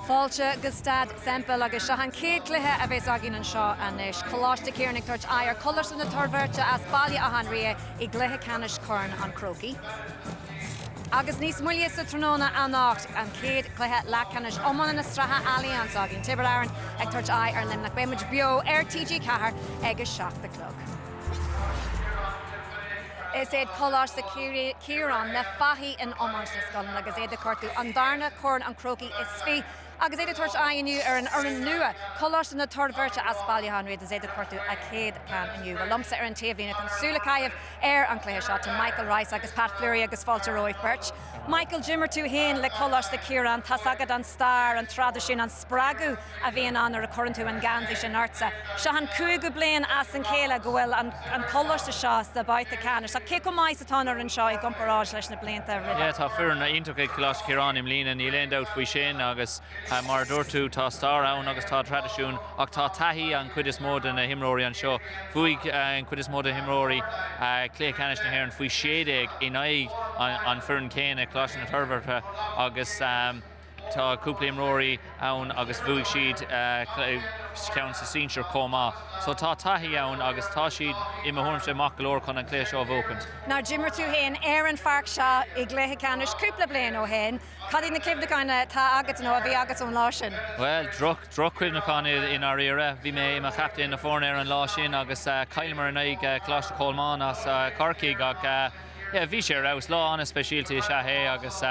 Fáilte go Staid Semple agus seo an chéad chluiche a bheas againn anseo anois. Coláiste Chiaráin ag tabhairt aghaidh ar Choláiste na Toirbhirte as Baile Átha an Rí i gcluiche ceannais Chorn an Chrócaigh. Agus níos moille sa tráthnóna anocht, an chéad chluiche leathcheannais iomána na sraithe Allianz againn, Tiobraid Árann ag tabhairt aghaidh ar Luimneach. Beidh muid beo ar TG4 ag 7 a chlog. Is iad Coláiste Chiaráin na fathaigh in iomáint na scoileanna agus iad ag cuartú an darna Corn an Chrócaigh is fi agus iad ag tabhairt aghaidh inniu ar an fhoireann nua, Coláiste na Toirbhirte as Baile Átha an Rí agus iad ag cuartú a chéad ceann inniu. Bhuel, liomsa ar an taobhlíne chun súil a chaitheamh ar an chluiche seo tá Michael Rice agus Pat Fleury agus fáilte romhaibh beirt. Michael, d'imir tú féin le Coláiste Chiaráin, tá's agat an stair, an traidisiún, an spreagadh a bhíonn ann nuair a chuireann tú an geansaí sin ortsa. Seo an cúigiú bliain as an chéile go bhfuil an coláiste seo sa babhta ceannais. Ach cé chomh maith is atá an fhoireann seo i gcomparáid leis na blianta roimhe? Yeah, tá foireann iontach ag Coláiste Chiaráin i mbliana, níl aon dabht faoi sin agus mar a dúirt tú, tá stair ann agus tá traidisiún ach tá taithí an chuid is mó de na himreoirí anseo. Bhuaigh an chuid is mó de na himreoirí cluiche ceannais na hÉireann faoi 16 in aghaidh an foireann céanna, Coláiste na Toirbhirte agus Tá cúpla imreoirí ann agus bhuaigh siad ceann sa sinsir chomh maith. So tá taithí ann agus tá siad, i mo thuairimse, maith go leor chun an cluiche seo a bhuachaint. Now d'imir tú féin ar an pháirc seo i gcluiche ceannais cúpla bliain ó shin. Cad iad na cuimhneacháin atá agat nó a bhí agat ón lá sin? Bhuel, droch, droch-chuimhneacháin i ndáiríre. Bhí mé i mo chaptaen na foirne ar an lá sin agus chailleamar in aghaidh Coláiste Cholmáin as Corcaigh ach yeah, bhí sé ar fheabhas. Lá an-speisialta is ea é agus.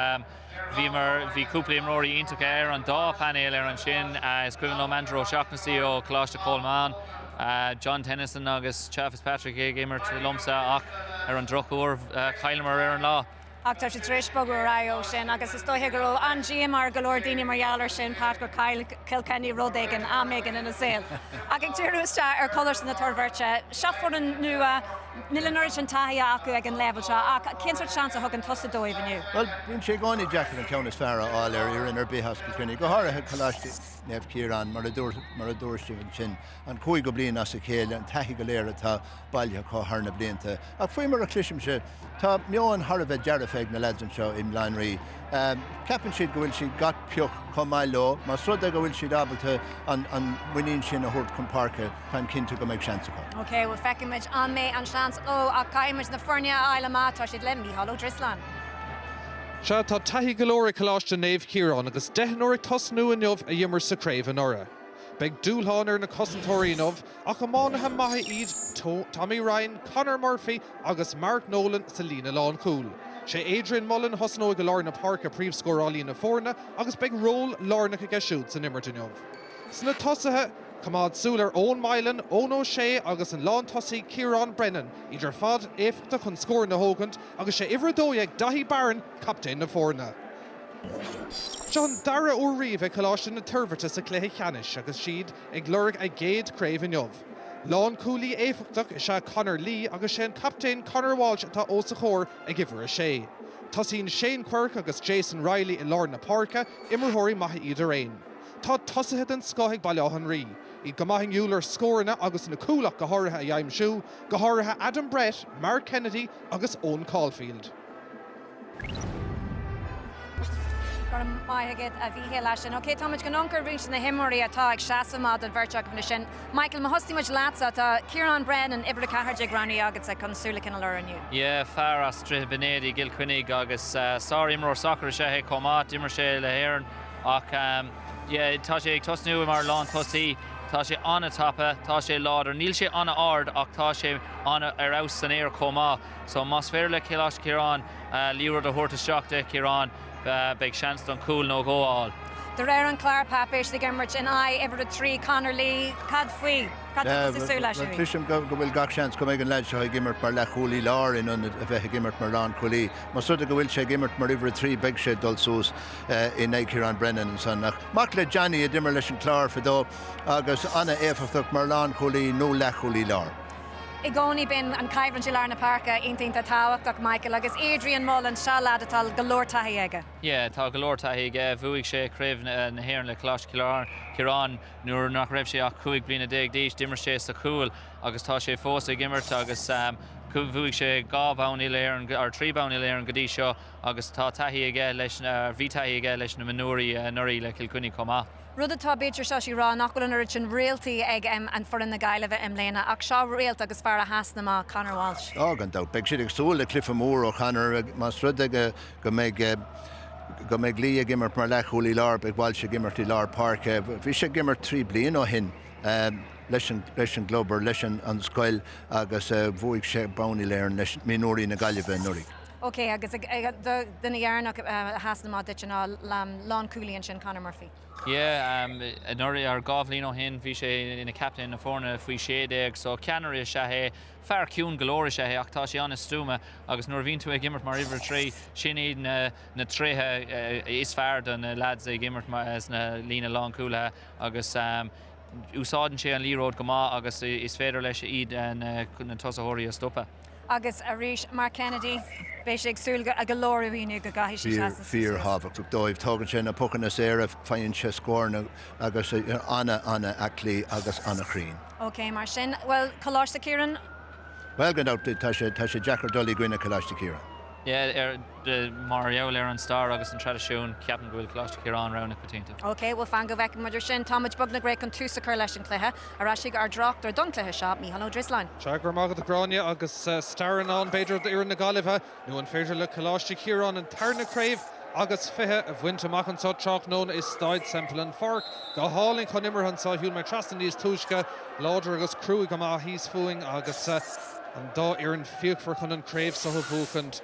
Bhíomar, bhí cúpla imreoirí iontacha ar an dá painéal ar ansin. Is cuimhin liom Andrew O'Shaughnessy ó Choláiste Cholmáin, John Tennyson agus Cha Fitzpatrick ag imirt liomsa ach ar an drochuair chailleamar ar an lá. Ach tá sé tar éis bogadh ar aghaidh ó sin agus is dóiche go raibh an-díomá ar go leor daoine mar gheall air sin, Pat, gur chaill Cill Chainnigh rud éigin, am éigin ina saol. Ach ag díriú isteach ar Choláiste na Toirbhirte, seo foireann nua, Níl an oiread sin taithí acu ag an leibhéal seo ach cén sórt seans a thugann tusa dóibh inniu? Bhuel, bíonn sé i gcónaí deacair an ceann is fearr a fháil ar fhoireann ar bith as Cill Chainnigh, go háirithe Coláiste Naomh Ciarán, mar a dúirt mar a dúirt sibh ansin, an cúigiú bliain as a chéile, an taithí go léir atá bailithe acu thar na blianta. Ach faoi mar a chloisimse, tá meon thar a bheith dearfa ag na leaids anseo i mBaile Átha an Rí. Ceapann siad go bhfuil siad gach pioc chomh maith leo. Más rud é go bhfuil siad ábalta an an muinín sin a thabhairt chun páirce, táim cinnte go mbeidh seans acu. Ok, bhuel feicfimid an mbeidh an seans leo ach caithfimid na foirne a fháil amach, tá siad le Mícheál Ó Drisleáin. Sea, tá taithí go leor ag Coláiste Naomh Ciarán agus deichniúr ag tosnú inniu a d'imir sa chraobh anuraidh. Beidh dúshlán ar na cosantóirí inniu ach iománaithe maithe iad Tommy Ryan, Conor Murphy agus Mark Nolan sa líne lánchúil. Sé Adrian Mullen a thosnóidh i lár na páirce príomhscórálaí na foirne agus beidh ról lárnach aige siúd san imirt inniu. Sna tosaithe, coimeád súil ar Eoin Mylan, Eoin O'Shea agus an lántosaí Ciarán Brennan, iad ar fad éifeachtach chun scóranna a thógaint agus sé uimhir 12 Daithí Barron captaen na foirne. Seo an dara huair riamh ag Coláiste na Toirbhirte sa chluiche ceannais agus siad ag lorg a gcéad chraobh inniu. Lánchúlaí éifeachtach is ea Conor Lee agus sé an captaen Conor Walsh atá os a chomhair ag uimhir 6. Tosaíonn Shane Quirke agus Jason Reilly i lár na páirce, imreoirí maithe iad araon. Tá tosaithe den scoth ag Baile Átha an Rí, iad go maith inniúil ar scóranna agus na cúil ach go háirithe a aimsiú, go háirithe Adam Brett, Mark Kennedy agus Eoin Caulfield. Go raibh maith agat a Mhíchíl as sin. Ok, táimid chun amharc ar roinnt de na himreoirí atá ag seasamh amach don bheirt agaibh ansin. Michael, má thosaíonn muid leatsa, tá Ciarán Brennan, uimhir 14 roghnaithe agatsa chun súil a choinneáil air inniu. Yeah, fear as Droichead Binn Éadaigh i gCill Chainnigh agus sár-imreoir sacair is ea é chomh maith. D'imir sé le hÉirinn ach yeah, tá sé ag tosnú mar lántosaí. Tá sé an-tapa, tá sé láidir. Níl sé an-ard ach tá sé an-ar fheabhas san aer chomh maith. So más féidir le Coláiste Chiaráin liathróid a thabhairt isteach do Chiarán, beidh seans don chúl nó dhó a fháil. De réir an chláir, Pat, beidh siad ag imirt in aghaidh uimhir 3, Conor Lee. Cad faoi? Cad tá tusa ag súil leis uaidh? Cloisim go bhfuil gach seans go mbeidh an leaid seo ag imirt mar leathchúlaí láir in ionad a bheith ag imirt mar lánchúlaí. Más rud é go bhfuil sé ag imirt mar uimhir 3 beidh sé ag dul suas in aghaidh Ciarán Brennan ansan. Ach mac le Johnny a d'imir leis an Clár fadó agus an-éifeachtach mar lánchúlaí nó leathchúlaí láir. I gcónaí bíonn an choimhlint i lár na páirce iontach iontach tábhachtach, Michael, agus Adrian Mullen, seo leaid atá go leor taithí aige. Yeah, tá go leor taithí aige. Bhuaigh sé Craobh na hÉireann le Coláiste Chiaráin nuair nach raibh sé ach 15 bliana d'aois. D'imir sé sa chúl agus tá sé fós ag imirt agus bhuaigh sé dhá bhonn uile-Éireann, or trí bonn uile-Éireann go dtí seo agus tá taithí aige leis, bhí taithí aige leis na mionúirí anuraidh le Cill Chainnigh chomh maith. Rud atá, b'fhéidir, seo sí rá nach bhfuil an oiread sin réaltaí ag an foireann na Gaillimhe i mbliana, ach seo réalt agus fear a sheasann amach, Conor Walsh. Á, gan dabht. Beidh siad ag súil le cluiche mór ó Chonor. Más rud é go mbeidh go mbeidh Lee ag imirt mar leathchúlaí láir, beidh Walsh ag imirt i lár páirce. Bhí sé ag imirt trí bliana ó shin leis an leis an gclub or leis an scoil agus bhuaigh sé bonn uile-Éireann leis mionúirí na Gaillimhe anuraidh. Ok, agus duine dheireanach a sheasann amach duit ná lánchúlaí ansin, Conor Murphy. Yeah, anuraidh, or dhá bhliain ó shin, bhí sé ina captaen na foirne faoi 16, so ceannaire is ea é. Fear ciúin go leor is ea é ach tá sé an-stuama agus nuair a bhíonn tú ag imirt mar uimhir a trí, sin iad na na tréithe is fearr do na lads ag imirt sna líne lánchúlaithe agus úsáideann sé an liathróid go maith agus is féidir leis iad na tosaitheoirí a stopadh. Agus arís, Mark Kennedy, beidh sé ag súil go leor uaidh inniu go gcaithfidh sé seasamh suas. Fíor-thábhachtach dóibh. Tógann sé na pocanna saora, faigheann sé scóranna agus ana-ana-aclaí agus ana-chruinn. Ok, mar sin, bhuel, Coláiste Chiaráin? Bhuel, gan dabht, tá sé, tá sé deacair dul i gcoinne Coláiste Chiaráin. Yeah, ar, mar gheall ar an stair agus an traidisiún, ceapaim go bhfuil Coláiste Chiaráin rogha na coitianta. Ok, bhuel fan go bhfeicfidh muid ar sin. Táimid beagnach réidh chun tús a chur leis an chluiche. Ar ais chuig ár dtráchtaire don chluiche seo, Mícheál Ó Drisleáin. Sea, go raibh maith agat a Ghráinne, agus stair i ndán b'fhéidir d'fhoireann na Gaillimhe, nó an féidir le Coláiste Chiaráin an tarna craobh agus 20 a bhaint amach anseo tráthnóna i Staid Semple an Pháirc. Go hálainn chun imeartha anseo, shiúil mé trasna níos túisce, láidir agus cruaidh go maith thíos fúinn agus an dá fhoireann fíochmhar chun an craobh seo a bhuachaint.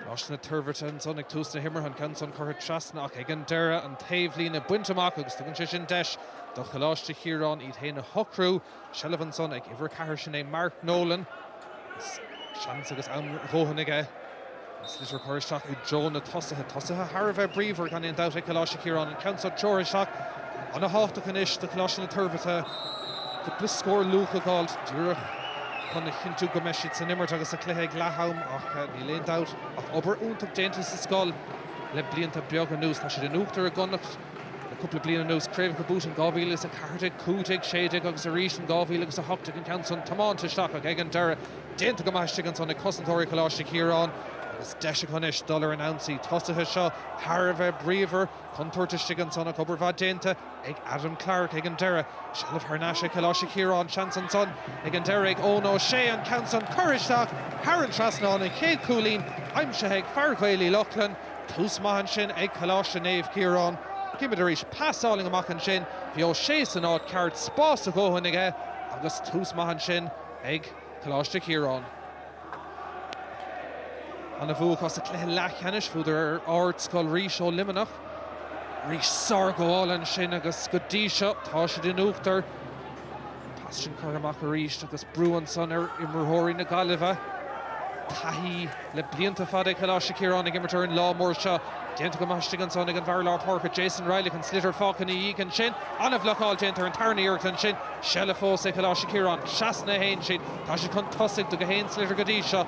Coláiste na Toirbhirte ansan ag tús na himeartha, an ceann san curtha trasna ach ag an deireadh an taobhlíne bainte amach agus tugann sé sin deis do Choláiste Chiaráin iad féin a shocrú. Seilbh ansan ag uimhir 4, sin é Mark Nolan. Seans agus am a dhóthain aige an sliotar a chur isteach i dtreo na tosaithe. Tosaithe thar a bheith bríomhar gan aon dabht ag Coláiste Chiaráin. An ceann seo treoraithe isteach. Ana-thábhachtach anois do Choláiste na Toirbhirte cúpla scór luath a fháilt díreach chun a chinntiú go mbeidh siad san imirt agus sa chluiche ag leath-am ach níl aon dabht ach obair iontach déanta sa scoil le blianta beaga anuas. Tá siad in uachtar i gConnacht le cúpla bliain anuas, craobhacha buaite in 2014, 15, 16 agus arís in 2018, an ceann san tiomáinte isteach ach ag an deireadh déanta go maith istigh ansan ag cosantóirí Choláiste Chiaráin agus deis acu anois dul ar an ionsaí. Tosaithe seo thar a bheith bríomhar, contúirt istigh ansan ach obair mhaith déanta ag Adam Clarke ag an deireadh. Seilbh thar n-ais ag Coláiste Chiaráin, seans ansan ag an deireadh ag Eoin O'Shea, an ceann san curtha isteach thar an trasnán, an chéad chúilín aimsithe ag fear Ghaeil Uí Lochlainn. Tús maith ansin ag Coláiste Naomh Ciarán. Címid arís pas álainn amach ansin. Bhí O'Shea san áit ceart, spás a dhóthain aige agus tús maith ansin ag Coláiste Chiaráin. Ana bhua acu sa cluiche leathcheannais, bhuadar ar Ardscoil Rís ó Luimneach. Arís sárghabháil ansin agus go dtí seo tá siad in uachtar. An pas sin curtha amach arís agus brú ansan ar imreoirí na Gaillimhe. Taithí le blianta fada ag Coláiste Chiaráin ag imirt ar an lá mór seo. Déanta go maith istigh ansan ag an bhfear lár páirce Jason Reilly an sliotar fágtha ina dhiaidh ansin. An-bhlocáil déanta ar an tarna iarracht ansin. Seilbh fós ag Coláiste Chiaráin. Trasna a théann siad. Tá siad chun tosaigh 2-1 sliotar go dtí seo.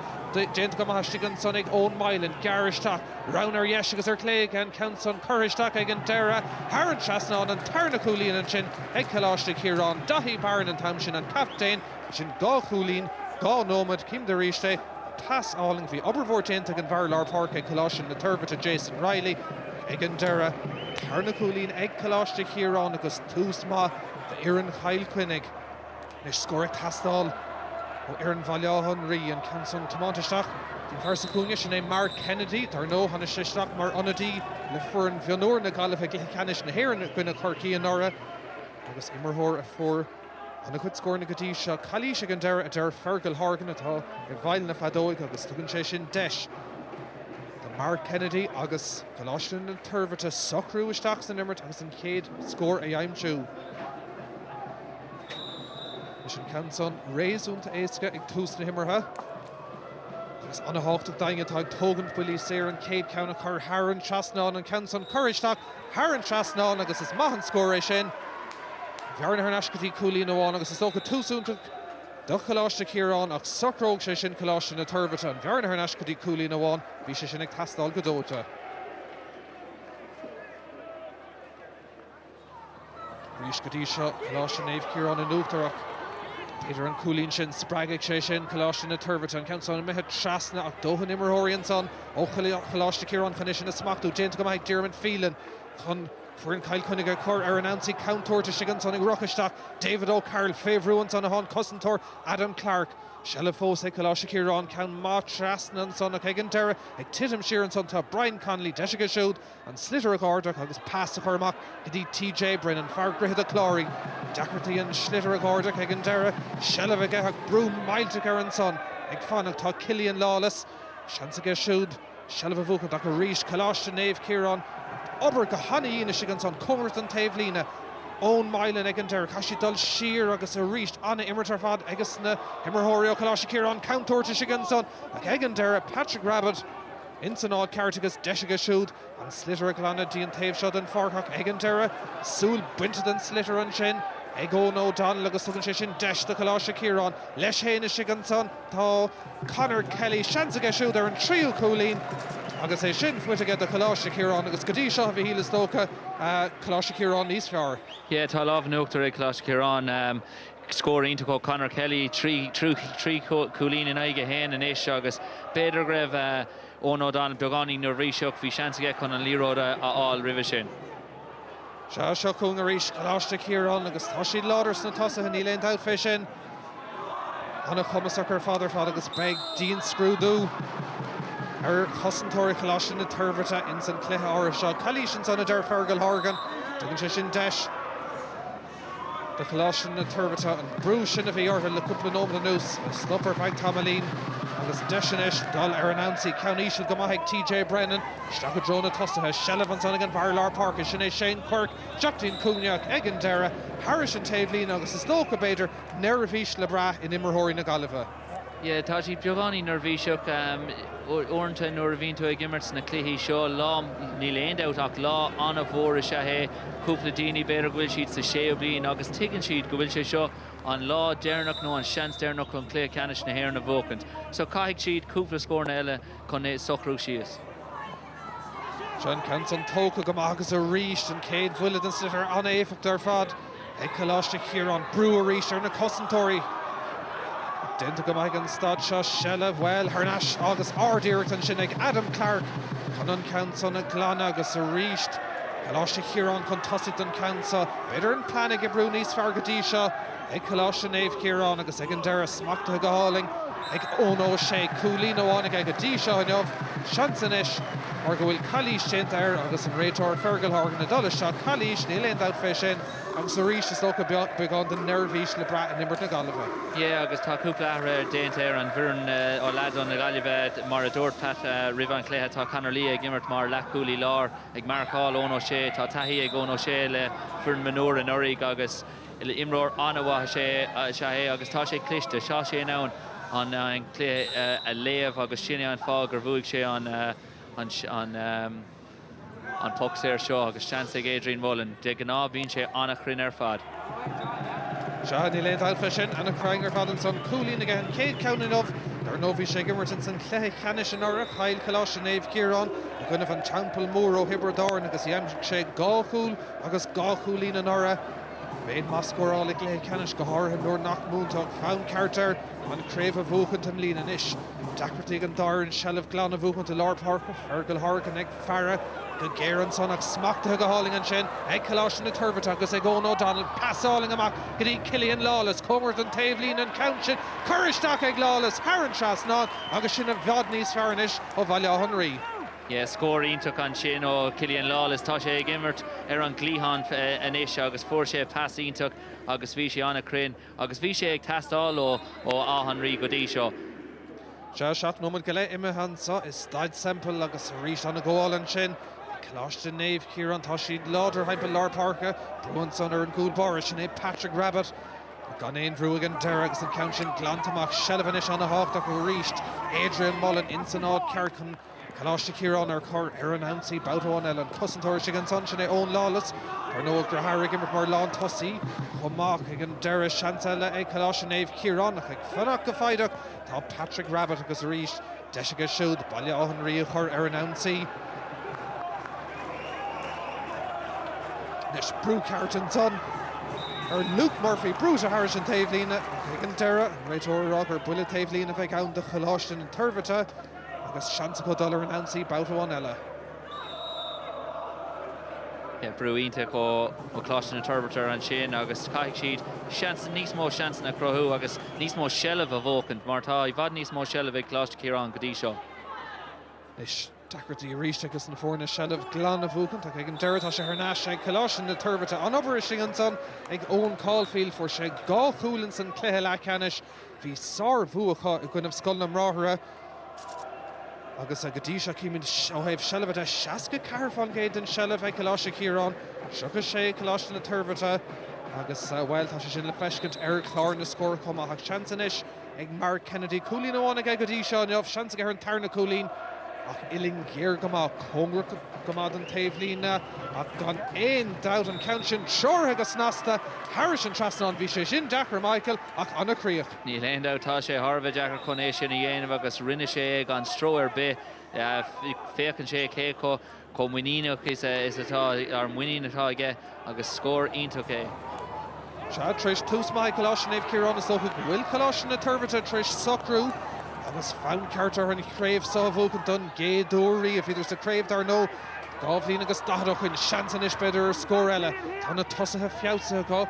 Déanta go maith istigh ansan ag Eoin Mylan. Gearr isteach. Rogha ar dheis agus ar chlé aige, an ceann san curtha isteach ag an deireadh thar an trasnán, an tarna cúilín ansin ag Coláiste Chiaráin. Daithí Barron an t-am sin an captaen. Sin dhá chúilín, dhá nóiméad. Címid arís é. Pas álainn. Bhí obair mhór déanta ag an bhfear lár páirce ag Coláiste na Toirbhirte, Jason Reilly. Ag an deireadh, tarna cúilín ag Coláiste Chiaráin agus tús maith d'fhoireann Chill Chainnigh. Anois scór ag teastáil ó fhoireann Bhaile Átha an Rí, an ceann san tiomáinte isteach don bhfear sa chúinne, sin é Mark Kennedy. Dar ndóigh, tháinig sé isteach mar ionadaí le foireann mhionúir na Gaillimhe i gcluiche ceannais na hÉireann i gcoinne Chorcaí anuraidh agus imreoir a fuair an-chuid scóranna go dtí seo. Calaois ag an deireadh, a deir Fergal Horgan atá i bhfeighil na feadóige agus tugann sé sin deis do Mark Kennedy agus Coláiste na Toirbhirte socrú isteach san imirt agus an chéad scór a aimsiú. Leis an ceann san réasúnta éasca ag tús na himeartha. Agus an-thábhachtach d'éinne atá ag tógaint buillí saor an chéad ceann a chur thar an trasnán, an ceann san curtha isteach thar an trasnán agus is maith an scór é sin. Bhearna thar n-ais go dtí cúilín amháin agus is dócha tús iontach. do Choláiste Chiaráin ach socróidh sé sin Coláiste na Toirbhirte an bhearna thar n-ais go dtí cúilín amháin. Bhí sé sin ag teastáil go dóite. Arís go dtí seo, Coláiste Naomh Ciarán in uachtar ach b'fhéidir an cúilín sin, spreagfaidh sé sin Coláiste na Toirbhirte. An ceann san imithe trasna ach dóthain imreoirí ansan ó Choláiste Chiaráin chun é sin a smachtú. Déanta go maith ag Diarmuid Phelan chun foireann Chill Chainnigh a chur ar an ionsaí. Contúirt istigh ansan ag rith isteach David O'Carroll fé bhrú ansan atá an cosantóir Adam Clarke. Seilbh fós ag Coláiste Chiaráin, ceann maith trasna ansan ach ag an deireadh ag titim siar ansan tá Brian Connolly, deis aige siúd an sliotar a dh'ardach agus pas a chur amach go dtí TJ Brennan, fear Dhroichead a' Chláir. Deacrachtaí an sliotar a dh'ardach ag an deireadh, seilbh aige ach brú millteach air ansan. Ag fanacht tá Cillian Lawless, seans aige siúd seilbh a bhuachaint ach arís Coláiste Naomh Ciarán ag obair go hana-dhian istigh ansan, cóngarach don taobhlíne. Eoin Mylan ag an deireadh, caithfidh siad dul siar agus arís ana-imirt ar fad ages na himreoirí ó Choláiste Chiaráin, contúirt istigh ansan ach ag an deireadh Patrick Rabbitte, Ins an áit ceart agus deis aige siúd an sliotar a ghlanadh dtí an taobh seo den pháirc ach ag an deireadh, súil bainte den sliotar ansin ag Eoin O'Donnell agus tugann sé sin deis do Choláiste Chiaráin. Leis féin istigh ansan tá Conor Kelly, seans aige siúd ar an tríú cúilín agus é sin faighte aige do Choláiste Chiaráin agus go dtí seo a Mhichíl is dócha Coláiste Chiaráin níos fearr. Yeah, tá lámh in uachtar ag Coláiste Chiaráin. Scór iontach ó Conor Kelly, 3 chúilín in aghaidh 1 anois agus b'fhéidir go raibh Eoin O'Donnell beagáinín neirbhíseach, bhí seans aige chun an liathróid a fháil roimhe sin. Sea, seo chugainn arís Coláiste Chiaráin agus tá siad láidir sna tosaithe, níl aon dabht fé sin. An-chumasach ar fad ar fad agus beidh dianscrúdú ar chosantóirí Choláiste na Toirbhirte ins an chluiche áirithe seo. Calaois ansan a deir Fergal Horgan. Tugann sé sin deis. Do Choláiste na Toirbhirte an brú sin a bhí orthu le cúpla nóiméad anuas a stop ar feadh tamaillín agus deis anois dul ar an ionsaí. Ceann íseal go maith ag TJ Brennan isteach i dtreo na tosaithe. Seilbh ansan ag an bhfear lár páirce, sin é Shane Quirke. Isteach dtí an cúinne ach ag an deireadh, thairis an taobhlíne agus is dócha, b'fhéidir, neirbhís le brath in imreoirí na Gaillimhe. Yeah, tá siad beagáinín neirbhíseach. Uaireanta nuair a bhíonn tú ag imirt sna cluichí seo, lá, níl aon dabht ach lá an-mhór is ea é. Cúpla daoine, b'fhéidir go bhfuil siad sa séú bliain agus tuigeann siad go bhfuil sé seo an lá deireanach nó an seans deireanach chun cluiche ceannais na hÉireann a bhuachaint. So caithfidh siad cúpla scóranna eile chun socrú síos. Seo an ceann san tógtha go maith agus arís an chéad bhuille den sliotar an-éifeachtach ar fad ag Coláiste Chiaráin. Brú arís ar na cosantóirí. Déanta go maith ag an staid seo. Seilbh, bhuel, thar n-ais agus ard-iarracht ansin ag Adam Clarke chun an ceann san a ghlanadh agus arís Coláiste Chiaráin chun tosaigh don cheann seo. B'fhéidir an plean ag oibriú níos fearr go dtí seo. Ag Coláiste Naomh Ciarán agus ag an deireadh, smachtaithe go hálainn ag Eoin O'Shea. Cúilín amháin aige go dtí seo inniu. Seans anois mar go bhfuil calaois déanta air agus an réiteoir Fergal Horgan ag dul isteach. Calaois, níl aon dabht fé sin. Agus arís, is dócha beagán den neirbhís le brath in imirt na Gaillimhe. Yeah, agus tá cúpla athruithe déanta ar an bhfoireann ó leaids na Gaillimhe. Mar a dúirt Pat roimh an chluiche, tá Conor Lee ag imirt mar leathchúlaí láir, ag marcáil Eoin O'Shea. Tá taithí ag Eoin O'Shea le foireann mionúir anuraidh agus Imreoir an-mhaith is ea é agus tá sé cliste. Tá sé in ann an cluiche a léamh agus sin é an fáth gur bhuaigh sé an poc saor seo agus seans ag Adrian Mullen. De ghnáth bíonn sé an-chruinn ar fad. Sea, níl aon dabht fé sin. Ana-chruinn ar fad ansan. Cúilín aige an chéad cheann inniu. Dar ndóigh bhí sé ag imirt ins an chluiche ceannais anuraidh. Chaill Coláiste Naomh Ciarán i gcoinnibh an Teampaill Mhóir ó Thiobraid Árann agus d'aimsigh sé dhá chúl agus dhá chúilín anuraidh. Méid maith scóráil i gcluiche ceannais, go háirithe nuair nach múinte ach fonn ceart air an chraobh a bhuachaint i mbliana. Anois, deacrachtaí ag an dá fhoireann seilbh glan a bhuachaint i lár páirce, Fergal Horgan ag faire go géar ansan ach smachtaithe go hálainn ansin ag Coláiste na Toirbhirte agus ag Eoin O'Donnell. Pas álainn amach go dtí Cillian Lawless, cóngarach don taobhlíne an ceann sin curtha isteach ag Lawless thar an trasnán agus sin i bhfad níos fearr anois ó Bhaile Átha an Rí. Yeah, scór iontach ansin ó Cillian Lawless. Tá sé ag imirt ar an gcliathán anois agus fuair sé pas iontach agus bhí sé an-chruinn agus bhí sé ag teastáil ó Áth an Rí go dtí seo. Sea, 7 nóiméad go leith imithe anseo i Staid Semple agus arís an-ghabháil ansin ag Coláiste Naomh Ciarán. Tá siad láidir thimpeall lár páirce. Brú ansan ar an gcúl báire, sin é Patrick Rabbitte. Gan aon bhrú ag an deireadh agus an ceann sin glanta amach. Seilbh anois an-thábhachtach arís. Adrian Mullen ins an áit ceart chun. Coláiste Chiaráin ar cor ar an ionsaí babhta amháin eile. An cosantóir istigh ansan, sin é Eoin Lawless. Dar ndóigh, a dheartháir ag imirt mar lántosaí chomh maith. Ag an deireadh, seans eile ag Coláiste Naomh Ciarán ach ag fanacht go foighdeach tá Patrick Rabbitte agus arís deis aige siúd Baile Átha an Rí a chur ar an ionsaí. Anois brú ceart ansan ar Luke Murphy, brúite thairis an taobhlíne ach ag an deireadh, an réiteoir ag rá gur buille taobhlíne a bheidh ann do Choláiste na Toirbhirte agus seans acu dul ar an ionsaí babhta amháin eile. Brú iontach ó Choláiste na Toirbhirte ansin agus caithfidh siad seans, níos mó seansanna a chruthú agus níos mó seilbh a bhuachaint mar tá i bhfad níos mó seilbh ag Coláiste Chiaráin go dtí seo. Anois, deacrachtaí arís ages na foirne seilbh glan a bhuachaint ach ag an deireadh tá sé thar n-ais ag Coláiste na Toirbhirte. An obair istigh ansan ag Eoin Caulfield. Fuair sé 2 chúl ins an cluiche leathcheannais. Bhí sár-bhua acu i gcoinnibh Scoil na mBráithre agus go dtí seo címid ó thaobh seilbhe de 64% den seilbh ag Coláiste Chiaráin, 36 ag Coláiste na Toirbhirte agus, bhuel, tá sé sin le feiscint ar chlár na scór chomh maith ach seans anois ag Mark Kennedy. Cúilín amháin aige go dtí seo inniu, seans aige ar an tarna cúilín ach uillinn ghéar go maith, cóngarach go maith don taobhlíne ach gan aon dabht an ceann sin treoraithe go snasta thairis an trasnán. Bhí sé sin deacair, Michael, ach an-chríoch. Níl aon dabht, tá sé thar a bheith deacair chun é sin a dhéanamh agus rinne sé é gan stró ar bith. Féachann sé cé chomh chomh muiníneach is atá, ar muinín atá aige agus scór iontach é. Sea, tar éis tús maith ag Coláiste Naomh Ciarán, is dócha go bhfuil Coláiste na Toirbhirte tar éis socrú agus fonn ceart orthu an chraobh seo a bhuachan don gcéad uair riamh. Bhíodar sa chraobh, dar ndóigh, 2 bhliain agus 40 ó shoin. Seans anois, b'fhéidir, ar scór eile. Tá na tosaithe feabhsaithe acu.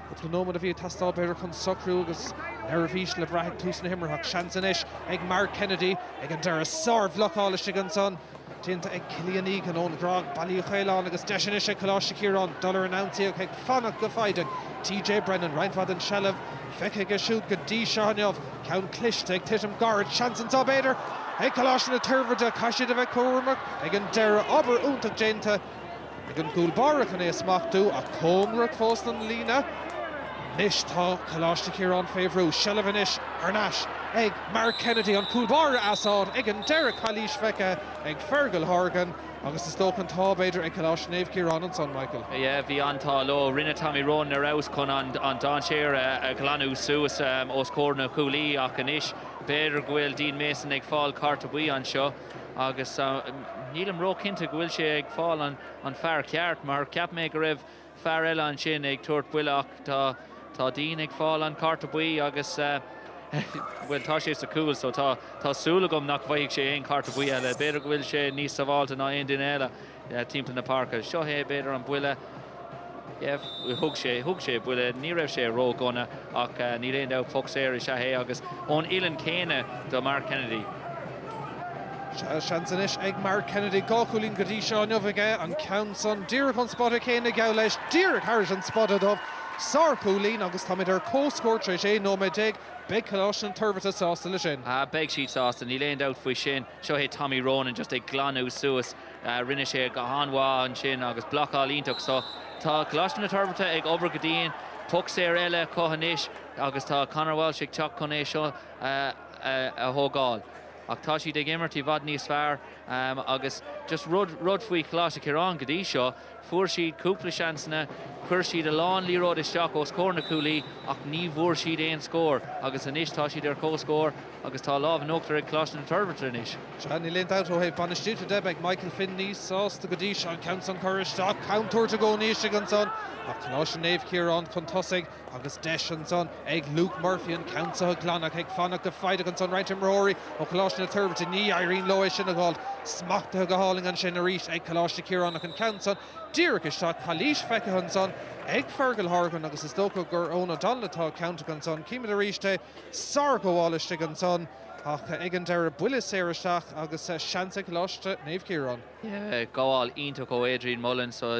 Cúpla nóiméad a bhí ag teastáil, b'fhéidir, chun socrú agus neirbhís le brath ag tús na himeartha ach seans anois ag Mark Kennedy ag an deireadh. Sár-bhlocáil istigh ansan. Déanta ag Cillian Egan ón Ghráig, Baile Uí Chaoláin agus deis anois ag Coláiste Chiaráin dul ar an ionsaí ach ag fanacht go foighdeach TJ Brennan. Roinnt mhaith den tseilbh feicthe aige siúd go dtí seo inniu. Ceann cliste ag titim gairid. Seans anseo b'fhéidir ag Coláiste na Toirbhirte. Caithfidh siad a bheith cúramach ag an deireadh. Obair iontach déanta ag an gcúl báire chun é a smachtú ach cóngarach fós don líne. Anois tá Coláiste Chiaráin fé bhrú. Seilbh anois thar n-ais ag Mark Kennedy, an cúl báire as áit ag an deireadh. Calaois feicthe ag Fergal Horgan agus is dócha an t-ádh b'fhéidir ag Coláiste Naomh Ciarán ansan, Michael. Yeah, bhí an-t-ádh leo. Rinne Tommy Ronan ar fheabhas chun an dainséar a ghlanadh suas os comhair na chúlaí ach anois b'fhéidir go bhfuil Dean Mason ag fáil cárta buí anseo agus nílim ró-chinnte go bhfuil sé ag fáil an fear ceart mar cheap mé go raibh fear eile ansin ag tabhairt buille ach tá tá Dean ag fáil an cárta buí agus bhuel tá sé sa chúl so tá tá súil agam nach bhfaighidh sé aon cárta buí eile. B'fhéidir go bhfuil sé níos sábháilte ná aon duine eile timpeall na páirce. Seo é b'fhéidir an buille. Yeah, thug sé thug sé buille, ní raibh sé ró-dhona ach níl aon dabht poc saor is ea é agus ón uillinn céanna do Mark Kennedy. Sea, seans anois ag Mark Kennedy. 2 chúilín go dtí seo inniu aige, an ceann san díreach ón spota céanna geall leis, díreach thairis an spota dubh. Sár-chúilín agus táimid ar comhscór tar éis 11 nóiméad. Beidh Coláiste na Toirbhirte sásta leis sin. Ah, beidh siad sásta, níl aon dabht faoi sin. Seo é Tommy Ronan just ag glanadh suas. Rinne sé go han-mhaith ansin agus blocáil iontach. So, tá Coláiste na Toirbhirte ag obair go dian. Poc saor eile acu anois agus tá Conor Walsh ag teacht chun é seo a thógáil. Ach tá siad ag imirt i bhfad níos fearr agus just rud, rud faoi Choláiste Chiaráin go dtí seo, fuair siad cúpla seansanna, chuir siad a lán liathróid isteach os comhair na cúlaí ach ní bhfuair siad aon scór agus anois tá siad ar comhscór agus tá lámh in uachtar ag Coláiste na Toirbhirte anois. Sea, níl aon dabht ó thaobh bainistíochta de, beidh Michael Finn níos sásta go dtí seo an ceann san curtha isteach, contúirt i gcónaí istigh ansan ach Coláiste Naomh Ciarán chun tosaigh. Agus deis ansan ag Luke Murphy an ceann seo a ghlanadh ag fanacht go foighdeach ansan roinnt imreoirí ó Choláiste na Toirbhirte. Ní éiríonn leo é sin a dh'fháilt. Smachtaithe go hálainn ansin arís ag Coláiste Chiaráin ach an ceann san díreach isteach. Calaois feicthe ansan ag Fergal Horgan agus is dócha gur Eoin O'Donnell atá ciontach ansan. Címid arís é. Sárghabháil istigh ansan ach ag an deireadh buille saor isteach agus seans ag Coláiste Naomh Ciarán. Gabháil iontach ó Adrian Mullen so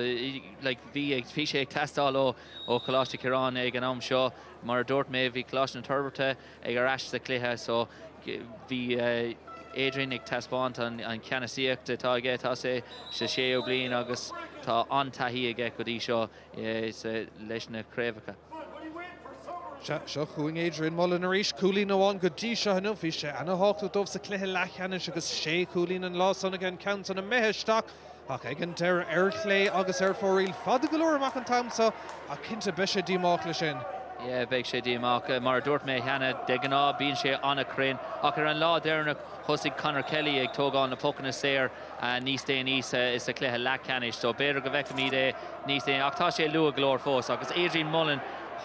like bhí bhí sé ag teastáil ó ó Choláiste Chiaráin ag an am seo. Mar a dúirt mé, bhí Coláiste na Toirbhirte ag ar ais sa chluiche so bhí Adrian ag taispeáint an cheannasaíocht atá aige. Tá sé sa séú bliain agus tá an-taithí aige go dtí seo leis na craobhacha. Sea, seo chugainn Adrian Mullen arís, cúilín amháin go dtí seo inniu. Bhí sé ana-thábhachtach dóibh sa chluiche leathcheannais agus sé chúilín an lá san aige, an ceann san imithe isteach ach ag an deireadh ar chlé agus ar fóraoil. Fada go leor amach an t-am seo ach cinnte beidh sé díomách leis sin. Yeah, beidh sé díomách. Mar a dúirt mé cheana, de ghnáth bíonn sé an-chruinn ach ar an lá deireanach thosaigh Conor Kelly ag tógáil na pocanna saor níos déanaí sa chluiche leathcheannais so b'fhéidir go bhfeicfimid é níos déanaí ach tá sé luath go leor fós agus Adrian Mullen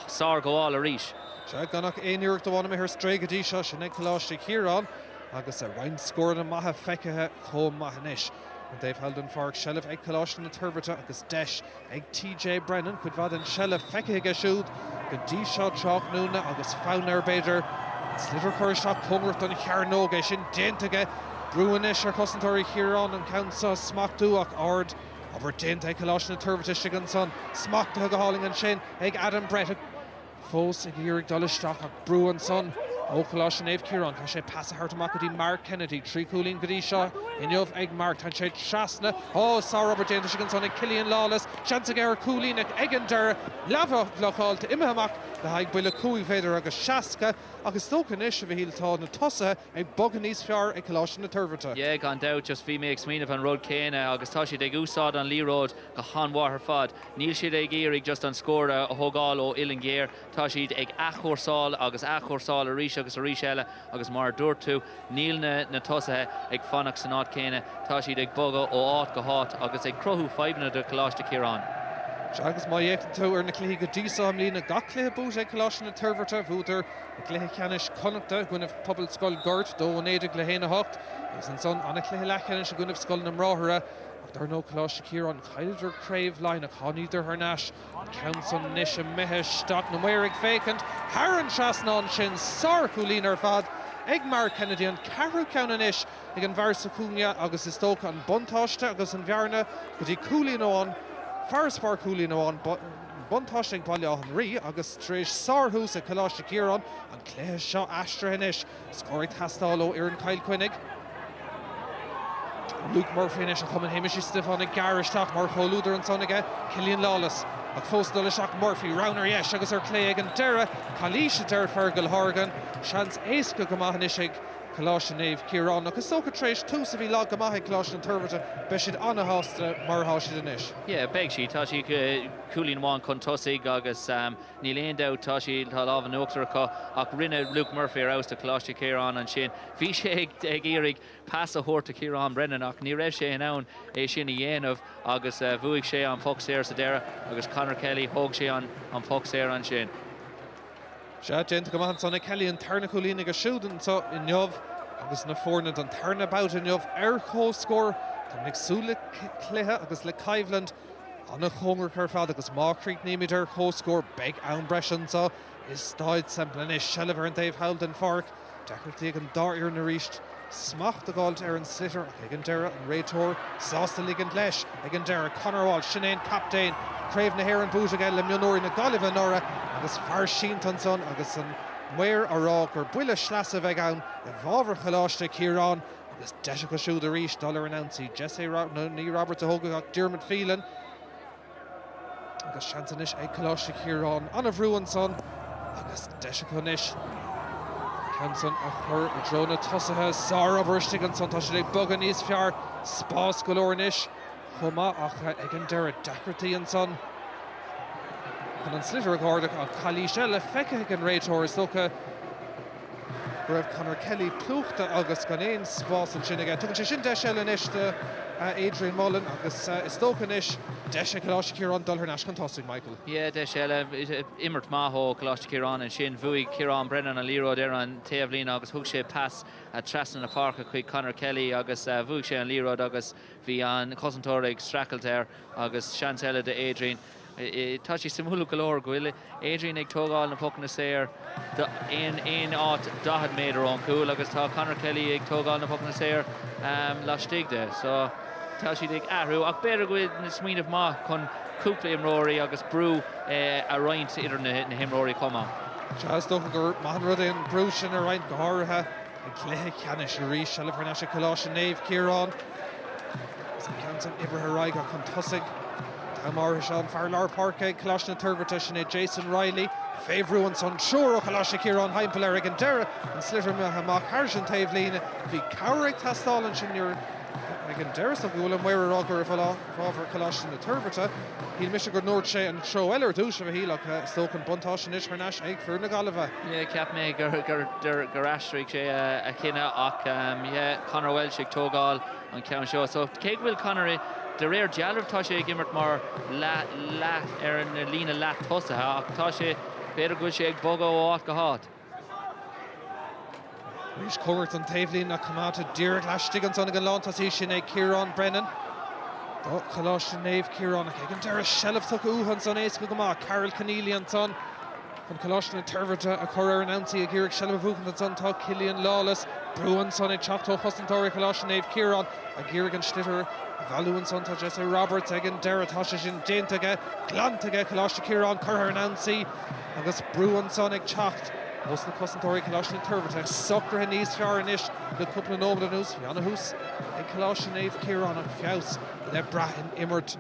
sárghabháil arís. Sea, gan ach aon iarracht amháin imithe ar strae go dtí seo, sin ag Coláiste Chiaráin agus roinnt scóranna maithe feicthe chomh maith anois. An taobh thall den pháirc, seilbh ag Coláiste na Toirbhirte agus deis ag TJ Brennan, cuid mhaith den tseilbh feicthe aige siúd go dtí seo tráthnóna agus fonn air, b'fhéidir, an sliotar a chur isteach cóngarach don chearnóg. É sin déanta aige. Brú anois ar chosantóirí Chiaráin an ceann seo a smachtú ach ard obair déanta ag Coláiste na Toirbhirte istigh ansan. Smachtaithe go hálainn ansin ag Adam Brett. Fós ag iarraidh dul isteach ach brú ansan ó Choláiste Naomh Ciarán. Caithfidh sé pas a thabhairt amach go dtí Mark Kennedy. 3 chúilín go dtí seo inniu ag Mark. Tá sé trasna. Ó, sárobair déanta istigh ansan ag Cillian Lawless. Seans aige ar chúilín ach ag an deireadh, leathbhlocáilte, imithe amach le haghaidh buille 5 mhéadar agus 60. Ach is dócha anois, a Mhichíl, tá na tosaithe ag bogadh níos fearr ag Coláiste na Toirbhirte. Yeah, gan dabht. Just bhí mé ag smaoineamh an rud céanna agus tá siad ag úsáid an liathróid go han-mhaith ar fad. Níl siad ag iarraidh just an scór a thógáil ó uillinn ghéar, tá siad ag athchúrsáil agus athchúrsáil arís agus arís eile agus mar a dúirt tú, níl na tosaithe ag fanacht san áit chéanna, tá siad ag bogadh ó áit go háit agus ag cruthú fadhbanna do Choláiste Chiaráin. Sea, agus má fhéachann tú ar na cluichí go dtí seo i mbliana, gach cluiche buaite ag Coláiste na Toirbhirte, bhuadar i gcluiche ceannais Chonnachta i gcoinnibh Pobalscoil Gort, 2-19 le 1-8, agus ansan an cluiche leathcheannais i gcoinnibh Scoil na mBráithre. Ach dar ndóigh Coláiste Chiaráin, chailleadar Craobh Laighean ach tháiníodar thar n-ais, an ceann san anois imithe isteach, na maoir ag féachaint thar an trasnán sin, sárchúilín ar fad ag Mark Kennedy, an ceathrú ceann anois ag an bhfear sa chúinne agus is dócha an buntáiste agus an bhearna go dtí cúilín amháin, farasbarr cúilín amháin, buntáiste ag Baile Átha an Rí agus tar éis sárthús ag Coláiste Chiaráin, an cluiche seo aistrithe anois. Scór ag teastáil ó fhoireann Chill Chainnigh. Luke Murphy anois a chumann Shéamais Uí Stiofáin ag gearradh isteach mar chomhluadar ansan aige Cillian Lawless. Ach fós ag dul isteach Murphy, roghna ar dheis agus ar clé ag an deireadh. Calaois a deir Fergal Horgan. Seans éasca go maith anois ag Coláiste Naomh Ciarán. Ach is dócha tar éis tús a bhí lag go maith ag Coláiste na Toirbhirte beidh siad ana-shásta mar atá siad anois. Yeah, beidh siad. Tá siad cúilín amháin chun tosaigh agus Níl aon dabht, tá siad, tá lámh in uachtar acu ach rinne Luke Murphy ar fheabhas do Choláiste Chiaráin ansin. Bhí sé ag iarraidh pas a thabhairt do Chiarán Brennan ach ní raibh sé in ann é sin a dhéanamh agus bhuaigh sé an poc saor sa deireadh agus Conor Kelly, thóg sé an poc saor ansin. Sea, déanta go maith ansan ag Kelly, an tarna cúilín aige siúd anseo inniu agus na foirne don tarna babhta inniu ar comhscór. Táimid ag súil le cluiche agus le coimhlint An-chóngarach ar fad agus má chríochnaímid ar comhscór beidh am breise anseo i Staid Semple anois. Seilbh ar an dtaobh thall den pháirc. Deacrachtaí ag an dá fhoireann arís smacht a fháilt ar an sliotar ach ag an deireadh an réiteoir sásta ligint leis. Ag an deireadh Conor Walsh, sin é an captaen. Craobh na hÉireann buaite aige le mionúirí na Gaillimhe anuraidh agus fear sínte ansan agus an maor á rá gur buille sleasa a bheidh ann i bhfabhar Choláiste Chiaráin. Agus deis acu siúd arís dul ar an ionsaí. Jesse nó ní Roberts a thógfaidh ach Diarmuid Phelan. Agus seans anois ag Coláiste Chiaráin. An-bhrú ansan agus deis acu anois ceann san a chur i dtreo na tosaithe. Sárobair istigh ansan. Tá siad ag bogadh níos fearr. Spás go leor anois chomh maith ach ag an deireadh deacrachtaí ansan chun an sliotar a dh'ardach ach calaois eile feicthe ag an réiteoir is dócha. go raibh Conor Kelly plúchta agus gan aon spás ansin aige. Tugann sé sin deis eile anois do Adrian Mullen agus is dócha anois deis ag Coláiste Chiaráin dul thar n-ais chun tosaigh, Michael. Yeah, deis eile. Imirt maith ó Choláiste Chiaráin ansin. Bhuaigh Ciarán Brennan an liathróid ar an taobhlíne agus thug sé pas trasna na páirce chuig Conor Kelly agus bhuaigh sé an liathróid agus bhí an cosantóir ag streachailt air agus seans eile do Adrian. Tá sé suimiúil go leor go bhfuil Adrian ag tógáil na pocanna saor aon áit 40 méadar ón gcúl agus tá Conor Kelly ag tógáil na pocanna saor laistigh de. So tá siad ag athrú ach b'fhéidir go bhfuil smaoineamh maith chun cúpla imreoirí agus brú a roinnt idir na himreoirí chomh maith. Sea, is dócha gur maith an rud é an brú sin a roinnt, go háirithe i gcluiche ceannais arís. Seilbh thar n-ais ag Coláiste Naomh Ciarán. Agus an ceann san oibrithe ar aghaidh ach chun tosaigh. An t-am áirithe seo an fear lár páirce ag Coláiste na Toirbhirte, sin é Jason Reilly. Fé bhrú ansan, triúr ó Choláiste Chiaráin thimpeall air ag an deireadh, an sliotar imithe amach thairis an taobhlíne. Bhí cabhair ag teastáil ansin nuair ag an deireadh is dócha go bhfuil an maor ag rá gur i bhfabhar Choláiste na Toirbhirte. Shíl mise go ndúirt sé an treo eile ar dtús, a Mhichíl, ach is dócha an buntáiste anois thar n-ais ag fir na Gaillimhe. Yeah, cheap mé gur aistrigh sé a chinneadh ach yeah, Conor Walsh ag tógáil an ceann seo. So cé go bhfuil Conor, de réir dealraimh tá sé ag imirt mar leath, leath ar an líne leath tosaithe ach tá sé, b'fhéidir go bhfuil sé ag bogadh ó áit go háit. Arís cóngarach don taobhlíne ach coimeádta díreach laistigh ansan ag an lántosaí sin é Ciarán Brennan do Choláiste Naomh Ciarán ach ag an deireadh seilbh tugtha uathu ansan éasca go maith. Karol Conneely ansan chun Coláiste na Toirbhirte a chur ar an ionsaí ag iarraidh seilbh a bhuachaint ansan tá Cillian Lawless. Brú ansan ag teacht ó chosantóirí Choláiste Naomh Ciarán ag iarraidh an sliotar a bhailiú ansan tá Jesse Roberts ag an deireadh tá sé sin déanta aige, glanta aige Coláiste Chiaráin curtha ar an ionsaí. Agus brú ansan ag teacht ós na cosantóirí Coláiste na Toirbhirte socraithe níos fearr anois le cúpla nóiméad anuas. Bhí ana-thús ag Coláiste Naomh Ciarán ach feabhas le brath in imirt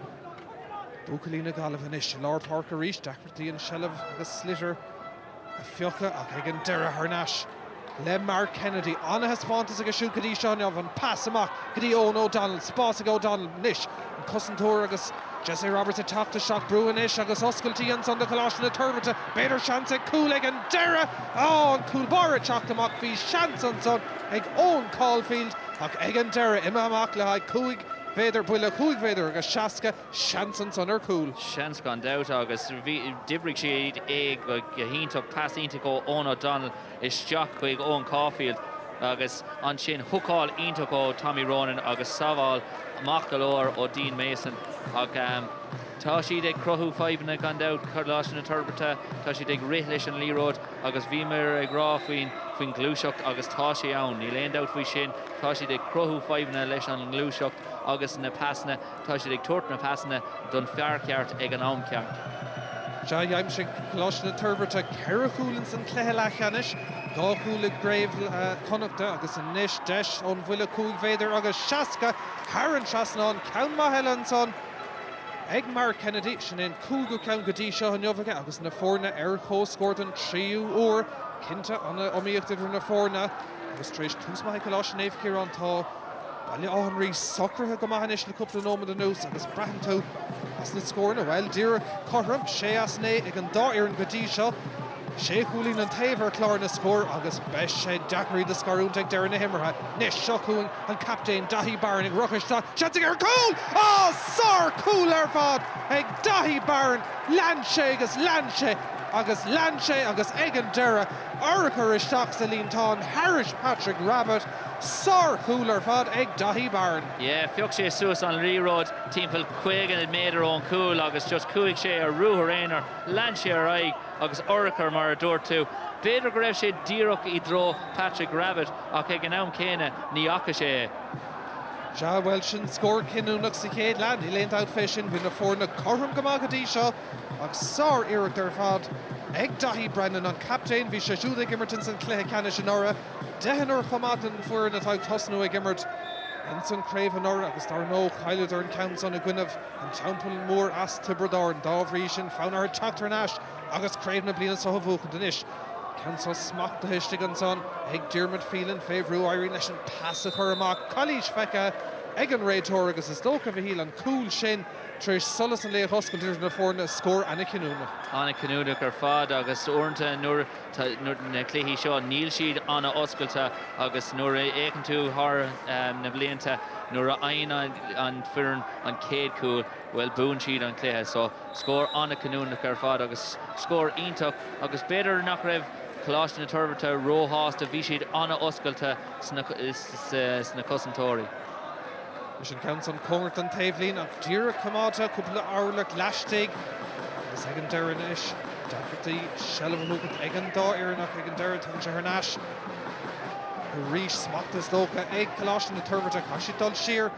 buachaillí na Gaillimhe anois. I lár páirce arís, deacrachtaí an seilbh agus sliotar a phiocadh ach ag an deireadh thar n-ais le Mark Kennedy. Ana-thaispeántas aige siúd go dtí seo inniu. An pas amach go dtí Eoghan O'Donnell. Spás ag O'Donnell anois. An cosantóir agus Jesse Roberts ag teacht isteach. Brú anois agus oscailtí ansan do Choláiste na Toirbhirte. B'fhéidir seans ag cúl ag an deireadh. Á, an cúl báire ag teacht amach. Bhí seans ansan ag Eoin Caulfield ach ag an deireadh imithe amach le haghaidh 5 mhéadar, buille 5 mhéadar agus 60. Seans ansan ar chúl. Seans gan dabht agus bhí, d'oibrigh siad é go hiontach, pas iontach ó Eoghan O'Donnell isteach chuig Eoin Caulfield agus ansin hookáil iontach ó Tommy Ronan agus sábháil maith go leor ó Dean Mason ach tá siad ag cruthú fadhbanna gan dabht, Coláiste na Toirbhirte, tá siad ag rith leis an liathróid agus bhíomar ag rá faoin faoin ngluaiseacht agus tá sé ann, níl aon dabht faoi sin, tá siad ag cruthú fadhbanna leis an ngluaiseacht agus na pasanna. Tá siad ag tabhairt na pasanna don fear ceart ag an am ceart. Sea, d'aimsigh Coláiste na Toirbhirte ceithre chúl ins an cluiche leathcheannais, dhá chúl i gCraobh Chonnachta agus anois deis ón bhuille 5 mhéadar agus 60 thar an trasnán. Ceann maith eile ansan ag Mark Kennedy. Sin é an cúigiú ceann go dtí seo inniu aige agus na foirne ar comhscór don tríú huair. Cinnte, an-iomaíocht idir na foirne agus tar éis tús maith ag Coláiste Naomh Ciarán tá Baile Átha an Rí socraithe go maith anois le cúpla nóiméad anuas agus braitheann tú as na scóranna, bhuel, díreach cothrom, sé as 9 ag an dá fhoireann go dtí seo. Sé chúilín an taobh ar chlár na scór agus beidh sé deacair iad a scarúint ag deireadh na himeartha. Anois, seo chugainn an captaen Daithí Barron ag rith isteach, seans aige ar chúl! Á, sár-chúl ar fad ag Daithí Barron! Lean sé agus lean sé agus lean sé agus ag an deireadh, urchar isteach sa líontán thairis Patrick Rabbitte. Sár-chúl ar fad ag Daithí Barron. Yeah, phioc sé suas an liathróid timpeall 50 méadar ón chúl agus just chuaigh sé ar ruathar aonair, lean sé ar aghaidh agus urchar mar a dúirt tú. B'fhéidir go raibh sé díreach i dtreo Patrick Rabbitte ach ag an am céanna ní fhaca sé é. Sea, bhuel sin scór cinniúnach sa chéad leath, níl aon dabht fé sin. Bhí na foirne cothrom go maith go dtí seo ach sár-iarracht ar fad ag Daithí Brennan, an captaen. Bhí sé siúd ag imirt ins an chluiche ceannais anuraidh. Deichniúr chomh maith den bhfoireann atá ag tosnú ag imirt ins an chraobh anuraidh agus dar ndóigh chailleadar an ceann san i gcoinnibh an Teampaill Mhóir as Tiobraid Árann. Dá bhrí sin fonn orthu teacht thar n-ais agus craobh na bliana seo a bhuachaint anois. Ceann seo smachtaithe istigh ansan ag Diarmuid Phelan fé bhrú éiríonn leis an pas a chur amach. Calaois feicthe ag an réiteoir agus is dócha a Mhichíl an cúl sin tar éis solas an lae a dh'oscailt idir na foirne, scór ana-chinniúnach. Ana-chinniúnach ar fad agus uaireanta nuair na cluichí seo, níl siad an-oscailte agus nuair a fhéachann tú thar na blianta, nuair a fhaigheann an foireann an chéad chúl, bhuel, buann siad an cluiche. So, scór an-chinniúnach ar fad agus scór iontach agus b'fhéidir nach raibh Coláiste na Toirbhirte róshásta, bhí siad an-oscailte sna cosantóirí. Leis an gceann san cóngarach don taobhlíne ach díreach coimeádta, cúpla orlach laistigh agus ag an deireadh anois, deacrachtaí seilbh a bhuachaint ag an dá fhoireann ach ag an deireadh tagann sé thar n-ais arís. Smacht is dócha ag Coláiste na Toirbhirte. Caithfidh siad dul siar.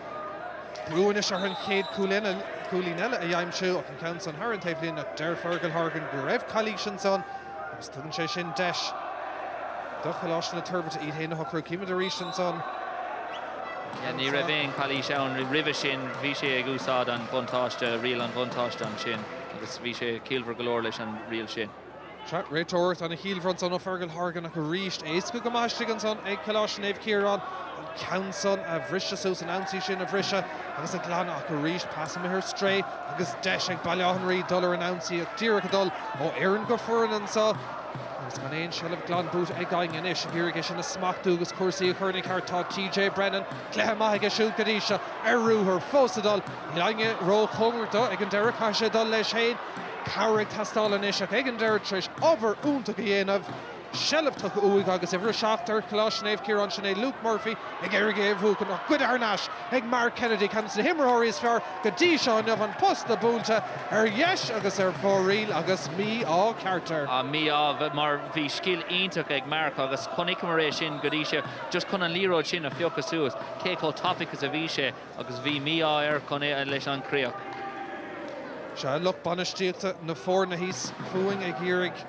Brú anois orthu an chéad chúilín eile a aimsiú ach an ceann san thar an taobhlíne ach deir Fergal Horgan go raibh calaois ansan. Agus tugann sé sin deis do Choláiste na Toirbhirte iad féin a shocrú. Címid arís ansan. Ní raibh aon chalaois ann roimhe sin. Bhí sé ag úsáid an bhuntáiste, riail an bhuntáiste ansin agus bhí sé ciallmhar go leor leis an riail sin. Sea, réiteoireacht ana chiallmhar ansan ó Fergal Horgan ach arís éasca go maith istigh ansan ag Coláiste Naomh Ciarán an ceann san a bhriseadh suas, an ionsaí sin a bhriseadh agus a ghlanadh ach arís pas imithe ar strae agus deis ag Baile Átha an Rí dul ar an ionsaí ach díreach ag dul ó fhoireann go foireann anso agus gan aon seilbh glan buaite ag éinne anois ag iarraidh é sin a smachtú agus cúrsaí a chur ina ceart tá TJ Brennan, cluiche maith aige siúd go dtí seo, ar ruathar fós ag dul, níl éinne ró-chóngarach dó ag an deireadh, caithfidh sé dul leis féin. Cabhair ag teastáil anois ach ag an deireadh tar éis obair iontach a dhéanamh, seilbh tugtha uaidh agus uimhir 7 ar Choláiste Naomh Ciarán, sin é Luke Murphy ag iarraidh é a bhuachan ach goidte thar n-ais ag Mark Kennedy, ceann de na himreoirí is fearr go dtí seo inniu, an posta buailte ar dheis agus ar fóraoil agus mí-ádh ceart air. Mí-ádh mar bhí scil iontach ag Mark agus chonaiceamar é sin go dtí seo just chun an liathróid sin a phiocadh suas, cé chomh tapaidh is a bhí sé. Agus bhí mí-ádh air chun é leis an chríoch. Sea, lucht bainistíochta na foirne thíos fúinn ag iarraidh,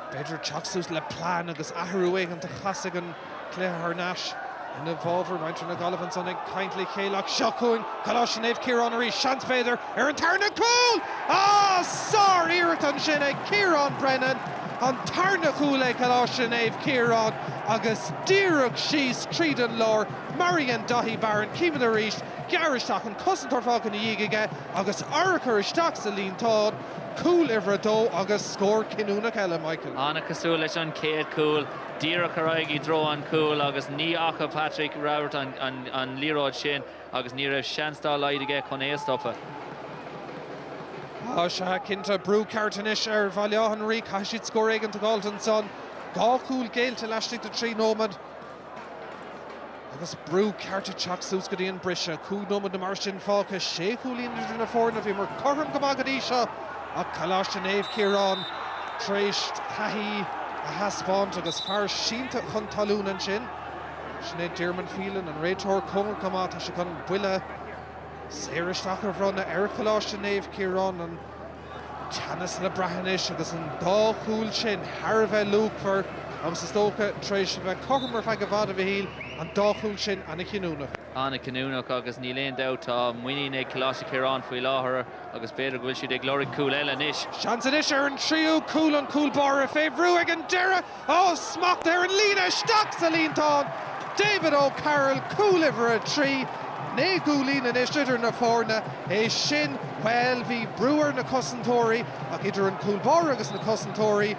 b'fhéidir, teacht suas le plean agus athrú éigint a chasfaidh an cluiche thar n-ais ina bhfabhar. Muintir na Gaillimhe ansan ag caint le chéile ach seo chugainn Coláiste Naomh Ciarán arís. Seans, b'fhéidir, ar an tarna cúl! Ah! Sár-iarracht ansin ag Ciarán Brennan! An tarna cúl ag Coláiste Naomh Ciarán agus díreach síos tríd an lár. Mar a dhein Daithí Barron, címid arís, gearradh isteach, an cosantóir fágtha ina dhiaidh aige agus urchar isteach sa líontán, cúl uimhir a dó agus scór cinniúnach eile, Michael. An-chosúil leis an chéad chúl, díreach ar aghaidh i dtreo an chúil agus ní fhaca Patrick Rabbitte an liathróid sin agus ní raibh seans dá laghad aige chun é a stopadh. Tá sé cinnte, brú ceart anois ar Bhaile Átha an Rí, caithfidh siad scór éigin a fháilt ansan. 2 chúl géillte laistigh de 3 nóiméad. Agus brú ceart ag teacht suas go dtí an briseadh. 5 nóiméad nó mar sin fágtha, sé chúilín idir na foirne. Bhíomar cothrom go maith go dtí seo ach Coláiste Naomh Ciarán tar éis taithí a thaispeáint agus fear sínte chun talún ansin. Sin é Diarmuid Phelan, an réiteoir, cóngarach go maith. Tá sé chun buille saor isteach a bhronnadh ar Choláiste Naomh Ciarán. An teannas le brath anois agus an dá chúl sin thar a bheith luachmhar agus is dócha tar éis a bheith cothrom ar feadh i bhfad, a Mhichíl, an dá chúl sin ana-chinniúnach. Ana-chinniúnach agus níl aon dabht tá muinín ag Coláiste Chiaráin faoi láthair agus b'fhéidir go bhfuil siad ag lorg cúl eile anois. Seans anois ar an tríú cúl, an cúl báire fé bhrú ag an deireadh. Ó, smacht ar an líne, isteach sa líontán! David O'Carroll, cúl uimhir 3, 9 gcúilín anois idir na foirne. É sin, bhuel, bhí brú ar na cosantóirí ach idir an cúl báire agus na cosantóirí,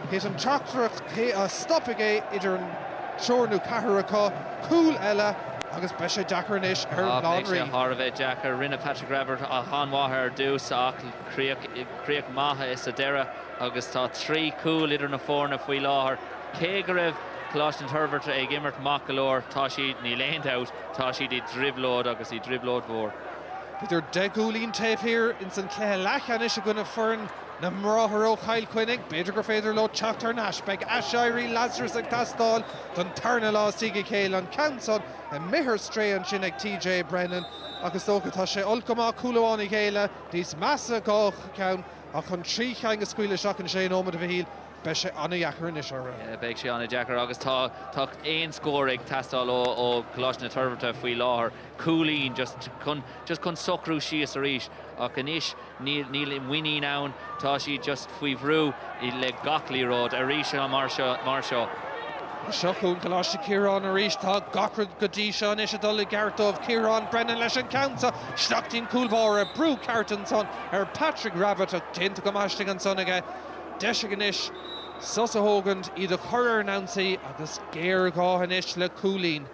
thit an teachtaireacht cé a stopfaidh é idir an triúr nó ceathrar acu, cúl eile agus beidh sé deacair anois ar Bhaile Átha an Beidh sé Rí. thar a bheith deacair. Rinne Patrick Rabbitte an-mhaith ar dtús ach críoch maith sa deireadh. agus tá 3 chúl idir na foirne faoi láthair. Cé go raibh Coláiste na Toirbhirte ag imirt maith go leor, tá siad, níl aon dabht, tá siad i dtrioblóid agus i dtrioblóid mhór. Bhíodar 10 gcúilín taobh thiar ins an chluiche leathcheannais i gcoinne foireann na mBráthar ó Chill Chainnigh. B'fhéidir gur féidir leo teacht thar n-ais. Beidh aiséirí Lazarus ag teastáil don tarna lá as a chéile. An ceann san imithe ar strae ansin ag TJ Brennan ach is dócha tá sé olc go maith cúl amháin a ghéilleadh, níos measa dhá cheann. Ach chun 3 cheann a scaoileadh isteach in 6 nóiméad, a Mhichíl, beidh sé an-dheacair anois orthu. Yeah, beidh sé an-deacair agus tá tá aon scór ag teastáil ó ó Choláiste na Toirbhirte faoi láthair, cúilín just chun just chun socrú síos arís ach anois níl níl muinín ann, tá siad just faoi bhrú le gach liathróid arís mar seo mar seo. Seo chugainn Coláiste Chiaráin arís. Tá gach rud go dtí seo anois ag dul i gceart dóibh. Ciarán Brennan leis an ceann seo. Isteach dtí'n cúl báire. Brú ceart ansan ar Patrick Rabbitte ach déanta go maith istigh ansan aige. Deis aige anois sos a thógaint, iad a chur ar an ionsaí agus géarghá anois le cúilín.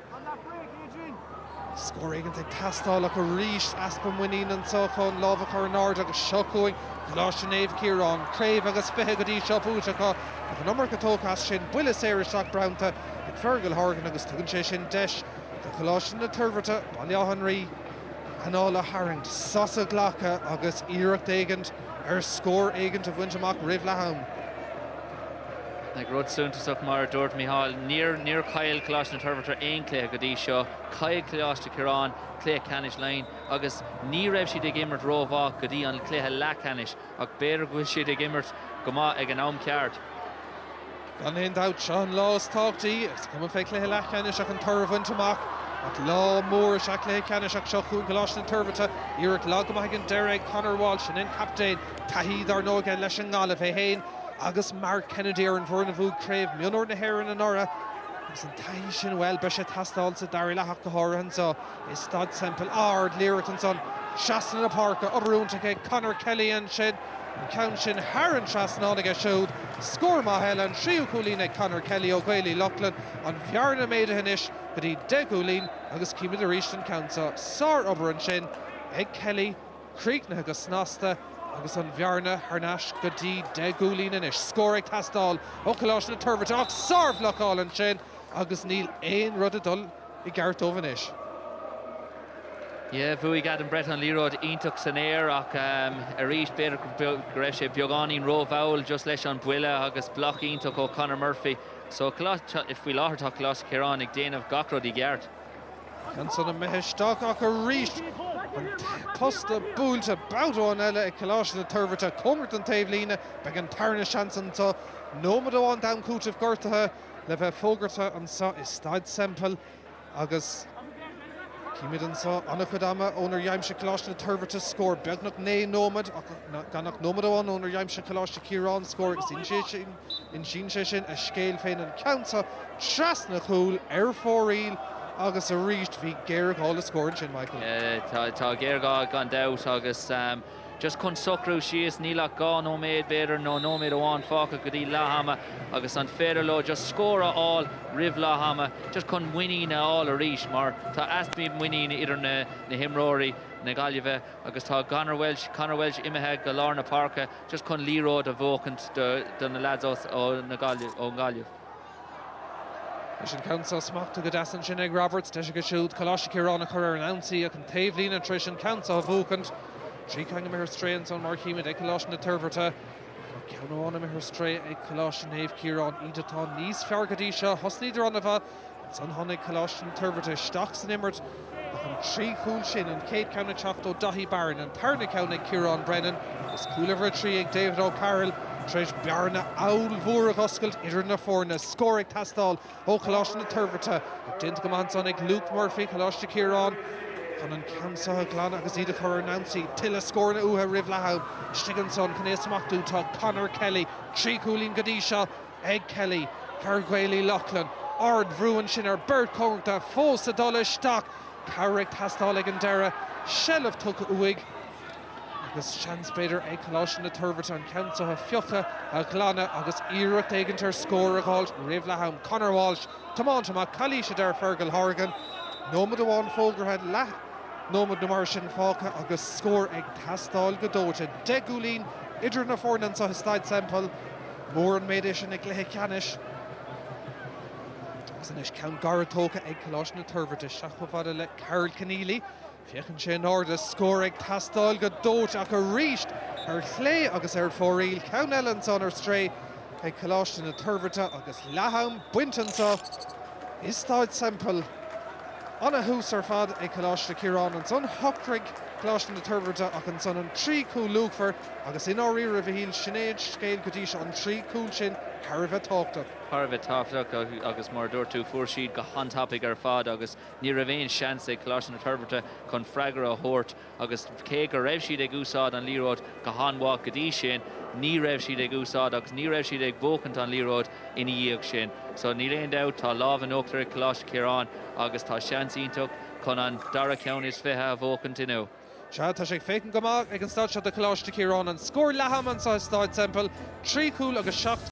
Scór éigin ag teastáil ach arís easpa muinín anseo chun lámh a chur in airde agus seo chugainn Coláiste Naomh Ciarán, craobh agus 20 go dtí seo buaite acu ach an iomarca tógtha as sin, buille saor isteach bronnta ag Fergal Horgan agus tugann sé sin deis do Choláiste na Toirbhirte, Baile Átha an Rí, anáil a tharraingt, sos a ghlacadh agus iarracht éigint ar scór éigint a bhaint amach roimh leath am. Ach rud suntasach, mar a dúirt Micheál, níor níor chaill Coláiste na Toirbhirte aon chluiche go dtí seo. Chaill Coláiste Chiaráin cluiche ceannais Laighean agus ní raibh siad ag imirt rómhaith go dtí an cluiche leathcheannais ach b'fhéidir go bhfuil siad ag imirt go maith ag an am ceart. Gan aon dabht, seo an lá is tábhachtaí. Is cuma fé chluiche leathcheannais ach an toradh a bhaint amach. Ach lá mór is ea cluiche ceannais ach seo chugainn Coláiste na Toirbhirte. Iarracht lag go maith ag an deireadh ag Conor Walsh, sin an captaen. Taithí dár ndóigh aige leis an nGaillimh é féin. agus Mark Kennedy ar an bhfoireann a bhuaigh Craobh Mionúir na hÉireann anuraidh agus an taithí sin, bhuel, beidh sé ag teastáil sa dara leath ach go háirithe anseo i Staid Semple. Ard-liathróid ansan trasna na páirce, obair iontach ag Conor Kelly ansin, an ceann sin thar an trasnán aige siúd. Scór maith eile, an tríú cúilín ag Conor Kelly ó Ghaeil Uí Lochlainn, an bhearna méadaithe anois go dtí 10 gcúilín agus címid arís an ceann seo. Sár-obair ansin ag Kelly. Críochnaithe go snasta agus an bhearna thar n-ais go dtí 10 gcúilín anois. Scór ag teastáil ó Choláiste na Toirbhirte ach sárbhlocáil ansin agus níl aon rud ag dul i gceart dóibh anois. Yeah, bhuaigh Adam Brett an liathróid iontach san aer ach arís b'fhéidir go raibh sé beagáinín rómhall just leis an buille agus bloc iontach ó Conor Murphy. So faoi láthair tá Coláiste Chiaráin ag déanamh gach rud i gceart. Ansan imithe isteach ach arís an posta buailte babhta amháin eile ag Coláiste na Toirbhirte cóngarach don taobhlíne. Beidh an tarna seans anseo. Nóiméad amháin d'am cúitimh gortaithe le bheith fógartha anseo i Staid Semple agus címid anseo an-chuid ama ónar aimsigh Coláiste na Toirbhirte scór, beagnach 9 nóiméad ach gan ach nóiméad amháin ónar aimsigh Coláiste Chiaráin scór agus insíonn sé sin a scéal féin an ceann seo Trasna chúil ar fóraoil agus arís bhí géarghá le scór ansin, Michael. Tá géarghá gan dabht agus just chun socrú síos, níl ach 2 nóiméad b'fhéidir nó nóiméad amháin fágtha go dtí leath ama agus an féidir leo just scór a fháil roimh leath ama just chun muinín a fháil arís mar tá easpa muinín idir na himreoirí na Gaillimhe agus tá Conor Walsh, Conor Walsh imithe go lár na páirce just chun liathróid a bhuachaint do na lads ó na Gaillimh, ón nGaillimh. Leis an ceann seo smachtaithe go deas ansin ag Roberts, deis aige siúd Coláiste Chiaráin a chur ar an ionsaí ach an taobhlíne tar éis an ceann seo a bhuachaint. Trí cheann imithe ar strae ansan mar a chímid ag Coláiste na Toirbhirte. Tá ceann amháin imithe ar strae ag Coláiste Naomh Ciarán, iad atá níos fearr go dtí seo. Thosnaíodar an-mhaith Ansan tháinig Coláiste na Toirbhirte isteach san imirt ach an trí chúl sin, an chéad ceann ag teacht ó Daithí Barron, an tarna ceann ag Ciarán Brennan agus cúl uimhir a trí ag David O'Carroll tar éis bearna ollmhór a dh'oscailt idir na foirne. Scór ag teastáil ó Choláiste na Toirbhirte ach déanta go maith ansan ag Luke Murphy, Coláiste Chiaráin, chun an ceann seo a ghlanadh agus iad a chur ar an ionsaí. Tuilleadh scóranna uathu roimh leath am. Istigh ansan chun é a smachtú tá Conor Kelly, trí chúilín go dtí seo. ag Kelly, fear Ghaeil Uí Lochlainn. Ard-bhrú ansin ar beirt cóngarach dó, fós ag dul isteach. Cabhair ag teastáil ag an deireadh. Seilbh tugtha uaidh agus seans b'fhéidir ag Coláiste na Toirbhirte an ceann seo a phiocadh, a ghlanadh agus iarracht éigint ar scór a dh'fháilt roimh leath am. Conor Walsh, tiomáint amach, calaois a deir Fergal Horgan. Nóiméad amháin fógartha, leath nóiméad nó mar sin fágtha agus scór ag teastáil go dóite. 10 gcúilín idir na foirne anseo i Staid Semple. Mór an méid é sin i gcluiche ceannais. Agus anois ceann gairid tógtha ag Coláiste na Toirbhirte isteach chomh fada le Karl Conneely. Féachann sé in airde, scór ag teastáil go dóite ach arís ar chlé agus ar fóraoil. Ceann eile ansan ar strae ag Coláiste na Toirbhirte agus leath-am bainte anseo i Staid Semple. Ana-thús ar fad ag Coláiste Chiaráin ansan. Shocraigh Coláiste na Toirbhirte ach ansan an trí chúl luachmhar Agus i ndáiríre, a Mhichíl, sin é an scéal go dtí seo, an trí chúl sin thar a bheith tábhachtach. Thar a bheith tábhachtach agus mar a dúirt tú, fuair siad go han-tapaidh ar fad agus ní raibh aon seans ag Coláiste na Toirbhirte chun freagra a thabhairt agus cé go raibh siad ag úsáid an liathróid go han-mhaith go dtí sin, ní raibh siad ag úsáid agus ní raibh siad ag buachaint an liathróid ina dhiaidh sin. So níl aon dabht, tá lámh in uachtar ag Coláiste Chiaráin agus tá seans iontach chun an dara ceann is fiche a bhuachaint inniu. Sea, tá sé ag féachaint go maith ag an staid seo do Choláiste Chiaráin. An scór leath-ama anseo i Stáid Semple, 3 chúl agus 7.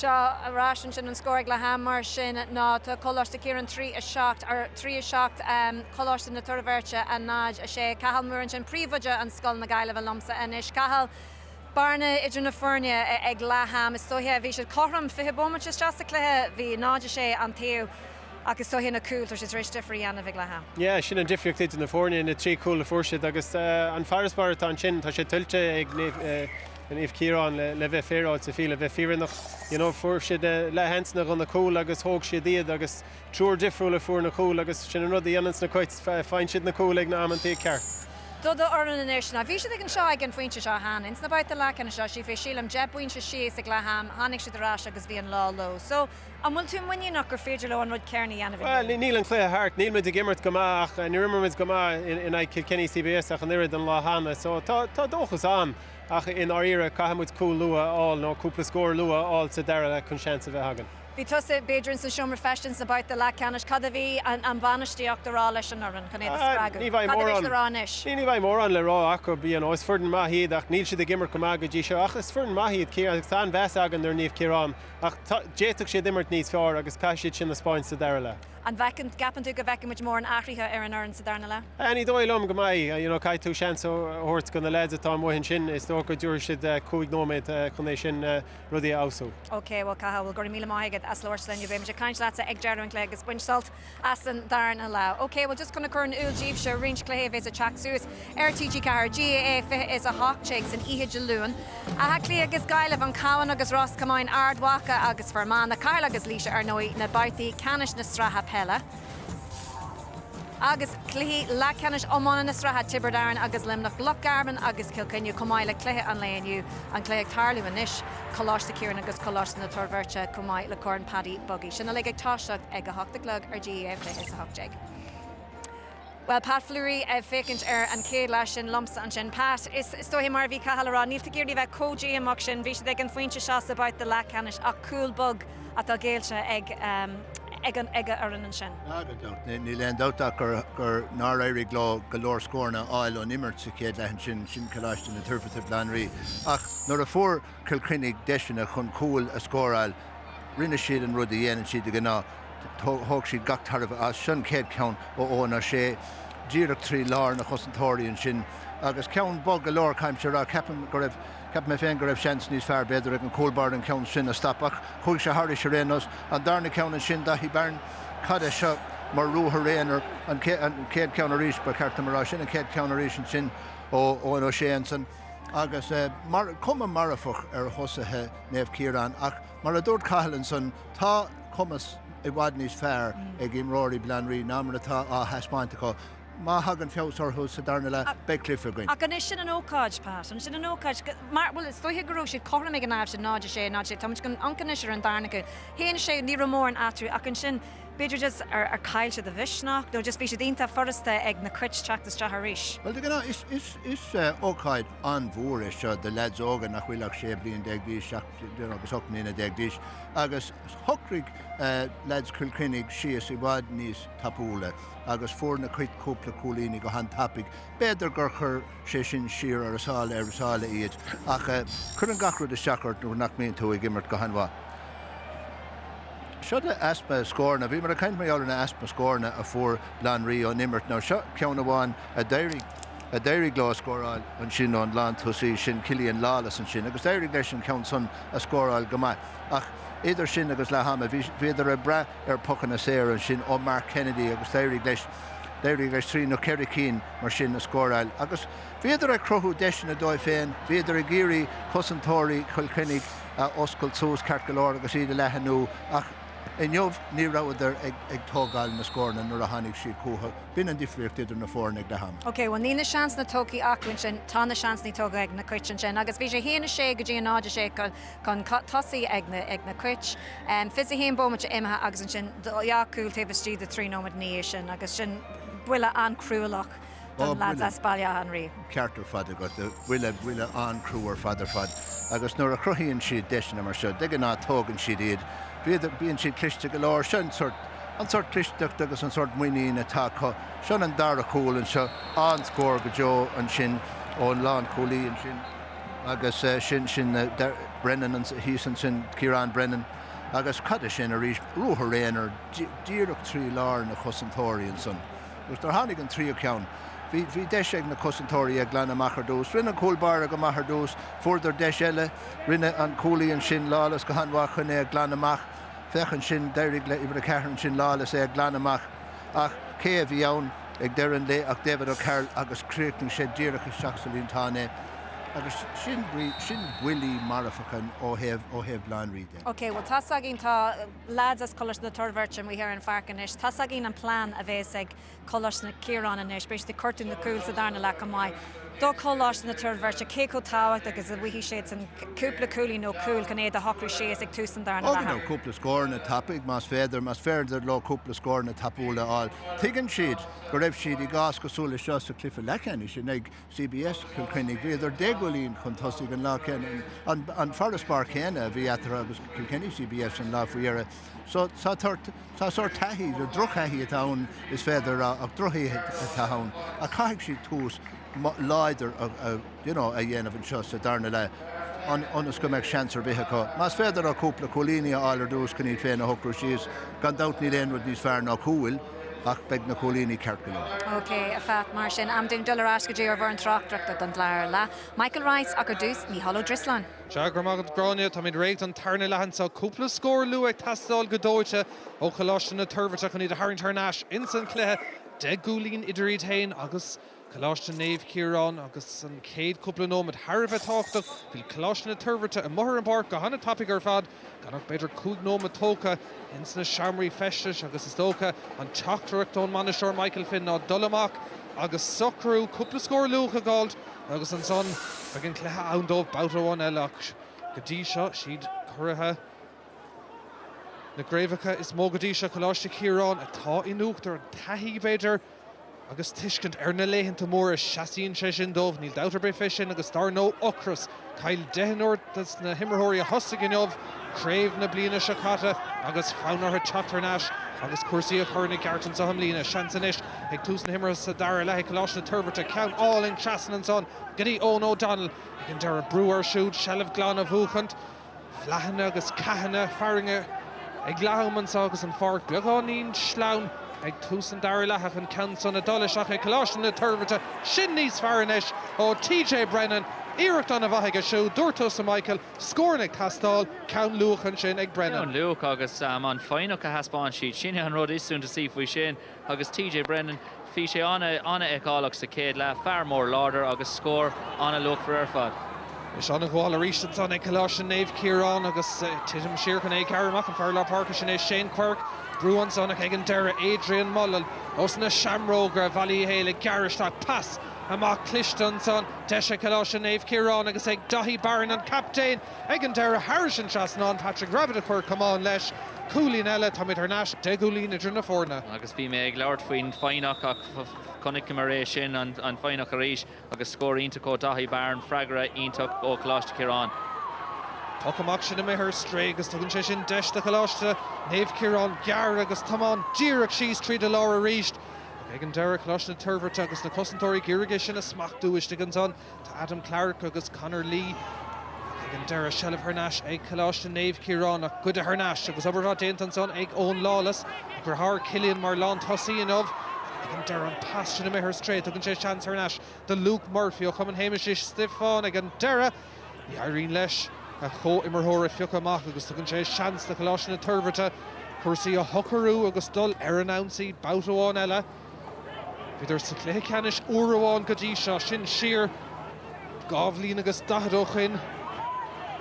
Seo ar ais ansin an scór ag leath am mar sin ná tá Coláiste Chiaráin 3, 7 ar 3, 7 Coláiste na Toirbhirte 0, 6. Cathal Moore ansin, príomhoide an Scoil na Gaillimhe liomsa anois. Cathal, bearna idir na foirne ag leath am is dóiche. Bhí siad cothrom 20 bomaite isteach sa chluiche, bhí 0, 6 an taobh ach is dóiche na cúil, tá siad tar éis difear a dhéanamh ag leath am. Yeah, sin an difríocht idir na foirne, na trí chúl a fuair siad agus an farasbarr atá ansin, tá sé tuillte ag Naomh Ciarán le bheith féaráilte, fiú le bheith fírinneach. You know, fuair siad leathsheansanna do na cúil agus thóg siad iad agus triúr difriúil a fuair na cúil agus sin an rud a dhéananns na Cait, faigheann siad na cúil ag na amantaí ceart. Do do fhoireann anois. Now bhí siad ag anseo ag an phointe seo cheana, ins na babhta leathcheannais seo, siad fé sílim 10 bpointe síos ag leath am, tháinig siad ar ais agus bhí an lá leo. So, An bhfuil tú muiníneach gur féidir leo an rud céanna a dhéanamh inniu? Bhuel, níl an cluiche thart. Níl muid ag imirt go maith ach níor imir muid go maith in aghaidh Kilkenny CBS ach an oiread an lá cheana. So tá dóchas ann ach i ndáiríre caithfidh muid cúl luath a fháil nó cúpla scór luath a fháil sa dara leath chun seans a bheith againn. Bhí tusa, b'fhéidir, ins an seomra feistis sna babhta leathcheannais. Cad a bhí an bhainistíocht a rá leis an fhoireann chun iad a spreagadh? Ní bheidh Cad a bheidh mórán siad a rá anois? Ní bheidh mórán le rá acu. You know, is foireann maith iad ach níl siad ag imirt go maith go dtí seo. Ach is foireann maith iad agus tá an-mheas againn ar Naomh Ciarán. Ach d'fhéadfadh siad imirt níos fearr agus caithfidh siad sin a 'spáint sa dara leath. An bhfeiceann, gceapann tú go bhfeicfidh muid mórán athraithe ar an fhoireann sa darna leath? Ní dóigh liom go mbeidh. You know, caithfidh tú seans a thabhairt do na leaids atá amuigh ansin. Is dócha go dtabharfaidh siad 5 nóiméad chun é sin, rudaí a fheabhsú. Ok, bhuel Cathal, bhuel go raibh míle maith agat as labhairt linn. Beidh muid ag caint leatsa ag deireadh an chluiche agus bain sult as an darna leath. Ok, bhuel just chun a chur in iúl daoibhse roinnt cluichí a bheas ag teacht suas ar TG4, GAA 20 is 18 san oíche Dé Luain. Áth Cliath agus Gaillimh, An Cabhán agus Ros Comáin, Ard Mhacha agus Fear Manach, Cathair agus Laois ar ndóigh, na babhtaí ceannais na sraithe peile. Agus cluichí leathcheannais iomána na sraithe, Tiobraid Árann agus Luimneach, Loch Garman agus Cill Chainnigh, chomh maith le cluiche an lae inniu, an cluiche ag tarlú anois, Coláiste Chiaráin agus Coláiste na Toirbhirte, chomh maith le Corn Paddy Buggy. Sin uilig ag toiseacht ag 8 a chlog ar GAA 20 is 18. Bhuel, Pat Fleury ag féachaint ar an chéad leath sin liomsa ansin. Pat, is dóiche mar a bhí Cathal a rá, níl tú ag iarraidh a bheith chomh díomách sin, bhí siad ag an phointe seo sa babhta leathcheannais ach cúl bog atá géillte ag ag an ag a fhoireann ansin. Ah, gan dabht. Níl aon dabht ach gur gur nár éirigh leo go leor scóranna a fháil ón imirt sa chéad leath ansin, sin Coláiste na Toirbhirte Baile Átha an Rí. Ach nuair a fuair Cill Chainnigh deiseanna chun cúil a scóráil, rinne siad an rud a dhéanann siad de ghnáth, thóg siad gach tairbhe as. Seo an chéad cheann ó Eoin O'Shea, díreach trí lár na chosantóirí ansin agus ceann bog go leor, caithfimse a rá. Ceapaim go raibh, ceapaim mé féin go raibh seans níos fearr b'fhéidir ag an chúl báire an ceann sin a stop ach chuaigh sé thairis ar aon nós. An darna ceann ansin, Daithí Beirne, cad é seo mar ruathar aonair, an chéad cheann arís, ba cheart dom a rá, sin an chéad cheann arís ansin ó Eoin O'Shea ansan. Agus mar, cuma marfach ar thosaithe Naomh Ciarán ach mar a dúirt Cathal ansan, tá cumas i bhfad níos fearr ag imreoirí Baile Átha an Rí ná mar atá á thaispeáint acu. Má thagann feabhas orthu sa darna leath, beidh cluiche againn. Ach an é sin an ócáid, Pat? An sin an ócáid? Mar, bhuel, is dóiche go raibh siad cothrom ag an am sin, 0, 6, 0, 6. Tá muid chun amharc anois ar an darna cúl. 1, 6, ní raibh mórán eatarthu ach ansin, B'fhéidir just ar chaill siad a mhisneach nó just bhí siad iontach furasta ag na Cait teacht isteach arís. Bhuel, de ghnáth, is, is, is ócáid an-mhór é seo do leaids óga nach bhfuil ach 16 bliain d'aois, 7 agus 18 mbliana d'aois, agus shocraigh leaids Chill Chainnigh síos i bhfad níos tapúla agus fuair na Cait cúpla cúilíní go han-tapaidh. B'fhéidir gur chuir sé sin siar ar a sála, ar a sála iad, ach cuireann gach rud isteach ort nuair nach mbíonn tú ag imirt go han-mhaith. Seo de easpa scóranna. Bhíomar ag caint mar gheall ar na easpa scóranna a fuair Baile Átha an Rí ón imirt. Now seo ceann amháin a d'éirigh a d'éirigh leo a scóráil ansin ón lántosaí sin Cillian Lawless ansin agus d'éirigh leis an ceann san a scóráil go maith. Ach idir sin agus leath ama bhí bhíodar ag brath ar pocanna saora ansin ó Mark Kennedy agus d'éirigh leis d'éirigh leis trí nó ceithre cinn mar sin a scóráil agus bhíodar ag cruthú deiseanna dóibh féin, bhíodar ag iarraidh cosantóirí Chill Chainnigh a oscailt suas ceart go leor agus iad a leathnú ach inniu ní rabhadar ag tógáil na scóranna nuair a tháinig siad chucu. B'in an difríocht idir na foirne ag leath ama. Ok, bhuel níl na seansanna tógtha acu ansin, tá na seansanna tógtha ag na Cait ansin agus bhí sé 1-6 go dtí 0-6 chun tosaigh ag na ag na Cait. 21 bomaite imithe agus ansin dhá chúl taobh istigh de 3 nóiméad ina dhiaidh sin agus sin buille an-chruálach. don leaids as Baile Átha an Rí. Ceart ar fad agat. Buille, buille an-chrua ar fad ar fad. Agus nuair a chruthaíonn siad deiseanna mar seo, de ghnáth tógann siad iad. Bhíodar, bíonn siad cliste go leor. Seo an sórt, an sórt clisteacht agus an sórt muinín atá acu. Seo an dara cúl anseo. An-scór go deo ansin ón lánchúlaí ansin agus sin, sin. Brennan thíos ansin, Ciarán Brennan, agus cad é sin arís, ruathar aonair díreach trí lár na chosantóirí ansan. Agus nuair tháinig an tríú ceann, bhí, bhí deis ag na cosantóirí é glanadh amach ar dtús. Rinne an cúl báire go maith ar dtús, fuaireadar deis eile, rinne an cúlaí ansin, Lawless, go han-mhaith chun é a ghlanadh amach. Féach ansin, d'éirigh le uimhir 4 ansin, Lawless, é a ghlanadh amach. Ach cé a bhí ann ag deireadh an lae ach David O'Carroll agus chríochnaigh sé díreach isteach sa líontán é. Agus sin, sin buillí marfacha ó thaobh, ó thaobh Bhaile Átha an Rí de. Ok, bhuel tá's againn, tá lads as Coláiste na Toirbhirte amuigh ar an pháirc anois. Tá's againn an plean a bhéas ag Coláiste Chiaráin anois, beidh siad ag cuartú na cúil sa darna leath chomh maith. Do Choláiste na Toirbhirte, cé chomh tábhachtach is a bhfaighidh siadsan cúpla cúilín nó cúl chun iad a shocrú síos ag tús an darna Ó, leatha? you know, cúpla scóranna tapaidh, más féidir, más féidir leo cúpla scóranna tapúla a fháil. Tuigeann siad go raibh siad i gcás cosúil leis seo sa chluiche leathcheannais in aghaidh CBS Cill Chainnigh. Bhíodar 10 gcúilín chun tosaigh an lá céanna, an farasbarr céanna a bhí eatarthu agus Kilkenny CBS an lá faoi dheireadh. So tá tá sórt taithí, drochthaithí atá ann is féidir a rá, ach drochthaithí atá ann, ach caithfidh siad tús láidir a you know, a dhéanamh anseo sa darna leath ionas go mbeidh seans ar bith acu. Más féidir leo cúpla cúilíní a fháil ar dtús chun iad féin a shocrú síos, gan dabht níl aon rud níos fearr ná cúil, ach beidh na cúilíní ceart go leor. Ok, a Phat, mar sin, am dúinn dul ar ais go dtí ár bhfoireann tráchtaireachta don dara leath. Michael Rice ach ar dtús, Mícheál Ó Drisleáin. Sea, go raibh maith agat Gráinne, táimid réidh don tarna leath anseo. Cúpla scór luath ag teastáil go dóite ó Choláiste na Toirbhirte chun iad a tharraingt thar n-ais ins an chluiche. 10 gcúilín idir iad féin agus Coláiste Naomh Ciarán agus an chéad chúpla nóiméad thar a bheith tábhachtach. Bhí Coláiste na Toirbhirte amuigh ar an bpáirc go han-tapaidh ar fad, gan ach b'fhéidir 5 nóiméad tógtha ins na seomraí feistis agus is dócha an teachtaireacht ón mbainisteoir Michael Finn ná dul amach agus socrú, cúpla scór luath a dh'fháilt agus ansan beidh an cluiche ann dóibh babhta amháin eile ach go dtí seo siad curaithe na gcraobhacha is mó go dtí seo, Coláiste Chiaráin atá in uachtar, an taithí b'fhéidir agus tuiscint ar na laethanta móra, seasaíonn sé sin dóibh, níl dabht ar bith fé sin agus dár ndóigh ocras. Chaill deichniúr des na himreoirí a thosaigh inniu craobh na bliana seo caite agus fonn orthu teacht thar n-ais agus cúrsaí a chur ina gceart anseo i mbliana. Seans anois ag tús na himeartha sa dara leath ag Coláiste na Toirbhirte. Ceann álainn trasna ansan go dtí Eoin O'Donnell ag an deireadh. Brú air siúd, seilbh glan a bhuachaint. Flathanna agus ceathanna fearthainne ag leath-am anseo agus an pháirc beagáinín sleamhain ag tús an dara leath ach an ceann san ag dul isteach ag Coláiste na Toirbhirte. Sin níos fearr anois ó TJ Brennan. Iarracht an-mhaith aige siúd. Dúirt tusa Michael, scóranna ag teastáil. Ceann luath ansin ag Brennan. Ceann luath agus an foighneach a thaispeáin siad. Sin é an rud is suntasaí faoi sin. Agus TJ Brennan, bhí sé an-fheiceálach sa chéad leath, fear mór láidir agus scór an-luachmhar ar fad. Is an-ghabháil arís ansan ag Coláiste Naomh Ciarán agus titim siar chun é a ghearradh amach, an fear lár páirce sin é Shane Quirke. Brú ansan ach ag an deireadh Adrian Mullen ós na Seamróga Bhaile Uí Héil ag gearradh isteach pas amach cliste ansan. Deis ag Coláiste Naomh Ciarán agus ag Daithí Barron an captaen Ag an deireadh, thairis an trasnán, Patrick Rabbitte a chuir camán leis. Cúilín eile, táimid thar n-ais, 10 gcúilín idir na foirne. Agus bhí mé ag labhairt faoin foighneach ach chonaiceamar é sin, an foighneach arís agus scór iontach ó Daithí Barron, freagra iontach ó Choláiste Chiaráin. Poc amach sin imithe ar strae agus tugann sé sin deis do Choláiste Naomh Ciarán gearradh agus tiomáint díreach síos tríd an lár arís. Ach ag an deireadh, Coláiste na Toirbhirte agus na cosantóirí ag iarraidh é sin a smachtú istigh ansan. Tá Adam Clarke agus Conor Lee ach ag an deireadh, seilbh thar n-ais ag Coláiste Naomh Ciarán ach goideadh thar n-ais agus obair mhaith déanta ansan ag Eoin Lawless a dheartháir Cillian mar lántosaí inniu ach ag an deireadh an pas sin imithe ar strae. Tugann sé seans thar n-ais do Luke Murphy ó Chumann Shéamais Uí Stiofáin ag an deireadh. Ní éiríonn leis a chomhimreoir a phiocadh amach agus tugann sé seans do Choláiste na Toirbhirte cúrsaí a shocrú agus dul ar an ionsaí babhta amháin eile. Bhíodar sa chluiche ceannais uair amháin go dtí seo, sin siar 2 bhliain agus 40 ó shoin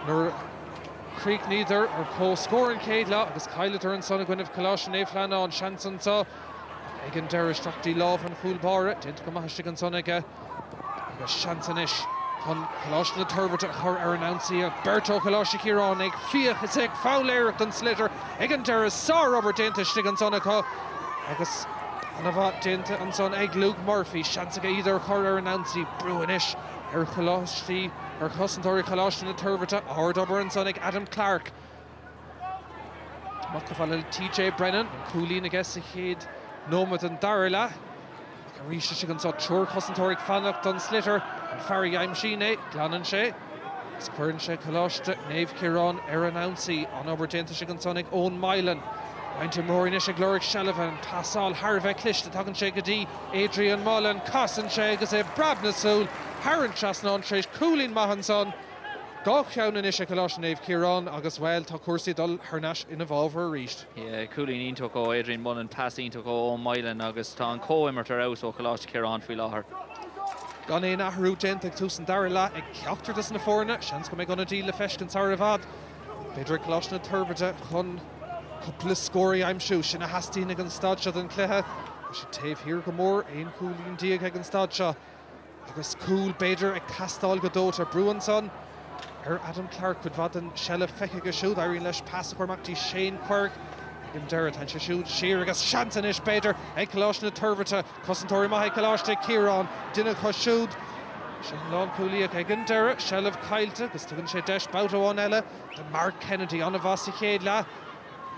nuair a chríochnaíodar ar comhscór an chéad lá agus chailleadar ansan i gcoinnibh Choláiste Naomh Flannáin. Seans anso ach ag an deireadh isteach dtí lámh an chúl báire. Déanta go maith istigh ansan aige agus seans anois chun Coláiste na Toirbhirte a chur ar an ionsaí ach beirt ó Choláiste Chiaráin ag fiach is ag foghlaeireacht an sliotar ag an deireadh. Sárobair déanta istigh ansan acu agus ana-mhaith déanta ansan ag Luke Murphy. Seans aige iad a chur ar an ionsaí. Brú anois ar choláistí, ar chosantóirí Choláiste na Toirbhirte. Ard-obair ansan ag Adam Clarke. Amach chomh fada le TJ Brennan, an cúilín aige sa chéad nóiméad den dara leath. Ach arís istigh anso, triúr cosantóir ag fanacht don sliotar. An fear a aimsíonn é, glanann sé. Agus cuireann sé Coláiste Naomh Ciarán ar an ionsaí. An-obair déanta istigh ansan ag Eoin Mylan. Roinnt imreoirí anois ag lorg seilbhe. An pasáil thar a bheith cliste. Tagann sé go dtí Adrian Mullen. Casann sé agus é breab na súl thar an trasnán tar éis cúilín maith ansan. 2 cheann anois ag Coláiste Naomh Ciarán agus, bhuel, tá cúrsaí ag dul thar n-ais ina bhfabhar arís. Yeah, cúilín iontach ó Adrian Mullen, pas iontach ó Eoin Mylan agus tá an chomhimirt ar fheabhas ó Choláiste Chiaráin faoi láthair. Gan aon athrú déanta ag tús an dara leath ag ceachtar des na foirne, seans go mbeidh ionadaí le feiscint sar i bhfad, b'fhéidir ag Coláiste na Toirbhirte chun cúpla scór a aimsiú. Sin a theastaíonn ag an staid seo den chluiche. Tá siad taobh thiar go mór, 11 chúilín ag an staid seo. Agus cúl, b'fhéidir, ag teastáil go dóite. Brú ansan ar Adam Clarke. Cuid mhaith den tseilbh feicthe aige siúd. Éiríonn leis pas a chur amach dtí Shane Quirke. Ag an deireadh, téann sé siúd siar agus seans anois, b'fhéidir, ag Coláiste na Toirbhirte. Cosantóirí maithe ag Coláiste Chiaráin. Duine acu siúd, sin an lánchúlaí ach ag an deireadh, seilbh caillte agus tugann sé deis babhta amháin eile do Mark Kennedy. An-mhaith sa chéad leath.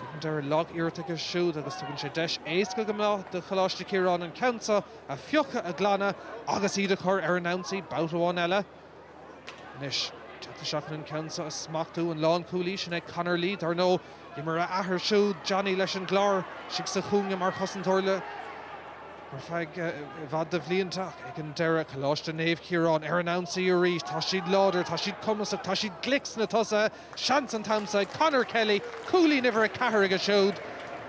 Ag an deireadh, lag-iarracht aige siúd agus tugann sé deis éasca go maith do Choláiste Chiaráin an ceann seo a phiocadh, a ghlanadh agus iad a chur ar an ionsaí babhta amháin eile. Anois, teacht isteach chun an ceann seo a smachtú, an lánchúlaí, sin é Conor Lee. Dar ndóigh, d'imir a athair siúd, Johnny, leis an gClár istigh sa chúinne mar chosantóir le ar feadh i bhfad de bhlianta ach ag an deireadh, Coláiste Naomh Ciarán ar an ionsaí arís. Tá siad láidir, tá siad cumasach, tá siad glic sna tosaithe. Seans an t-am seo ag Conor Kelly, cúilín uimhir 4 aige siúd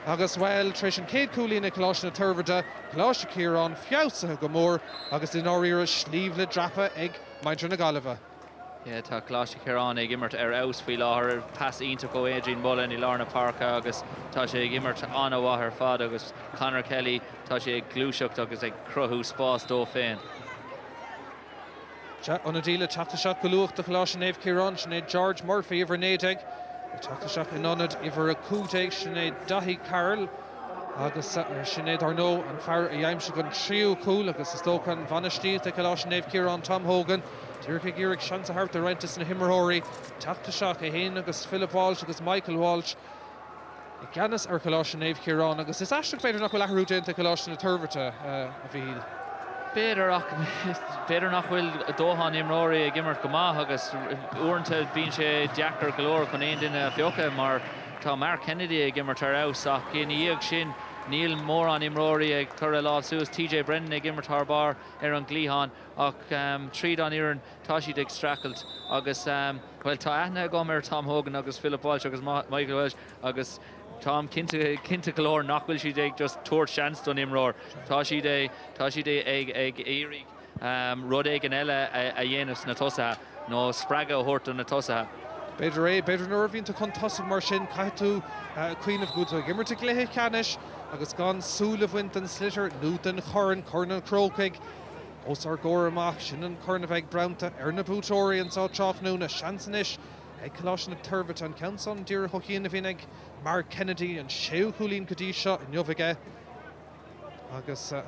agus, bhuel, tar éis an chéad chúilín ag Coláiste na Toirbhirte, Coláiste Chiaráin feabhsaithe go mór agus i ndáiríre sliabh le dreapadh ag muintir na Gaillimhe. Yeah, tá Coláiste Chiaráin ag imirt ar fheabhas faoi láthair. Pas iontach ó Adrian Mullen i lár na páirce agus tá sé ag imirt an-mhaith ar fad agus Conor Kelly, tá sé ag gluaiseacht agus ag cruthú spás dó féin. Sea, ionadaí le teacht isteach go luath do Choláiste Naomh Ciarán, sin é George Murphy, uimhir 19, ag teacht isteach in ionad uimhir 15, sin é Daithí Carroll agus sin é, dar ndóigh, an fear a d'aimsigh an tríú cúl agus is dócha an bhainistíocht ag Coláiste Naomh Ciarán, Tom Hogan, díreach ag iarraidh seans a thabhairt do roinnt de na himreoirí teacht isteach, é féin agus Philip Walsh agus Michael Walsh. i gceannas ar Choláiste Naomh Ciarán agus is aisteach b'fhéidir nach bhfuil athrú déanta ag Coláiste na Toirbhirte, a Mhíchíl. B'fhéidir ach b'fhéidir nach bhfuil dóthain imreoirí ag imirt go maith agus uaireanta bíonn sé deacair go leor chun aon duine a phiocadh mar tá Mark Kennedy ag imirt ar fheabhas ach ina dhiaidh sin níl mórán imreoirí ag cur a lámh suas. TJ Brennan ag imirt thar barr ar an gcliathán ach tríd an fhoireann tá siad ag streachailt agus bhuel tá aithne agam ar Tom Hogan agus Philip Walsh agus Michael Walsh agus táim cinnte, cinnte go leor nach bhfuil siad ag just tabhairt seans don imreoir. Tá siad ag, tá siad ag, ag iarraidh rud éigin eile a dhéanamh sna tosaithe nó spreagadh a thabhairt do na tosaithe. B'fhéidir é, b'fhéidir nuair a bhíonn tú chun tosaigh mar sin caithfidh tú cuimhneamh go bhfuil tú ag imirt i gcluiche ceannais agus gan súil a bhaint den sliotar nó den chorn, Corn an Chrócaigh. Os ár gcomhair amach, sin an corn a bheidh bronnta ar na buaiteoirí anseo tráthnóna. Seans anois ag Coláiste na Toirbhirte an ceann san díreach ó chian a bhíonn ag Mark Kennedy, an séú cúilín go dtí seo inniu aige. Agus an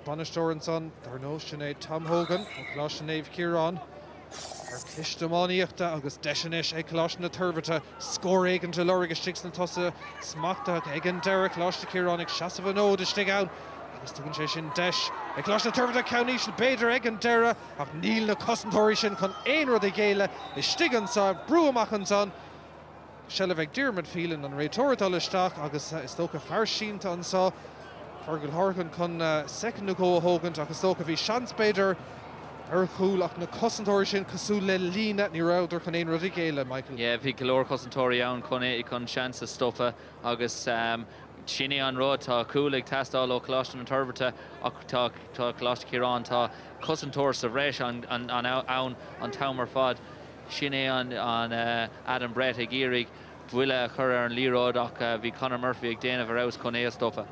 bainisteoir ansan, dar ndóigh, sin é Tom Hogan ó Choláiste Naomh Ciarán. Fear cliste iománaíochta agus deis anois ag Coláiste na Toirbhirte scór éigin a lorg istigh sna tosaithe. Smachtaithe ag an deireadh, Coláiste Chiaráin ag seasamh an fhóid istigh ann agus tugann sé sin deis ag Coláiste na Toirbhirte ceann íseal b'fhéidir ag an deireadh ach níl na cosantóirí sin chun aon rud a ghéilleadh istigh anseo. Brú amach ansan. Seilbh ag Diarmuid Phelan, an réiteoir ag dul isteach agus is dócha fear sínte anseo, Fergal Horgan chun soicind nó dhó a thógaint ach is dócha bhí seans b'fhéidir ar chúl ach na cosantóirí sin cosúil le líne, ní rabhadar chun aon rud a ghéilleadh, Michael. Yeah, bhí go leor cosantóirí ann chun é, chun seans a stopadh agus sin é an rud, tá cúl ag teastáil ó Choláiste na Toirbhirte ach tá Coláiste Chiaráin, tá cosantóir sa bhreis ann an t-am ar fad. Sin é an Adam Brett ag iarraidh buille a chur ar an liathróid ach bhí Conor Murphy ag déanamh a fheabhas chun é a stopadh.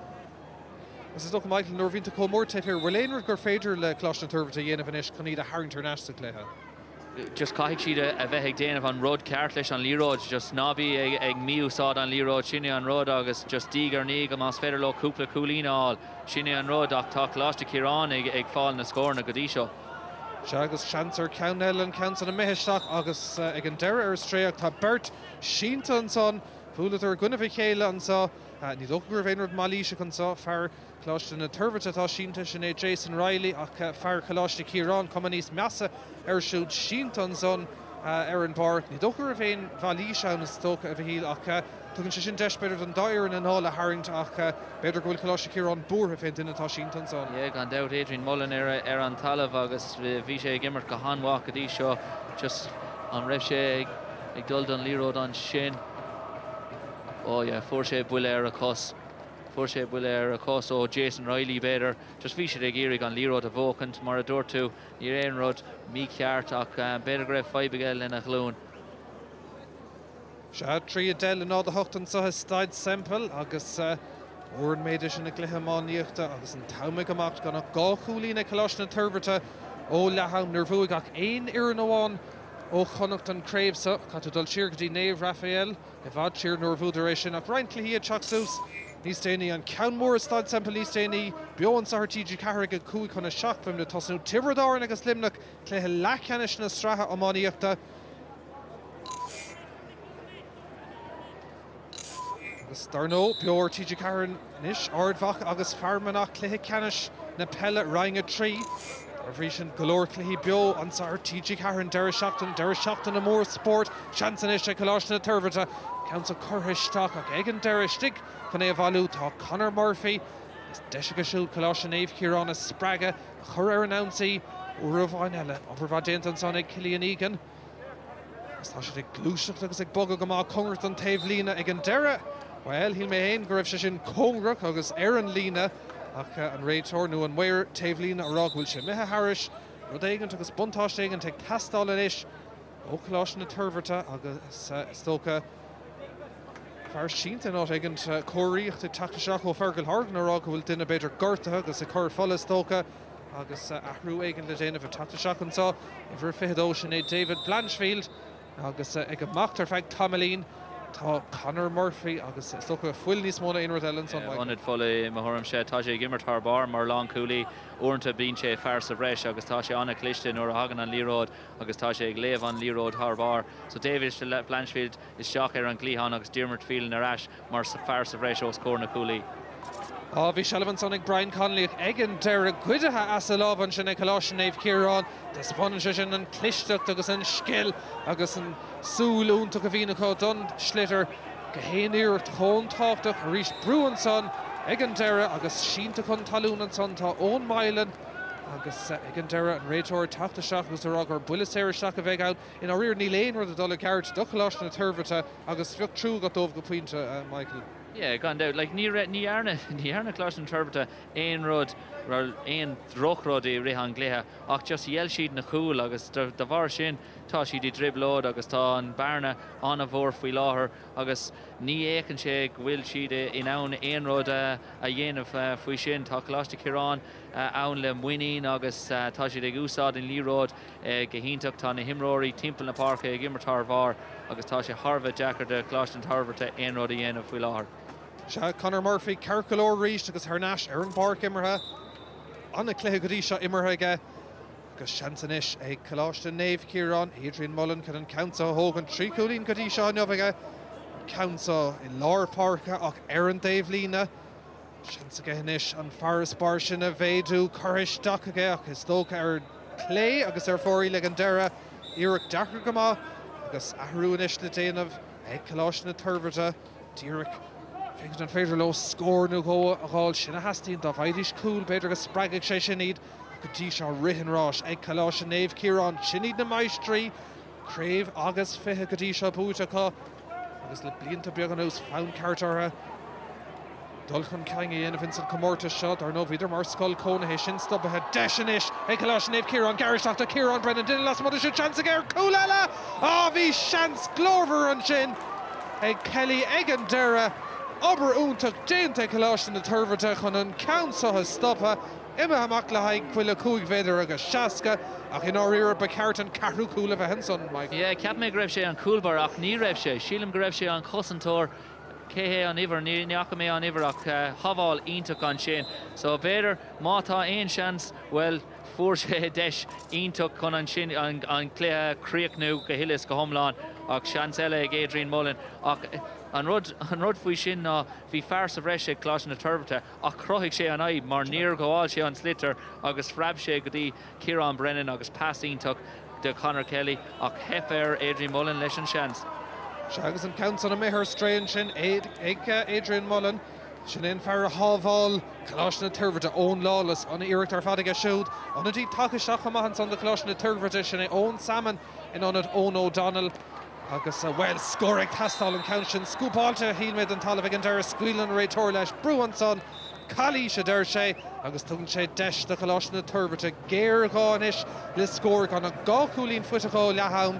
Agus is dócha, Michael, nuair a bhíonn tú chomh mór taobh thiar, bhfuil aon rud gur féidir le Coláiste na Toirbhirte a dhéanamh anois chun iad a tharraingt thar n-ais sa chluiche? Just caithfidh siad a bheith ag déanamh an rud ceart leis an liathróid. Just ná bí ag mí-úsáid an liathróid, sin é an rud agus just diaidh ar ndiaidh más féidir leo cúpla cúilín a fháil, sin é an rud ach tá Coláiste Chiaráin ag fáil na scóranna go dtí seo. Sea, agus seans ar cheann eile, an ceann san imithe isteach agus ag an deireadh ar strae ach tá beirt sínte ansan, bhuaileadar i gcoinnibh a chéile anso. Ní dócha go raibh aon rud mailíseach anso. Fear Choláiste na Toirbhirte atá sínte, sin é Jason Reilly, ach fear Choláiste Chiaráin, cuma níos measa air siúd, sínte ansan. ar an bpáirc. Ní dócha go raibh aon mhailís ann is dócha, a Mhichíl, ach tugann sé sin deis b'fhéidir don dá fhoireann anáil a tharraingt ach b'fhéidir go bhfuil Coláiste Chiaráin buartha fén duine atá sínte ansan. Yeah, gan dabht, Adrian Mullen ar an talamh agus bhí sé ag imirt go han-mhaith go dtí seo. Just an raibh sé ag dul don liathróid ansin? Oh yeah, fuair sé buille ar a chos. Fuair sé buille ar a chos ó Jason Reilly b'fhéidir. Just bhí siad ag iarraidh an liathróid a bhuachaint, mar a dúirt tú. Ní raibh aon rud mícheart ach b'fhéidir go raibh fadhb aige lena ghlúin. Sea, 3, 10 le 0, 8 anseo i Staid Semple agus mór an méid é sin i gcluiche iománaíochta agus an t-am ag imeacht gan ach 2 chúilín ag Coláiste na Toirbhirte ó leath-am. Níor bhuaigh ach aon fhoireann amháin ó Chonnacht an craobh seo. Caithfidh tú dul siar go dtí Naomh Raphael i bhfad siar nuair a bhuadar é sin ach roinnt cluichí ag teacht suas níos déanaí. An ceann mór i Staid Semple níos déanaí, beo anseo ar TG4 ag 5 chun 7 beimid ag tosnú Tiobraid Árann agus Luimneach, cluiche leathcheannais na sraithe iománaíochta. Agus dar ndóigh, beo ar TG4 anois, Ard Mhacha agus Fear Manach, cluiche ceannais na peile Roinn 3. Dá bhrí sin, go leor cluichí beo anseo ar TG4 an deireadh seachtaine, deireadh seachtaine mór spóirt. Seans anois ag Coláiste na Toirbhirte, ceann seo curtha isteach ach ag an deireadh istigh chun é a bhailiú tá Conor Murphy. Agus deis aige siúd Coláiste Naomh Ciarán a spreagadh, a chur ar an ionsaí uair amháin eile. Obair mhaith déanta ansan ag Cillian Egan. Agus tá siad ag gluaiseacht agus ag bogadh go maith cóngarach don taobhlíne ag an deireadh. Bhuel, shíl mé féin go raibh sé sin cóngarach agus ar an líne ach an réiteoir nó an maor taobhlíne a rá go bhfuil sé imithe thairis, rud éigint agus buntáiste éigint ag teastáil anois ó Choláiste na Toirbhirte agus is dócha fear sínte in áit éigint comharthaíocht ag teacht isteach ó Fergal Horgan a rá go bhfuil duine b'fhéidir gortaithe agus ag cur fola is dócha. Agus athrú éigin le déanamh ag teacht isteach anseo, uimhir 22, sin é David Blanchfield agus ag imeacht ar feadh tamaillín tá Conor Murphy agus is dócha fuil níos mó ná aon rud eile ansan, Michael. Ionad fola i mo thuairimse. Tá sé ag imirt thar barr mar lánchúlaí. Uaireanta bíonn sé fear sa bhreis agus tá sé an-chliste nuair a thagann an liathróid agus tá sé ag léamh an liathróid thar barr. So David Blanchfield isteach ar an gcliathán agus Diarmuid Phelan ar ais mar fear sa bhreis os comhair na cúlaí. Á, bhí seilbh ansan ag Brian Connolly ach ag an deireadh, goidithe as a lámh ansin ag Coláiste Naomh Ciarán. Taispeánann sé sin an chlisteacht agus an scil agus an súil iontach a bhíonn acu don sliotar go haon iarracht chomh tábhachtach. Arís brú ansan ag an deireadh agus sínte chun talún ansan tá Eoin Moylan agus ag an deireadh an réiteoir ag teacht isteach agus a rá gur buille saor isteach a bheidh ann. I ndáiríre níl aon rud ag dul i gceart do Choláiste na Toirbhirte agus bheadh trua agat dóibh go pointe, Michael. Yeah, gan dabht. Like, ní raibh, ní dhearna, ní dhearna Coláiste na Toirbhirte aon rud, aon drochrud i rith an gcluiche ach just ghéill siad na cúil agus de, de bharr sin tá siad i dtrioblóid agus tá an bearna an-mhór faoi láthair agus ní fhéachann sé go bhfuil siad in ann aon rud a, a dhéanamh faoi sin. Tá Coláiste Chiaráin ann le muinín agus tá siad ag úsáid an liathróid Go hiontach. Tá na himreoirí timpeall na páirce ag imirt thar bharr agus tá sé thar a bheith deacair do Choláiste na Toirbhirte aon rud a dhéanamh faoi láthair. Sea, Conor Murphy ceart go leor arís agus thar n-ais ar an bpáirc imeartha. An-chluiche go dtí seo imeartha aige agus seans anois ag Coláiste Naomh Ciarán, Adrian Mullen chun an ceann seo a thógaint. 3 chúilín go dtí seo inniu aige. An ceann seo i lár páirce ach ar an dtaobhlíne. Seans aige anois an farasbarr sin a mhéadú. Curtha isteach aige ach is dócha ar clé agus ar fóraoil ag an deireadh. Iarracht deacair go maith agus athrú anois le déanamh ag Coláiste na Toirbhirte. Díreach féachaint an féidir leo scór nó dhó a fháil. Sin a theastaíonn. Dá bhfaighidís cúl b'fhéidir go spreagfadh sé sin iad. Ach go dtí seo rith an ráis ag Coláiste Naomh Ciarán. Sin iad na máistrí. Craobh agus 20 go dtí seo buaite acu. Agus le blianta beaga anuas, fonn ceart orthu dul chun cinn a dhéanamh ins an chomórtas seo. Dar ndóigh, bhíodar mar scoil cónaithe, sin stoptha. Deis anois ag Coláiste Naomh Ciarán, gearradh isteach do Ciarán Brennan, duine lasmuigh de siúd, seans aige ar chúl eile! Á, bhí seans glórmhar ansin ag Kelly ag an deireadh. Obair iontach déanta ag Coláiste na Toirbhirte chun an ceann seo a stopadh. Imithe amach le haghaidh buille 5 mhéadar agus 60, ach i ndáiríre ba cheart an ceathrú cúl a bheith ansan, Michael. Yeah, cheap mé go raibh sé an cúlbáire ach ní raibh sé. Sílim go raibh sé an chosantóir. Cé hé an uimhir? Ní fhaca mé an uimhir ach shábháil iontach ansin. So b'fhéidir má tá aon seans, bhuel, fuair sé deis iontach chun ansin an cluiche a chríochnú go huile is go hiomlán ach seans eile ag Adrian Mullen. Ach an rud, an rud faoi sin ná bhí fear sa bhreis ag Coláiste na Toirbhirte Ach chruthaigh sé an fhadhb mar níor ghabháil sé an sliotar agus phreab sé go dtí Ciarán Brennan agus pas iontach. do Conor Kelly ach theip ar Adrian Mullen leis an seans. Sea agus an ceann san imithe ar strae ansin ag Adrian Mullen. Sin é an fear a shábháil Coláiste na Toirbhirte, Eoin Lawless. An-iarracht ar fad aige siúd. Ionadaí tagtha isteach chomh maith ansan do Choláiste na Toirbhirte, sin é Eoin Salmon in ionad Eoin O'Donnell. Agus, bhuel, scór ag teastáil an ceann sin scúpáilte, shíl mé, den talamh ag an deireadh. Scaoileann an réiteoir leis. Brú ansan. Calaois, a deir sé, agus tugann sé deis do Choláiste na Toirbhirte. Géarghá anois le scór gan ach 2 chúilín faighte acu ó leath-am.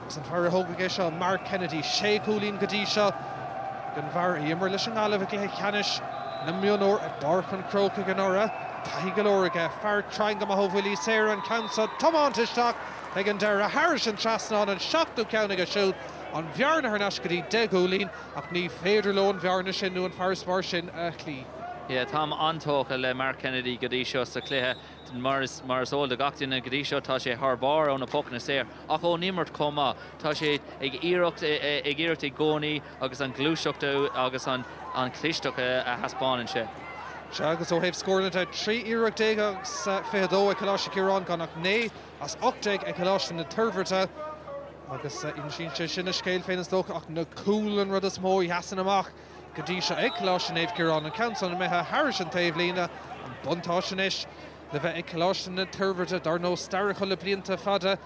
Agus an fear a thógfaidh é seo, Mark Kennedy, sé chúilín go dtí seo ag an bhfear a d'imir leis an nGaillimh i gcluiche ceannais na mionúr i bPáirc an Chrócaigh anuraidh. Taithí go leor aige, fear crainn go maith ó bhuillí saora, an ceann seo tiomáinte isteach ag an deireadh, thairis an trasnán, an seachtú ceann aige siúd, an bhearna thar n-ais go dtí 10 gcúilín, ach ní féidir leo an bhearna sin nó an farasbarr sin a chloí. Yeah, táim an-tógtha le Mark Kennedy go dtí seo sa chluiche. Mar is eol do gach duine go dtí seo, tá sé thar barr ó na pocanna saor, ach ón imirt chomh maith. Tá sé ag iarracht, ag iarracht i gcónaí agus an ghluaiseacht agus an chlisteacht a thaispeánann sé. Sea, agus ó thaobh scóranna de, 13 iarracht agus 22 ag Coláiste Chiaráin gan ach 9 as 18 ag Coláiste na Toirbhirte. Agus insíonn sé sin a scéal féin is dócha, ach na cúil an rud is mó a sheasann amach. Go dtí seo ag Coláiste Naomh Ciarán, an ceann san imithe thairis an taobhlíne, an buntáiste anois le bheith ag Coláiste na Toirbhirte, dar ndóigh stair acu le blianta fada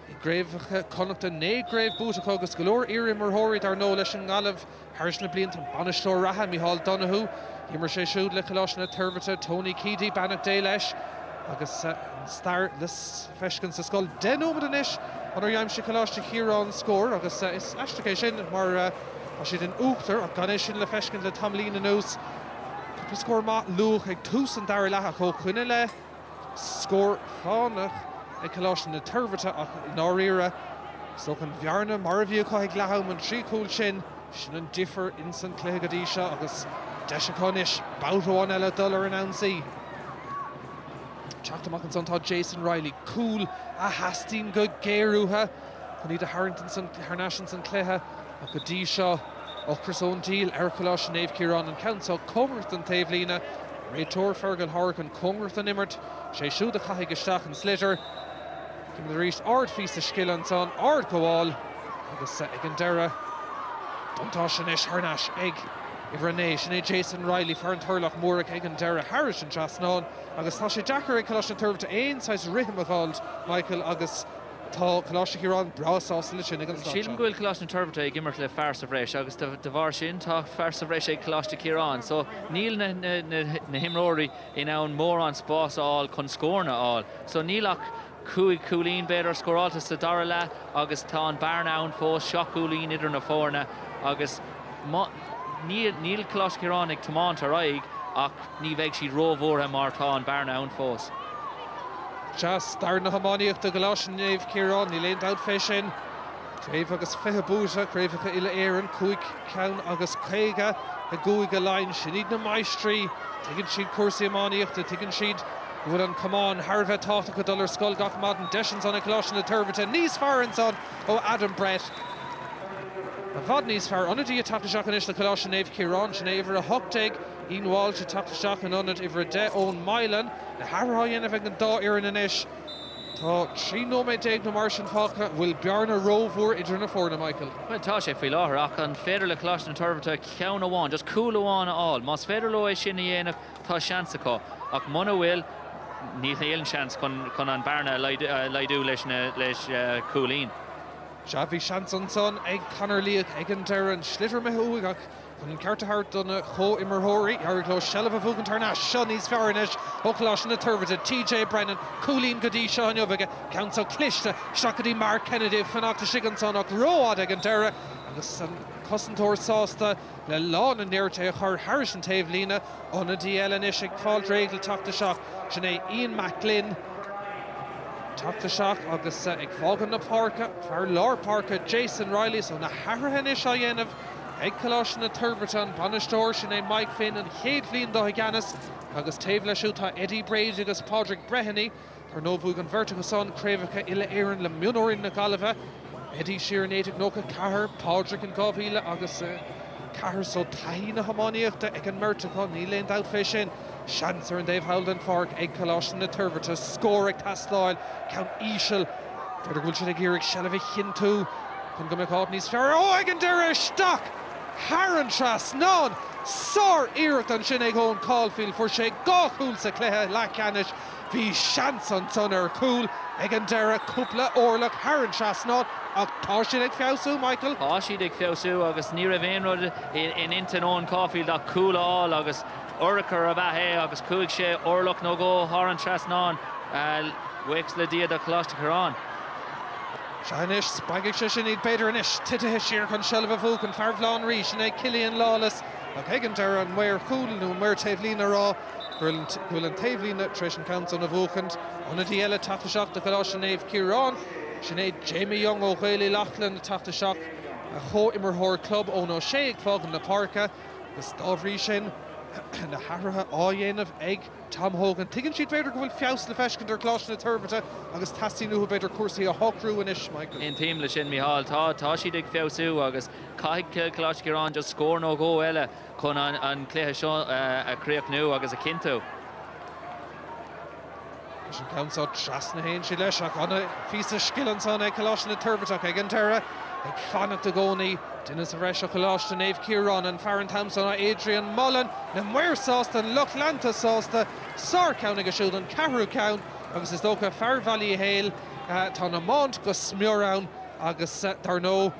i gcraobhacha Connachta, 9 gcraobh buaite acu agus go leor iarimreoirí dar ndóigh leis an nGaillimh thairis na blianta, an bainisteoir reatha Micheál Donoghue, d'imir sé siúd le Coláiste na Toirbhirte, Tony Keady, beannacht Dé leis, agus an stair le feiscint sa scoil. 10 nóiméad anois ónar aimsigh Coláiste Chiaráin scór agus is aisteach é sin mar. Tá siad in uachtar ach gan é sin le feiscint le tamaillín anuas. Cúpla scór maith luath ag tús an dara leath ach ó shoin i leith, scór fánach ag Coláiste na Toirbhirte ach i ndáiríre, is dócha an bhearna mar a bhí acu ag leath am, an trí chúl sin, sin an difear ins an cluiche go dtí seo agus deis acu anois babhta amháin eile dul ar an ionsaí. Teacht amach ansan tá Jason Reilly, cúl a theastaíonn go géar uathu. chun iad a tharraingt thar n-ais ins an cluiche ach go dtí seo, ocras ón díl ar Choláiste Naomh Ciarán an ceann seo cóngarach don taobhlíne, réiteoir Fergal Hourigan cóngarach don imirt, sé siúd a chaithfidh isteach an sliotar. Címid arís ard-phíosa scile ansan, ard-ghabháil agus ag an deireadh, buntáiste anois thar n-ais ag uimhir 9, sin é Jason Reilly, fear an Turlach Mór ag an deireadh thairis an trasnán agus tá sé deacair ag Coláiste na Toirbhirte aon saghas rithim a dh'fháilt, Michael, agus Tá Coláiste Chiaráin breá sásta leis sin ag an staid seo. Sílim go bhfuil Coláiste na Toirbhirte ag imirt le fear sa bhreis agus de bharr sin tá fear sa bhreis ag Coláiste Chiaráin. So níl na himreoirí in ann mórán spás a fháil chun scóranna a fháil. So níl ach 5 chúilín b'fhéidir scóráilte sa dara leath agus tá an bearna ann fós, 7 gcúilín idir na foirne agus níl Coláiste Chiaráin ag tiomáint ar aghaidh ach ní bheidh siad róbhuartha mar tá an bearna ann fós. Sea, stair na hiománaíochta i gColáiste Naomh Ciarán, níl aon dabht fé sin. Craobh agus 20 buaite, craobhacha uile-Éireann, 5 ceann agus 50 i gCúige Laighean. Sin iad na máistrí. Tuigeann siad cúrsaí iománaíochta, tuigeann siad go bhfuil an camán thar a bheith tábhachtach ag dul ar scoil gach maidin. Deis ansan ag Coláiste na Toirbhirte, níos fearr ansan ó Adam Brett. I bhfad níos fearr. Ionadaí ag teacht isteach anois le Coláiste Naomh Ciarán, sin é uimhir 18, Ian Walsh ag teacht isteach in ionad uimhir 10, Eoin Mylan. Na hathruithe á dhéanamh ag an dá fhoireann anois. Tá 13 nóiméad nó mar sin fágtha. Bhfuil bearna rómhór idir na foirne, Michael? Bhuel, tá sé faoi láthair, ach an féidir le Coláiste na Toirbhirte ceann amháin, just cúl amháin a fháil? Más féidir leo é sin a dhéanamh, tá seans acu. Ach muna bhfuil, níl aon seans chun an bearna a laghdú leis na cúilín. Sea, bhí seans ansan ag Conor League ag an deireadh, an sliotar imithe uaidh ach Chun an ceart a thabhairt dona chomhimreoirí, d'éirigh leo seilbh a bhuachaint thar n-ais. Seo níos fearr anois ó Choláiste na Toirbhirte. TJ Brennan, cúilín go dtí seo inniu aige. Ceann seo cliste isteach go dtí Mark Kennedy ag fanacht istigh ansan ach rófhada ag an deireadh agus an cosantóir sásta le lán a nirt é a chur thairis an taobhlíne. Ionadaí eile anois ag fáilt réidh le teacht isteach, sin é Ian McGlynn. Teacht isteach agus ag fágaint na páirce, fear lár páirce Jason Reilly. So na hathruithe anois á dhéanamh. Ag Coláiste na Toirbhirte, an bainisteoir, sin é Mike Finn, an chéad bhliain dó i gceannas agus taobh leis siúd tá Eddie Brady agus Pádraig Breheny. Dar ndóigh bhuaigh an bheirt acu san craobhacha uile-Éireann le mionúirí na Gaillimhe, Eddie siar i 1994, Pádraig in 2000 agus 4 so taithí na hiománaíochta ag an mbeirt acu, níl aon dabht fé sin. Seans ar an dtaobh thall den pháirc ag Coláiste na Toirbhirte, scór ag teastáil, ceann íseal. B'fhéidir go bhfuil siad ag iarraidh seilbh a chinntiú chun go mbeadh áit níos fearr. Ó, ag an deireadh isteach thar an trasnán! Sár-iarracht ansin ag Eoin Caulfield. Fuair sé 2 chúl sa chluiche leathcheannais. Bhí seans ansan ar chúl ag an deireadh, cúpla orlach thar an trasnán ach tá siad ag feabhsú, Michael. Tá siad ag feabhsú agus ní raibh aon rud in intinn Eoin Caulfield ach cúl a fháil agus urchar ab ea é agus chuaigh sé orlach nó dhó thar an trasnán. Buíochas le Dia do Choláiste Chiaráin. Sea anois, spreagfaidh sé sin iad b'fhéidir anois, titithe siar chun seilbh a bhuachan, fear Bhaile Átha an Rí, sin é Cillian Lawless ach ag an deireadh an maor cúil nó an maor taobhlíne a rá go bhfuil an taobhlíne tar éis an ceann san a bhuachaint. Ionadaí eile ag teacht isteach do Choláiste Naomh Ciarán, sin é Jamie Young ó Ghaeil Uí Lochlainn ag teacht isteach, a chomhimreoir club Eoin O'Shea ag fágaint na páirce agus dá bhrí sin na hathruithe á dhéanamh ag Tom Hogan. Tuigeann siad b'fhéidir go bhfuil feabhas le feiscint ar Choláiste na Toirbhirte agus teastaíonn uathu b'fhéidir cúrsaí a shocrú anois, Michael. Aontaím leis sin, Micheál. Tá, tá siad ag feabhsú agus caithfidh Coláiste Chiaráin just scór nó dhó eile chun an cluiche seo a chríochnú agus a chinntiú. Leis an gceann seo trasna théann siad leis ach an-phíosa scil ansan ag Coláiste na Toirbhirte ach ag an deireadh ag fanacht i gcónaí. Duine sa bhreis ó Choláiste Naomh Ciarán, an fear an t-am seo ná Adrian Mullen. Na maoir sásta, an lucht leanta sásta. Sár-cheann aige siúd, an ceathrú ceann agus is dócha fear Bhaile Uí Héil. Tá an iomáint go smior ann agus dar ndóigh,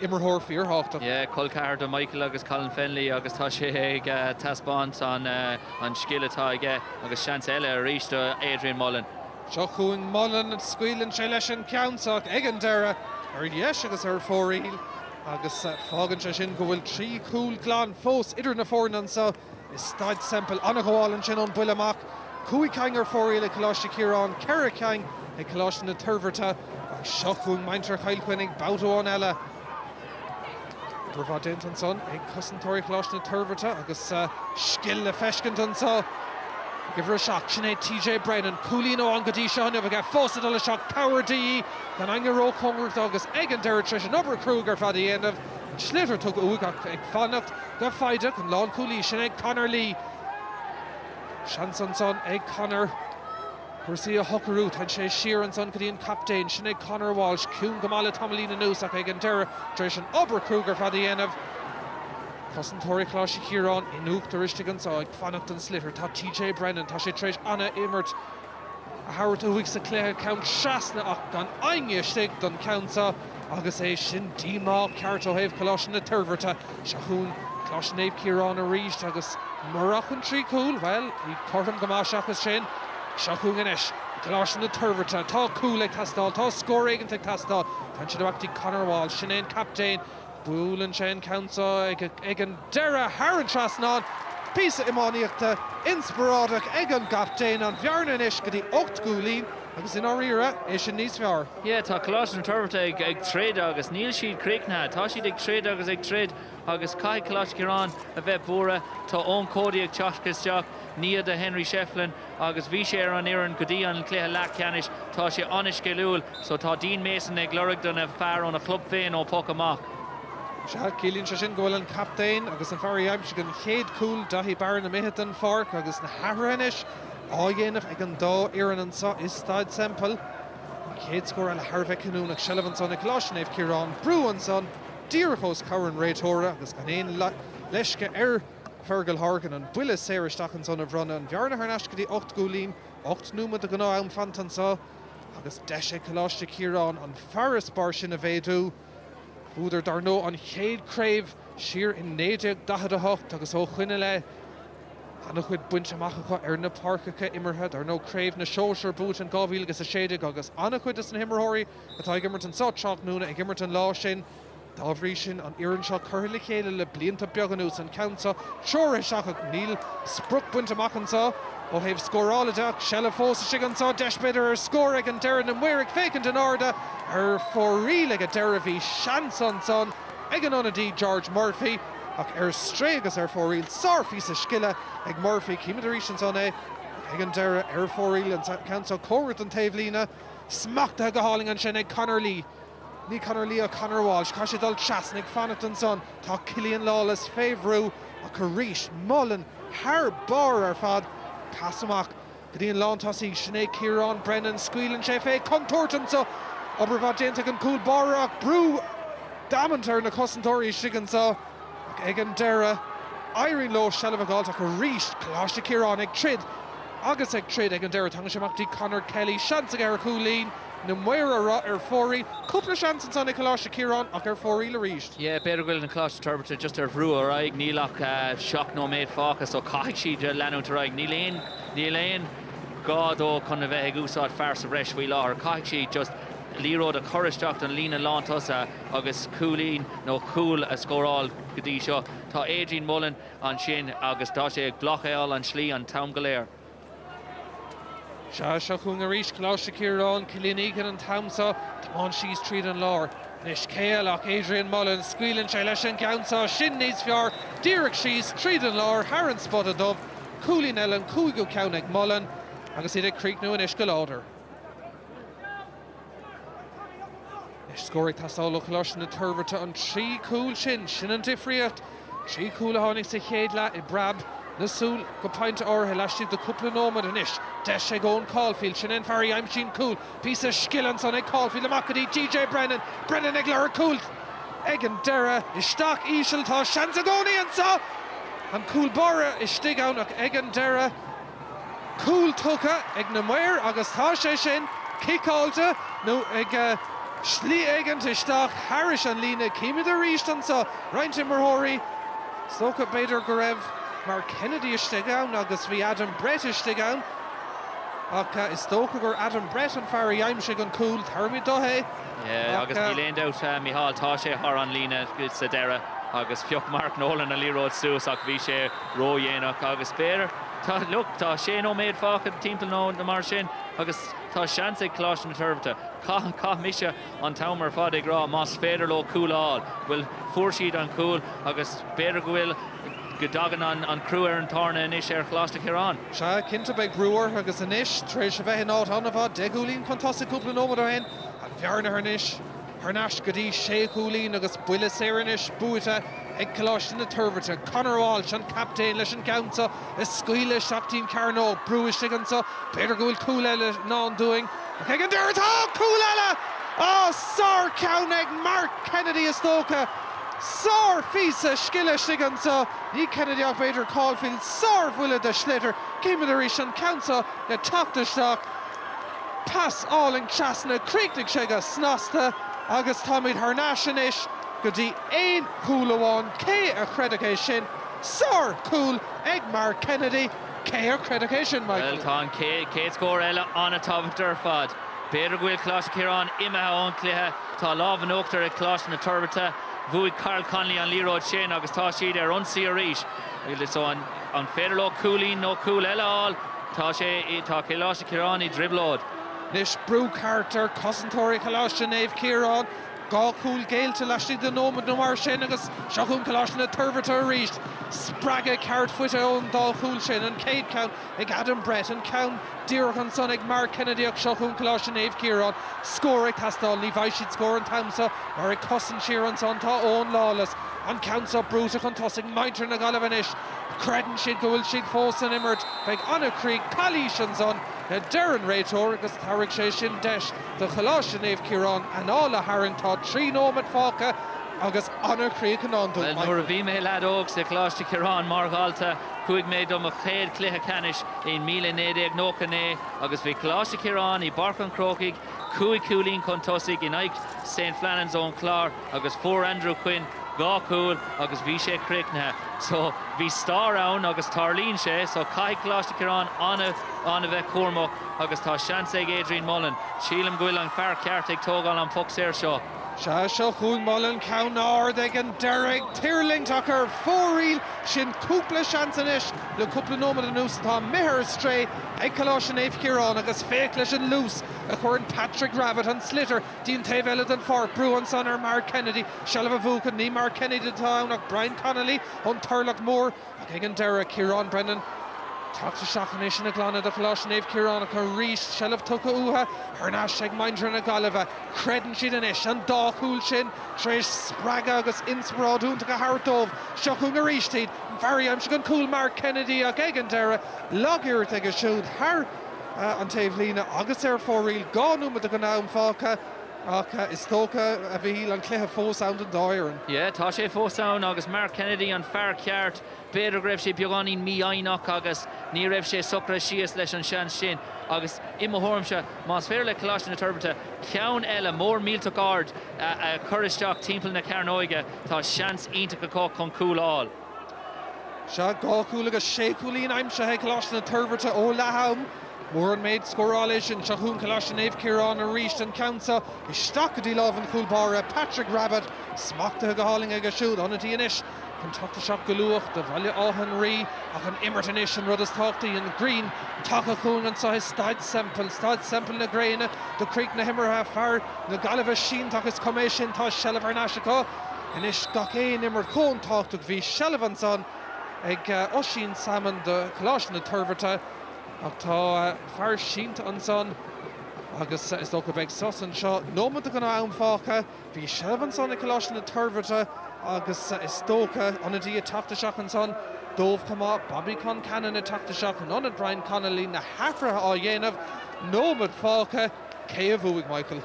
imreoir fíorthábhachtach. Yeah, col ceathar do Michael agus Colin Fennelly agus tá sé ag taispeáint an scil atá aige agus seans eile arís do Adrian Mullen. Seo chugainn Mullen, scaoileann sé leis an ceann seo ag an deireadh, ar dheis agus ar fóraoil agus fágann sé sin go bhfuil 3 chúl glan fós idir na foirne anseo. I Staid Semple, an-ghabháil ansin ón buille amach. 5 cinn ar fóraoil ag Coláiste Chiaráin, 4 cinn ag Coláiste na Toirbhirte. Ach seo chugainn muintir Chill Chainnigh babhta amháin eile. Obair mhaith déanta ansan ag cosantóirí Choláiste na Toirbhirte agus scil le feiscint anseo. Ag uimhir 7, sin é TJ Brennan. Cúilín amháin go dtí seo inniu aige, fós ag dul isteach, cabhair de dhíth, gan éinne róchóngarach dó agus ag an deireadh tar éis an obair chruaidh ar fad a dhéanamh, an sliotar tugtha uaidh ach ag fanacht. Go foighdeach, an lánchúlaí sin ag Conor Lee. Seans ansan ag Conor cúrsaí a shocrú. Téann sé siar ansan go dtí an captaen. Sin é Conor Walsh. Ciúin go maith le tamaillín anuas ach ag an deireadh, tar éis an obair chruaidh ar fad a dhéanamh, cosantóirí Choláiste Chiaráin in uachtar istigh anso ag fanacht don sliotar. Tá TJ Brennan, tá sé tar éis ana-imirt a thabhairt uaidh sa chluiche, ceann trasna ach gan éinne istigh don cheann seo agus é sin díomá ceart ó thaobh Choláiste na Toirbhirte. Seo chugainn Coláiste Naomh Ciarán arís agus murach an 3 chúl, bhuel, iad cothrom go maith seachas sin. Seo chugainn anois Coláiste na Toirbhirte. Tá cúl ag teastáil, tá scór éigint ag teastáil. Téann siad amach go dtí Conor Walsh, sin é an captaen. Buaileann sé an ceann seo ag an deireadh thar an trasnán. Píosa iománaíochta inspioráideach ag an gcaptaen. An bhearna anois go dtí 8 gcúilín agus i ndáiríre, é sin níos fearr. Yeah, tá Coláiste na Toirbhirte ag troid agus níl siad críochnaithe. Tá siad ag troid agus ag troid agus caithfidh Coláiste Chiaráin a bheith buartha. Tá Eoin Cody ag teacht isteach, nia do Henry Shefflin. Agus bhí sé ar an fhoireann go dtí an cluiche leathcheannais. Tá sé an-sciliúil so tá Dean Mason ag lorg do na fear óna chlub féin ó poc amach. Sea, ciallaíonn sé sin go bhfuil an captaen agus an fear a d'aimsigh an chéad chúl, Daithí Barron, imithe den pháirc agus na hathruithe anois á dhéanamh ag an dá fhoireann anseo i Staid Semple. An chéad scór eile thar a bheith cinniúnach, seilbh ansan ag Coláiste Naomh Ciarán, brú ansan díreach os comhair an réiteora agus gan aon leisce ar Fergal Horgan an buille saor isteach ansan a bhronnadh. An bhearna thar n-ais go dtí 8 gcúilín, 8 nóiméad de ghnáth-am fanta anso agus deis ag Coláiste Chiaráin an farasbarr sin a mhéadú. Bhuadar dar ndóigh an chéad chraobh siar in 1948 agus ó shoin i leith an-chuid bainte amach acu ar na páirceacha imeartha. Dar ndóigh Craobh na Sóisear buaite in 2016 agus an-chuid des na himreoirí atá ag imirt anso tráthnóna ag imirt an lá sin. Dá bhrí sin, an fhoireann seo curtha le chéile le blianta beaga anuas, an ceann seo treoraithe isteach ach níl sprioc bainte amach anseo ó thaobh scórála de ach seilbh fós istigh anseo, deis b'fhéidir ar scór ag an deireadh, na maoir ag féachaint in airde ar fóraoil ag an deireadh, bhí seans ansan ag an ionadaí George Murphy ach ar strae agus ar fóraoil, sárphíosa scile ag Murphy, címid arís ansan é ach ag an deireadh ar fóraoil an ceann seo cóngarach don taobhlíne, smachtaithe go hálainn ansin ag Conor Lee. Ní Conor Lee ach Conor Walsh. Caithfidh sé dul trasna ag fanacht ansan. Tá Cillian Lawless fé bhrú ach arís Mullen thar barr ar fad. Pas amach go dtí an lántosaí, sin é Ciarán Brennan. Scaoileann sé fé chontúirt anso. Obair mhaith déanta ag an gcúl báire ach brú damanta ar na cosantóirí istigh anseo ach ag an deireadh éiríonn leo seilbh a fháilt ach arís Coláiste Chiaráin ag troid agus ag troid ag an deireadh. Tagann sé amach dtí Conor Kelly, seans aige ar chúilín. Na maoir a rá ar fóraoil. Cúpla seans ansan ag Coláiste Chiaráin ach ar fóraoil arís. Yeah, b'fhéidir go bhfuil an Coláiste Toirbhirte just ar bhrú ar aghaidh. Níl ach 7 nóiméad fágtha so caithfidh siad leanúint ar aghaidh. Níl aon, níl aon gá dó chun a bheith ag úsáid fear sa bhreis faoi láthair. Caithfidh siad just liathróid a chur isteach don líne lántosaithe agus cúilín nó cúl a scóráil go dtí seo. Tá Adrian Mullen ansin agus tá sé ag blocáil an tslí an t-am go léir. Sea, seo chugainn arís Coláiste Chiaráin, Cillian Egan an t-am seo, tiomáint síos tríd an lár. Anois cé eile ach Adrian Mullen, scaoileann sé leis an gceann seo, sin níos fearr, díreach síos tríd an lár thar an spota dubh, cúilín eile, an cúigiú ceann ag Mullen agus iad ag críochnú anois go láidir. Anois scór ag teastáil ó Choláiste na Toirbhirte, an 3 chúl sin, sin an difríocht. 3 chúl a tháinig sa chéad leath i bpreab na súl go pointe áirithe laistigh de chúpla nóiméad. Anois deis ag Eoin Caulfield, sin é an fear a d'aimsigh an cúl. Píosa scil ansan ag Caulfield amach go dtí TJ Brennan. Brennan ag lorg cúil ag an deireadh. Isteach íseal, tá seans i gcónaí anseo! An cúl báire istigh ann ach ag an deireadh. Cúl tugtha ag na maoir agus tá sé sin ciceáilte nó ag slí éigint isteach thairis an líne. Címid arís anseo roinnt imreoirí. Is dócha b'fhéidir go raibh Mark Kennedy istigh ann agus bhí Adam Brett istigh ann ach is dócha gur Adam Brett an fear a d'aimsigh an cúl. Tabharfaimid dó é. Yeah, agus níl aon dabht, Micheál, tá sé thar an líne sa deireadh agus phioc Mark Nolan an liathróid suas ach bhí sé ródhéanach agus b'fhéidir, tá, look, tá sé nóiméad fágtha timpeall nó mar sin agus tá seans ag Coláiste na Toirbhirte. Chaith, chaith mise an t-am ar fad ag rá más féidir leo cúl a fháil, bhuel, fuair siad an cúl agus b'fhéidir go bhfuil, go dtagann an, an crú ar an tairne anois ar Choláiste Chiaráin. Sea, cinnte beidh brú orthu agus anois, tar éis a bheith in áit an-mhaith, 10 gcúilín chun tosaigh cúpla nóiméad ó shin, an bhearna anois thar n-ais go dtí sé chúilín agus buille saor anois buaite ag Coláiste na Toirbhirte. Conor Walsh, an captaen, leis an gceann seo a scaoileadh isteach dtí'n chearnóg. Brú istigh anseo, b'fhéidir go bhfuil cúl eile i ndán dúinn ach ag an deireadh tá cúl eile! Á, sár-cheann ag Mark Kennedy is dócha. Sár-phíosa scile istigh anseo. Ní Kennedy ach b'fhéidir Caulfield. Sár-bhuille de shliotar. Címid arís an ceann seo le teacht isteach. Pas álainn trasna, chríochnaigh sé go snasta agus táimid thar n-ais anois go dtí aon chúl amháin. Cé a chreidfeadh é sin? Sár chúl ag Mark Kennedy. Cé a chreidfeadh é sin, Michael? Bhuel, tá an chéad scór eile an-tábhachtach ar fad. B'fhéidir go bhfuil Coláiste Chiaráin imithe ón chluiche. Tá lámh in uachtar ag Coláiste na Toirbhirte. Bhuaigh Karl Connolly an liathróid sin agus tá siad ar ionsaí arís. So an féidir leo cúilín nó cúl eile a fháil? Tá sé, tá Coláiste Chiaráin i dtrioblóid. Anois brú ceart ar chosantóirí Choláiste Naomh Ciarán. 2 chúl géillte laistigh de nóiméad nó mar sin agus seo chugainn Coláiste na Toirbhirte arís. Spreagadh ceart faighte ón dá chúl sin, an chéad cheann ag Adam Brett, an ceann díreach ansan ag Mark Kennedy ach seo chugainn Coláiste Naomh Ciarán. Scór ag teastáil, ní bhfaighidh siad scór an t-am seo mar ag cosaint siar ansan tá Eoin Lawless. An ceann seo brúite chun tosaigh, muintir na Gaillimhe anois. Creideann siad go bhfuil siad fós san imirt. Beidh an-chríoch, calaois ansan, a deir an réiteoir agus tabharfaidh sé sin deis do Choláiste Naomh Ciarán anáil a tharraingt. Tá 3 nóiméad fágtha agus an-chríoch i ndán dúinn. Bhuel, nuair a bhí mé leaid óg sa Choláiste Ciarán mar dhalta, chuaigh mé do mo chéad chluiche ceannais in 1999 agus bhí Coláiste Chiaráin i bPáirc an Chrócaigh cúig chúilín chun tosaigh in aghaidh St Flannan's ón Chlár agus fuair Andrew Quinn 2 chúl agus bhí sé críochnaithe. So, bhí stair ann agus tarlaíonn sé, so caithfidh Coláiste Chiaráin an-bheith cúramach agus tá seans ag Adrian Mullen. Sílim go bhfuil an fear ceart ag tógáil an poc saor seo. Sea, seo chugainn Mullen, ceann ard ag an deireadh ag tuirlingt ach ar fóraoil. Sin cúpla seans anois le cúpla nóiméad anuas atá imithe ar strae ag Coláiste Naomh Ciarán agus féach leis an luas a chuireann Patrick Rabbitte an sliotar dtí an taobh eile den pháirc. Brú ansan ar Mark Kennedy. Seilbh a bhuachan. Ní Mark Kennedy atá ann ach Brian Connolly ón Turlach Mór. Ach ag an deireadh, Ciarán Brennan teacht isteach anois ina ghlanadh do Choláiste Naomh Ciarán ach arís seilbh tugtha uathu thar n-ais ag muintir na Gaillimhe. Creideann siad anois an dá chúl sin tar éis spreagadh agus inspioráid iontach a thabhairt dóibh. Seo chugainn arís iad. An fear a d'aimsigh an cúl Mark Kennedy ach ag an deireadh, lag-iarracht aige siúd thar an taobhlíne agus ar fóraoil. 2 nóiméad den am fágtha. Ach is dócha, a Mhichíl, an cluiche fós ann don dá fhoireann. Yeah, tá sé fós ann agus Mark Kennedy an fear ceart. B'fhéidir go raibh sé beagáinín mífhoighneach agus ní raibh sé socraithe síos leis an seans sin agus i mo thuairimse, más féidir le Coláiste na Toirbhirte ceann eile mór millteach ard a chur isteach timpeall na cearnóige, tá seans iontach acu chun cúl a fháil. Sea, 2 chúl agus 6 chúilín aimsithe ag Coláiste na Toirbhirte ó leath-am. Mór an méid scórála é sin. Seo chugainn Coláiste Naomh Ciarán arís, an ceann seo isteach go dtí lámh an chúl báire, Patrick Rabbitte. Smachtaithe go hálainn aige siúd. Ionadaí anois chun teacht isteach go luath do Bhaile Átha an Rí ach an imirt anois an rud is tábhachtaí. An ghrian tagtha chugainn anseo i Staid Semple, Staid Semple na gréine do chríoch na himeartha. Fear na Gaillimhe sínte ach is cuma é sin, tá seilbh thar n-ais acu. Anois gach aon imirt chomh tábhachtach. Bhí seilbh ansan ag Oisín Salmon do Choláiste na Toirbhirte ach tá fear sínte ansan agus is dócha beidh sos anseo. Nóimeat den am fágtha. Bhí seilbh ansan ag Coláiste na Toirbhirte agus is dócha ionadaí ag teacht isteach ansan dóibh chomh maith. Bobby Concannon ag teacht isteach in ionad Brian Connolly, na hathruithe á dhéanamh. Nóimeat fágtha. Cé a bhuafaidh, Michael?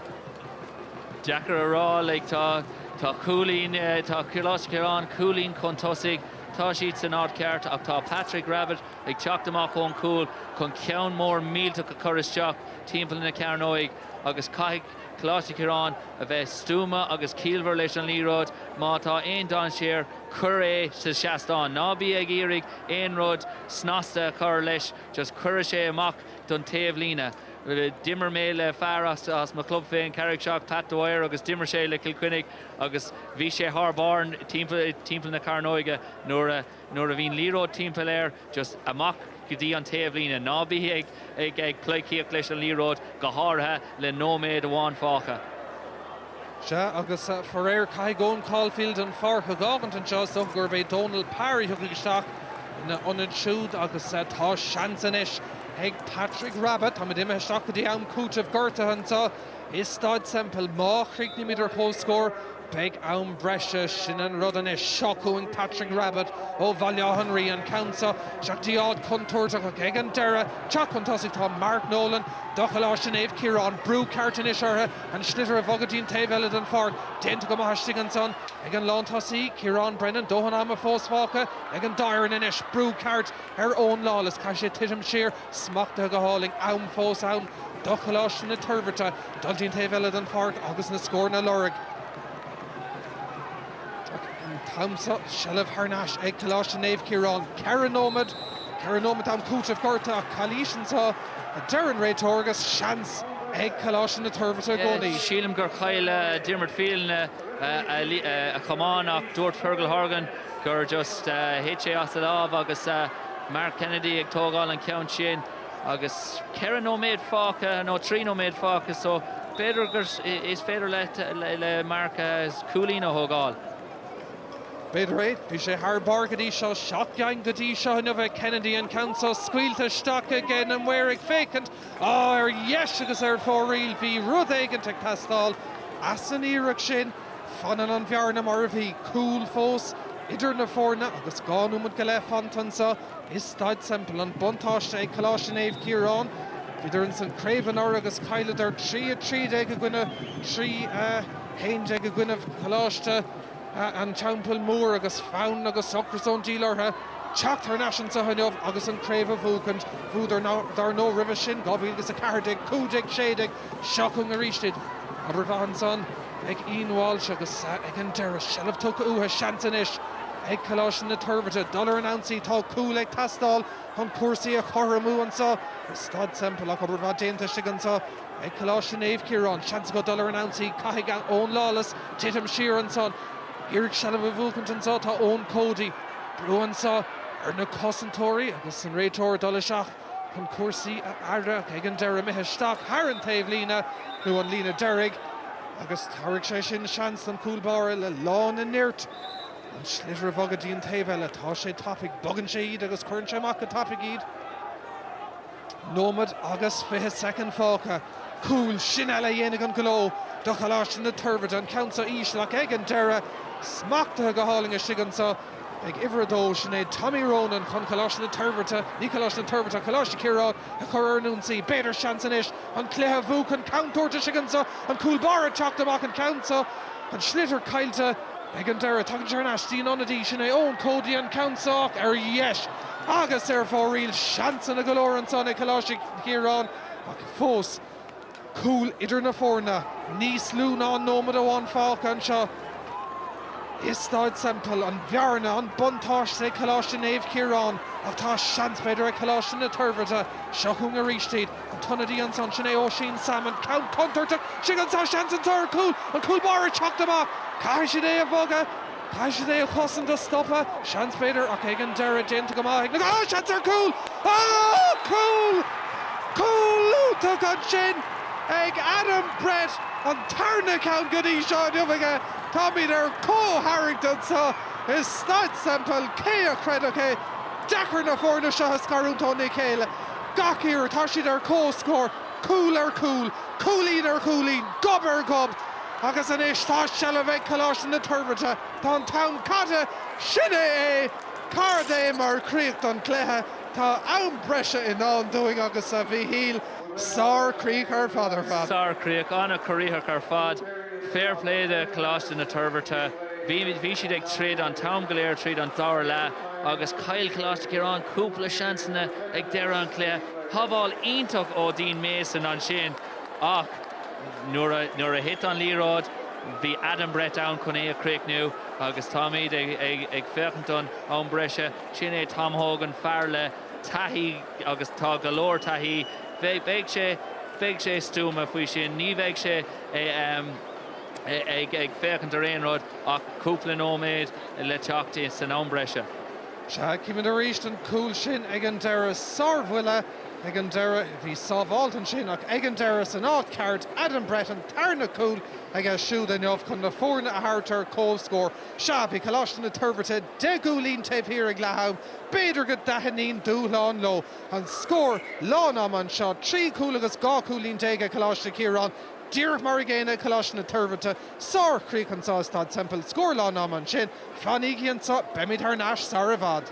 Deacair a rá, like tá tá cúilín, tá Coláiste Chiaráin cúilín chun tosaigh, tá siad san áit ceart ach tá Patrick Rabbitte ag teacht amach ón chúl chun ceann mór millteach a chur isteach timpeall na cearnóige agus caithfidh Coláiste Chiaráin a bheith stuama agus ciallmhar leis an liathróid. Má tá aon dainséar, cuir é sa seastán. Ná bí ag iarraidh aon rud snasta a chur leis, just cuireadh sé amach don taobhlíne. D'imir mé le fear as mo chlub féin, Carraig Seach, Pat Dwyer, agus d'imir sé le Cill Chainnigh agus bhí sé thar barr timpeall na cearnóige nuair a nuair a bhí an liathróid timpeall air, just amach go dtí an taobhlíne. Ná bí ag ag ag pleidhcíocht leis an liathróid, go háirithe le nóiméad amháin fágtha. Sea, agus faraor caithfidh Eoin Caulfield an pháirc a dh'fhágaint anseo, is dócha gurb é Dónal Parr a thiocfaidh isteach ina ionad siúd agus tá seans anois ag Patrick Rabbitte. Táimid imithe isteach go dtí am cúitimh gortaithe anseo i Staid Semple. Má chríochnaímid ar comhscór, beidh am breise. Sin an rud anois. Seo chugainn Patrick Rabbitte ó Bhaile Átha an Rí. An ceann seo isteach dtí áit chontúirteach ach ag an deireadh, teacht chun tosaigh tá Mark Nolan do Choláiste Naomh Ciarán. Brú ceart anois orthu. An sliotar a bhogadh dtí an taobh eile den pháirc. Déanta go maith istigh ansan ag an lántosaí, Ciarán Brennan. Dóthain ama fós fágtha ag an dá fhoireann anois. Brú ceart ar Eoin Lawless. Caithfidh sé titim siar, smachtaithe go hálainn. Am fós ann do Choláiste na Toirbhirte dul dtí an taobh eile den pháirc agus na scóranna a lorg. Ach an t-am seo, seilbh thar n-ais ag Coláiste Naomh Ciarán. 4 nóiméad, 4 nóiméad am cúitimh gortaithe ach calaois anseo a deir an réiteoir agus seans ag Coláiste na Toirbhirte i gcónaí. Sílim gur chaill Diarmuid Phelan a chamán ach dúirt Fergal Horgan gur just thit sé as a lámh agus Mark Kennedy ag tógáil an ceann sin agus 4 nóiméad fágtha nó 3 nóiméad fágtha so b'fhéidir gur is féidir le Mark cúilín a thógáil. B'fhéidir é. Bhí sé thar barr go dtí seo. 7 gceann go dtí seo inniu ag Kennedy. An ceann seo scaoilte isteach aige na maoir ag féachaint ar dheis agus ar fóraoil. Bhí rud éigint ag teastáil as an iarracht sin. Fanann an bhearna mar a bhí, cúl fós idir na foirne agus 2 nóiméad go leith fanta anseo i Staid Semple. An buntáiste ag Coláiste Naomh Ciarán. Bhíodar ins an craobh anuraidh agus chailleadar 3-13 i gcoinne 3-11 i gcoinne Choláiste an Teampaill Mhóir agus fonn agus ocras ón diabhal orthu teacht thar n-ais anseo inniu agus an craobh a bhuachaint. Bhuadar dar ndóigh roimhe sin, 2014, 15, 16, seo chugainn arís iad. Obair mhaith ansan. ag Ian Walsh agus ag an deireadh, seilbh tugtha uathu, seans anois ag Coláiste na Toirbhirte dul ar an ionsaí. Tá cúl ag teastáil chun cúrsaí a chothromú anseo i Staid Semple ach obair mhaith déanta istigh anseo ag Coláiste Naomh Ciarán. Seans acu dul ar an ionsaí. Caithfidh Eoin Lawless titim siar ansan. Iarraidh seilbh a bhuachaint anseo tá Eoin Cody. Brú anseo ar na cosantóirí agus an réiteoir ag dul isteach. chun cúrsaí a fhaire ach ag an deireadh imithe isteach thar an taobhlíne nó an líne deiridh agus tabharfaidh sé sin seans don chúl báire le lán a nirt an sliotar a bhogadh dtí an taobh eile. Tá sé tapaidh, bogann sé iad agus cuireann sé amach go tapaidh iad. Nóiméad agus 20 soicind fágtha. Cúl, sin eile a dhéanfaidh an gleo do Choláiste na Toirbhirte. An ceann seo íseal ach ag an deireadh smachtaithe go hálainn istigh anseo. ag uimhir a dó, sin é Tommy Ronan chun Coláiste na Toirbhirte, ní Coláiste na Toirbhirte ach Coláiste Chiaráin a chur ar an ionsaí. B'fhéidir seans anois an cluiche a bhuachan. Contúirteach anseo, an cúl báire ag teacht amach an ceann seo, an sliotar caillte ag an deireadh. Tagann sé thar n-ais dtí an ionadaí, sin é Eoin Cody, an ceann seo ach ar dheis agus ar fóraoil. Seansanna go leor ansan ag Coláiste Chiaráin ach fós Cúl idir na foirne. Níos lú ná nóiméad amháin fágtha anseo i Staid Semple. An bhearna, an buntáiste ag Coláiste Naomh Ciarán ach tá seans b'fhéidir ag Coláiste na Toirbhirte. Seo chugainn arís iad. An t-ionadaí ansan, sin é Oisín Salmon. Ceann contúirteach. Sin anseo seans anseo ar chúl. An cúl báire ag teacht amach. Caithfidh siad é a bhogadh. Caithfidh siad é a chosaint, a stopadh. Seans b'fhéidir, ach ag an deireadh, déanta go maith ag na. Á! Seans ar chúl! Á! Cúl! Cúl iontach ansin ag Adam Brett, an tarna ceann go dtí seo inniu aige. Táimid ar comhtharraingt anseo i Staid Semple. Cé a chreidfeadh é? Deacair na foirne seo a scarúint óna chéile. Gach iarracht, tá siad ar comhscór, cúl ar chúl, cúilín ar chúilín, gob ar ghob. Agus anois tá seilbh ag Coláiste na Toirbhirte. Tá an t-am caite. Sin é é! Card é mar chríoch don chluiche? Tá am breise i ndán dúinn agus, a Mhíchíl, sár-chríoch ar fad ar fad. Sár-chríoch, an-chorraitheach ar fad. Fair play do Choláiste na Toirbhirte. Bhí bhí siad ag troid an t-am go léir tríd an dara leath agus chaill Coláiste Chiaráin cúpla seansanna ag deireadh an chluiche. Sábháil iontach ó Dean Mason ansin ach Nuair a thit an liathróid, bhí Adam Brett ann chun é a chríochnú agus táimid ag féachaint don am breise. Sin é Tom Hogan, fear le taithí agus tá go leor taithí. Beidh sé, beidh sé stuama faoi sin. Ní bheidh sé ag féachaint ar aon rud ach cúpla nóiméad le teacht san am breise. Sea, címid arís an cúl sin ag an deireadh. Sárbhuille ag an deireadh. Bhí sábháilt ansin ach ag an deireadh san áit ceart, Adam Brett an tarna cúl aige siúd inniu chun na foirne a thabhairt ar comhscór. Sea, bhí Coláiste na Toirbhirte deich gcúilín taobh thiar ag leath am. B'fhéidir go dtaitníonn dúshlán leo. An scór lán ama anseo, 3 chúl agus 12 cúilín ag Coláiste Chiaráin. Díreach mar a gcéanna ag Coláiste na Toirbhirte. Sár-chríoch anseo i Staid Semple. Scór lán ama ansin. Fanaigí anseo, beimid thar n-ais sar i bhfad.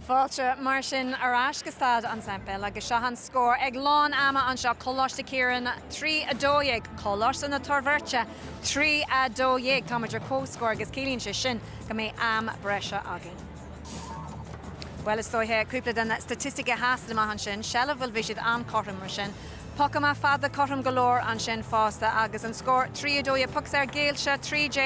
Fáilte mar sin ar ais go Staid an Semple agus seo an scór ag lán ama anseo, Coláiste Chiaráin 3, 12, Coláiste na Toirbhirte 3, 12. Táimid ar comhscór agus ciallaíonn sé sin go mbeidh am breise againn. Bhuel, is dóiche, cúpla de na staitisticí a sheasann amach ansin, seilbh, bhuel bhí siad an-chothrom mar sin. Poc amach fada cothrom go leor ansin fosta agus an scór 3, 12, poc saor géillte, 13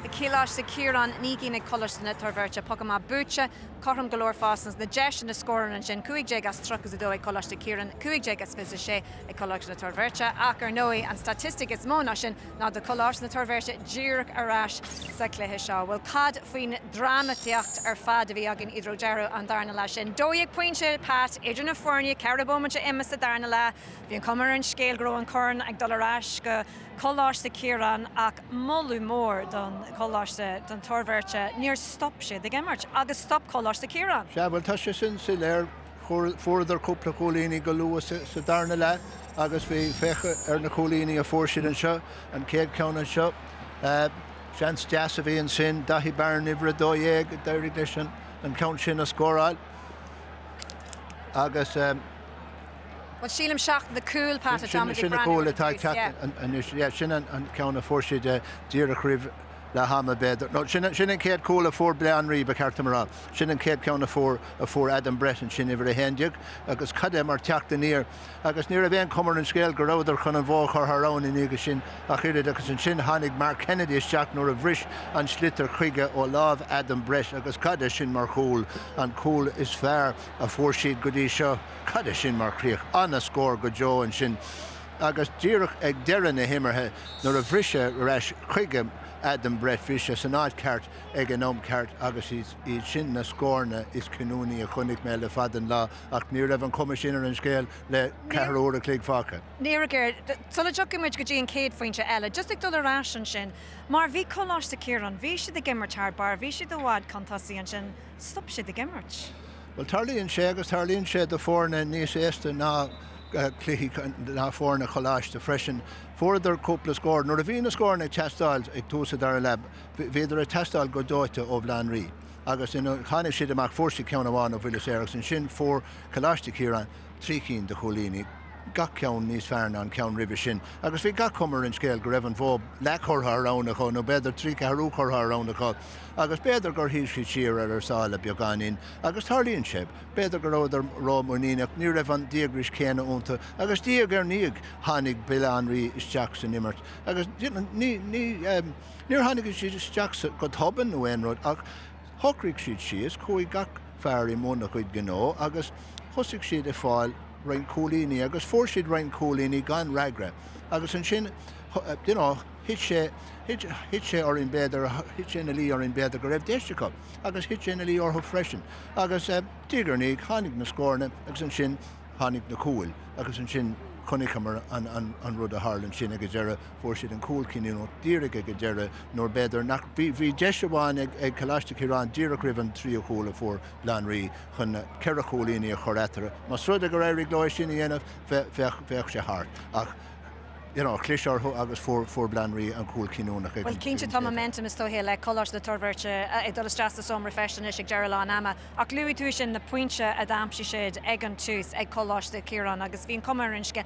ag Coláiste Chiaráin, 9 gcinn ag Coláiste na Toirbhirte, poc amach buaite, cothrom go leor fosta na deiseanna scórála ansin, 15 as 32 ag Coláiste Chiaráin, 15 as 26 ag Coláiste na Toirbhirte. Ach ar ndóigh, an staitistic is mó ná sin ná do Choláiste na Toirbhirte díreach ar ais sa chluiche seo. Bhuel, cad faoin drámaíocht ar fad a bhí againn i dtreo deireadh an darna leath sin? 12 pointe, Pat, idir na foirne, ceithre bomaite imithe sa darna leath. Bhí an chuma ar an scéal go raibh an corn ag dul ar ais go Coláiste Chiaráin ach moladh mór don Choláiste, don Toirbhirte, níor stop siad ag imirt agus stop Coláiste Chiaráin. Sea, bhuel tá sé sin soiléir. Fuaireadar cúpla cúilíní go luath sa darna leath agus bhí, féach ar na cúilíní a fuair siad anseo, an chéad cheann anseo, seans deas a bhí ansin, Daithí Beirne uimhir 12, d'éirigh leis an ceann sin a scóráil agus. Bhuel, sílim seacht na cúil, Pat, atá muid ag breathnú. Sin na cúil atá ag teacht anois, yeah, sin an ceann a fuair siad díreach roimh leath ama, b'fhéidir. No, sin an chéad chúl a fuair Baile Átha an Rí, ba cheart dom a rá. Sin an chéad cheann a fuair, a fuair Adam Brett ansin, uimhir 11, agus cad é mar teacht aniar. Agus ní raibh aon chuma ar an scéal go rabhadar chun an bhó a chur thar abhainn ina dhiaidh sin ach oiread. Agus ansin tháinig Mark Kennedy isteach nuair a bhris an sliotar chuige ó lámh Adam Brett agus cad é sin mar chúl, an cúl is fearr a fuair siad go dtí seo. Cad é sin mar chríoch? Ana-scór go deo ansin agus díreach ag deireadh na himeartha nuair a bhris sé ar ais chuige Adam Brett, bhí sé san áit ceart ag an am ceart agus iad sin na scóranna is cinniúnaí a chonaic mé le fada an lá ach ní raibh an chuma sin ar an scéal le ceathrú uair a chloig fágtha. Ní raibh. Sula dtiocfaidh muid go dtí an chéad phointe eile, just ag dul ar ais ansin, mar bhí Coláiste Chiaráin, bhí siad ag imirt thar barr, bhí siad i bhfad chun tosaigh ansin, stop siad ag imirt. Bhuel, tarlaíonn sé, agus tarlaíonn sé do foirne níos aosta ná cluichí, ná foirne choláiste freisin. Fuaireadar cúpla scór. Nuair a bhí na scóranna ag teastáil ag tús an dara leath, bhíodar ag teastáil go dóite ó Bhaile Átha an Rí. Agus tháinig siad amach, fuair siad ceann amháin ó bhuille saor agus ansin fuair Coláiste Chiaráin trí cinn de chúilíní, gach ceann níos fearr ná an ceann roimhe sin. Agus bhí gach cuma ar an scéal go raibh an bhó leath curtha thar abhainn acu, nó b'fhéidir trí ceathrú curtha thar abhainn acu. Agus b'fhéidir gur shuigh siad siar ar a sáile beagáinín, agus tarlaíonn sé, b'fhéidir go rabhadar rómhuiníneach, ní raibh an díograis chéanna iontu, agus diaidh ar ndiaidh tháinig Baile Átha an Rí isteach san imirt, agus ní, ní, níor tháinig siad isteach go tobann nó aon rud, ach shocraigh siad síos, chuaigh gach fear i mbun a gcuid gnó, agus thosaigh siad ag fáil roinnt cúilíní, agus fuair siad roinnt cúilíní gan fhreagra, agus ansin, you know, Thit sé, thit, thit sé orainn b'fhéidir, thit sé ina luí orainn b'fhéidir go raibh deis acu agus thit sé ina luí orthu freisin. Agus diaidh ar ndiaidh tháinig na scóranna agus ansin tháinig na cúil agus ansin chonaiceamar an, an, an rud a tharla ansin ag an deireadh, fuair siad an cúl cinniúnach díreach ag an deireadh nuair b'fhéidir nach, bhí, bhí deis amháin ag, ag Coláiste Chiaráin díreach roimh an tríú chúl a fuair Baile Átha an Rí chun ceithre chúilíní a chur eatarthu. Más rud é gur éirigh leo é sin a dhéanamh, bheadh, bheadh, bheadh sé thart. Ach. you know, chlis orthu agus fuair, fuair Baile Átha an Rí an cúl cinniúnach ag Bhuel, cinnte tá momentum is dóiche le Coláiste na Toirbhirte ag dul isteach sa seomra feistis anois ag deireadh lán ama. Ach luaigh tú sin na pointe a d'aimsigh siad ag an tús ag Coláiste Chiaráin agus bhí an cuma ar an scéal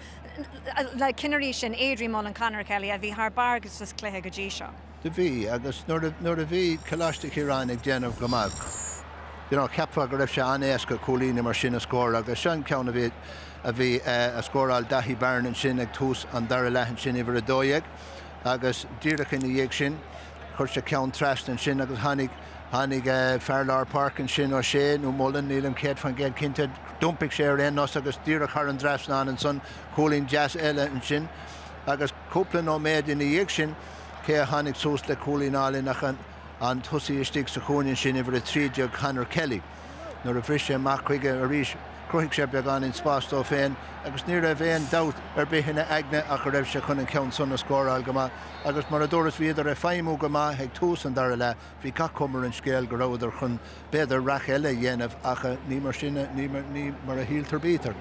le cinnirí sin Adrian Mullen, Conor Kelly a bhí thar barr sa chluiche go dtí seo. Do bhí, agus nuair a, nuair a bhí Coláiste Chiaráin ag déanamh go maith, you know, cheapfá go raibh sé an-éasca cúilíní mar sin a scóráil agus seo an ceann a bhí, a bhí a scóráil Daithí Beirne ansin ag tús an dara leath ansin, uimhir 12, agus díreach ina dhiaidh sin chuir sé ceann trasna ansin agus tháinig, tháinig fear lár páirce ansin, O'Shea nó Mullen, nílim 100% cinnte, d'iompaigh sé ar aon nós agus díreach thar an dtrasnán ansan, cúilín deas eile ansin agus cúpla nóiméad ina dhiaidh sin cé a tháinig suas le cúilín álainn ach an, an tosaí istigh sa chúinne ansin, uimhir 13, Conor Kelly. Nuair a bhris sé amach chuige arís, chruthaigh sé beagáinín spáis dó féin agus ní raibh aon dabht ar bith ina aigne ach go raibh sé chun an ceann san a scóráil go maith. Agus mar a dúras, bhíodar ag feidhmiú go maith ag tús an dara leath. Bhí gach cuma ar an scéal go rabhadar chun, b'fhéidir, raic eile a dhéanamh ach ní mar sin, ní mar a shíltear bítear.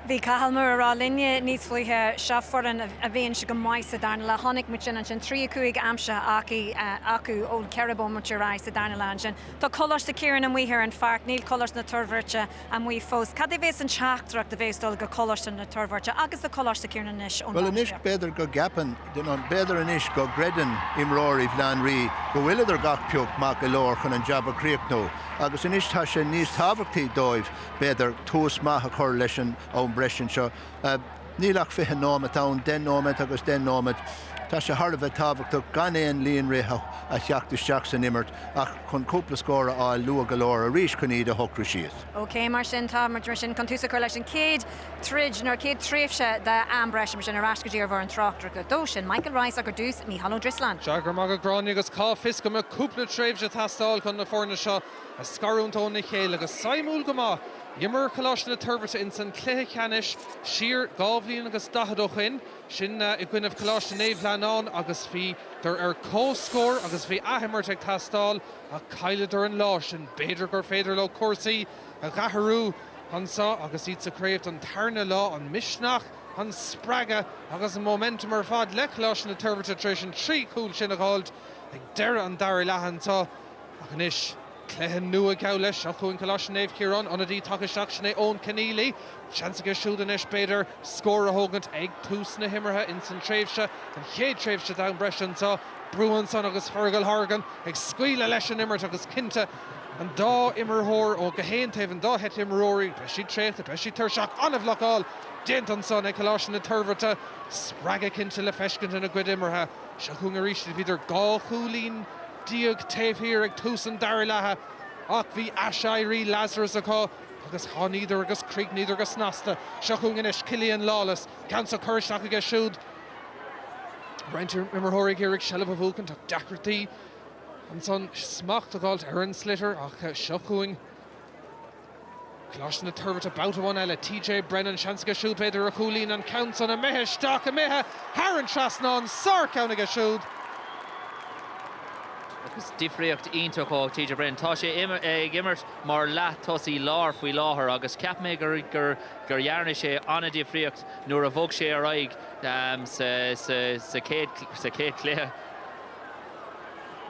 Bhí Cathal Moore ag rá linne níos luaithe, seo foireann a bhíonn go maith sa darna leath. Chonaic muid sin ansin, 3-5 aimsithe acu ón 4 bomaite ar aghaidh sa darna leath ansin. Tá Coláiste Chiaráin amuigh ar an pháirc, níl Coláiste na Toirbhirte amuigh fós. Cad é bhéas an teachtaireacht a bhéas dul go Coláiste na Toirbhirte agus do Choláiste Chiaráin anois ón Bhuel anois bhainistíocht? b'fhéidir go gceapann, b'fhéidir anois go gcreideann imreoirí Bhaile Átha an Rí go bhfuileadar gach pioc maith go leor chun an jab a chríochnú agus anois tá sé níos tábhachtaí dóibh b'fhéidir, tús maith a chur leis an am breise anseo. Níl ach 20 nóimeat ann, 10 nóiméad agus 10 nóiméad. Tá sé thar a bheith tábhachtach gan aon líonrith a theacht isteach san imirt ach chun cúpla scór a fháil luath go leor arís chun iad a shocrú síos. OK, mar sin, tá muid mar sin chun tús a chur leis an chéad troid nó an chéad tréimhse d'am breise, mar sin, ar ais go dtí ár bhfoireann tráchtaireachta. Dó sin, Michael Rice ach ar dtús, Mícheál Ó Drisleáin. Sea, go raibh maith agat Gráinne agus cá bhfios go mbeadh cúpla tréimhse ag teastáil chun na foirne seo a scarúint óna chéile agus suimiúil go maith, d'imir Coláiste na Toirbhirte ins an cluiche ceannais siar 2 bhliain agus daichead ó shoin, sin i gcoinnibh Coláiste Naomh Flannáin agus bhíodar ar comhscór agus bhí athimirt ag teastáil ach chailleadar an lá sin. B'fhéidir gur féidir leo cúrsaí a dh'athrú anso agus iad sa chraobh don tarna lá, an misneach, an spreagadh agus an momentum ar fad le Coláiste na Toirbhirte tar éis an trí chúl sin a dh'fháilt ag deireadh an dara leath anso. Ach anois, cluiche nua geall leis. Seo chugainn Coláiste Naomh Ciarán, ionadaí tagtha isteach, sin é Eoin Conneely. Seans aige siúd anois, b'fhéidir, scór a thógaint ag tús na himeartha ins an tréimhse, an chéad tréimhse d'am breise anseo. Brú ansan agus Fergal Horgan ag scaoileadh leis an imirt agus cinnte, an dá imreoir ó gach aon taobh, an dá sheit imreoirí, beidh siad traochta, beidh siad tuirseach. An-bhlocáil déanta ansan ag Coláiste na Toirbhirte. Spreagadh cinnte le feiscint ina gcuid imeartha. Seo chugainn arís iad, bhíodar 12 chúilín taobh thiar ag tús an dara leatha ach bhí aiséirí Lazarus acu agus tháiníodar agus chríochnaíodar go snasta. Seo chugainn anois Cillian Lawless, ceann seo curtha isteach aige siúd. Roinnt imreoirí ag iarraidh seilbh a bhuachaint ach deacrachtaí ansan smacht a dh'fháilt ar an sliotar ach seo chugainn Coláiste na Toirbhirte babhta amháin eile. TJ Brennan, seans aige siúd b'fhéidir ar chúilín, an ceann san imithe isteach, imithe thar an trasnán, sárcheann aige siúd. Agus difríocht iontach ó TJ Brennan. Tá sé ag imirt mar leath-tosaí láir faoi láthair agus cheap mé gur gur dhearna sé an-difríocht nuair a bhog sé ar aghaidh sa chéad chluiche.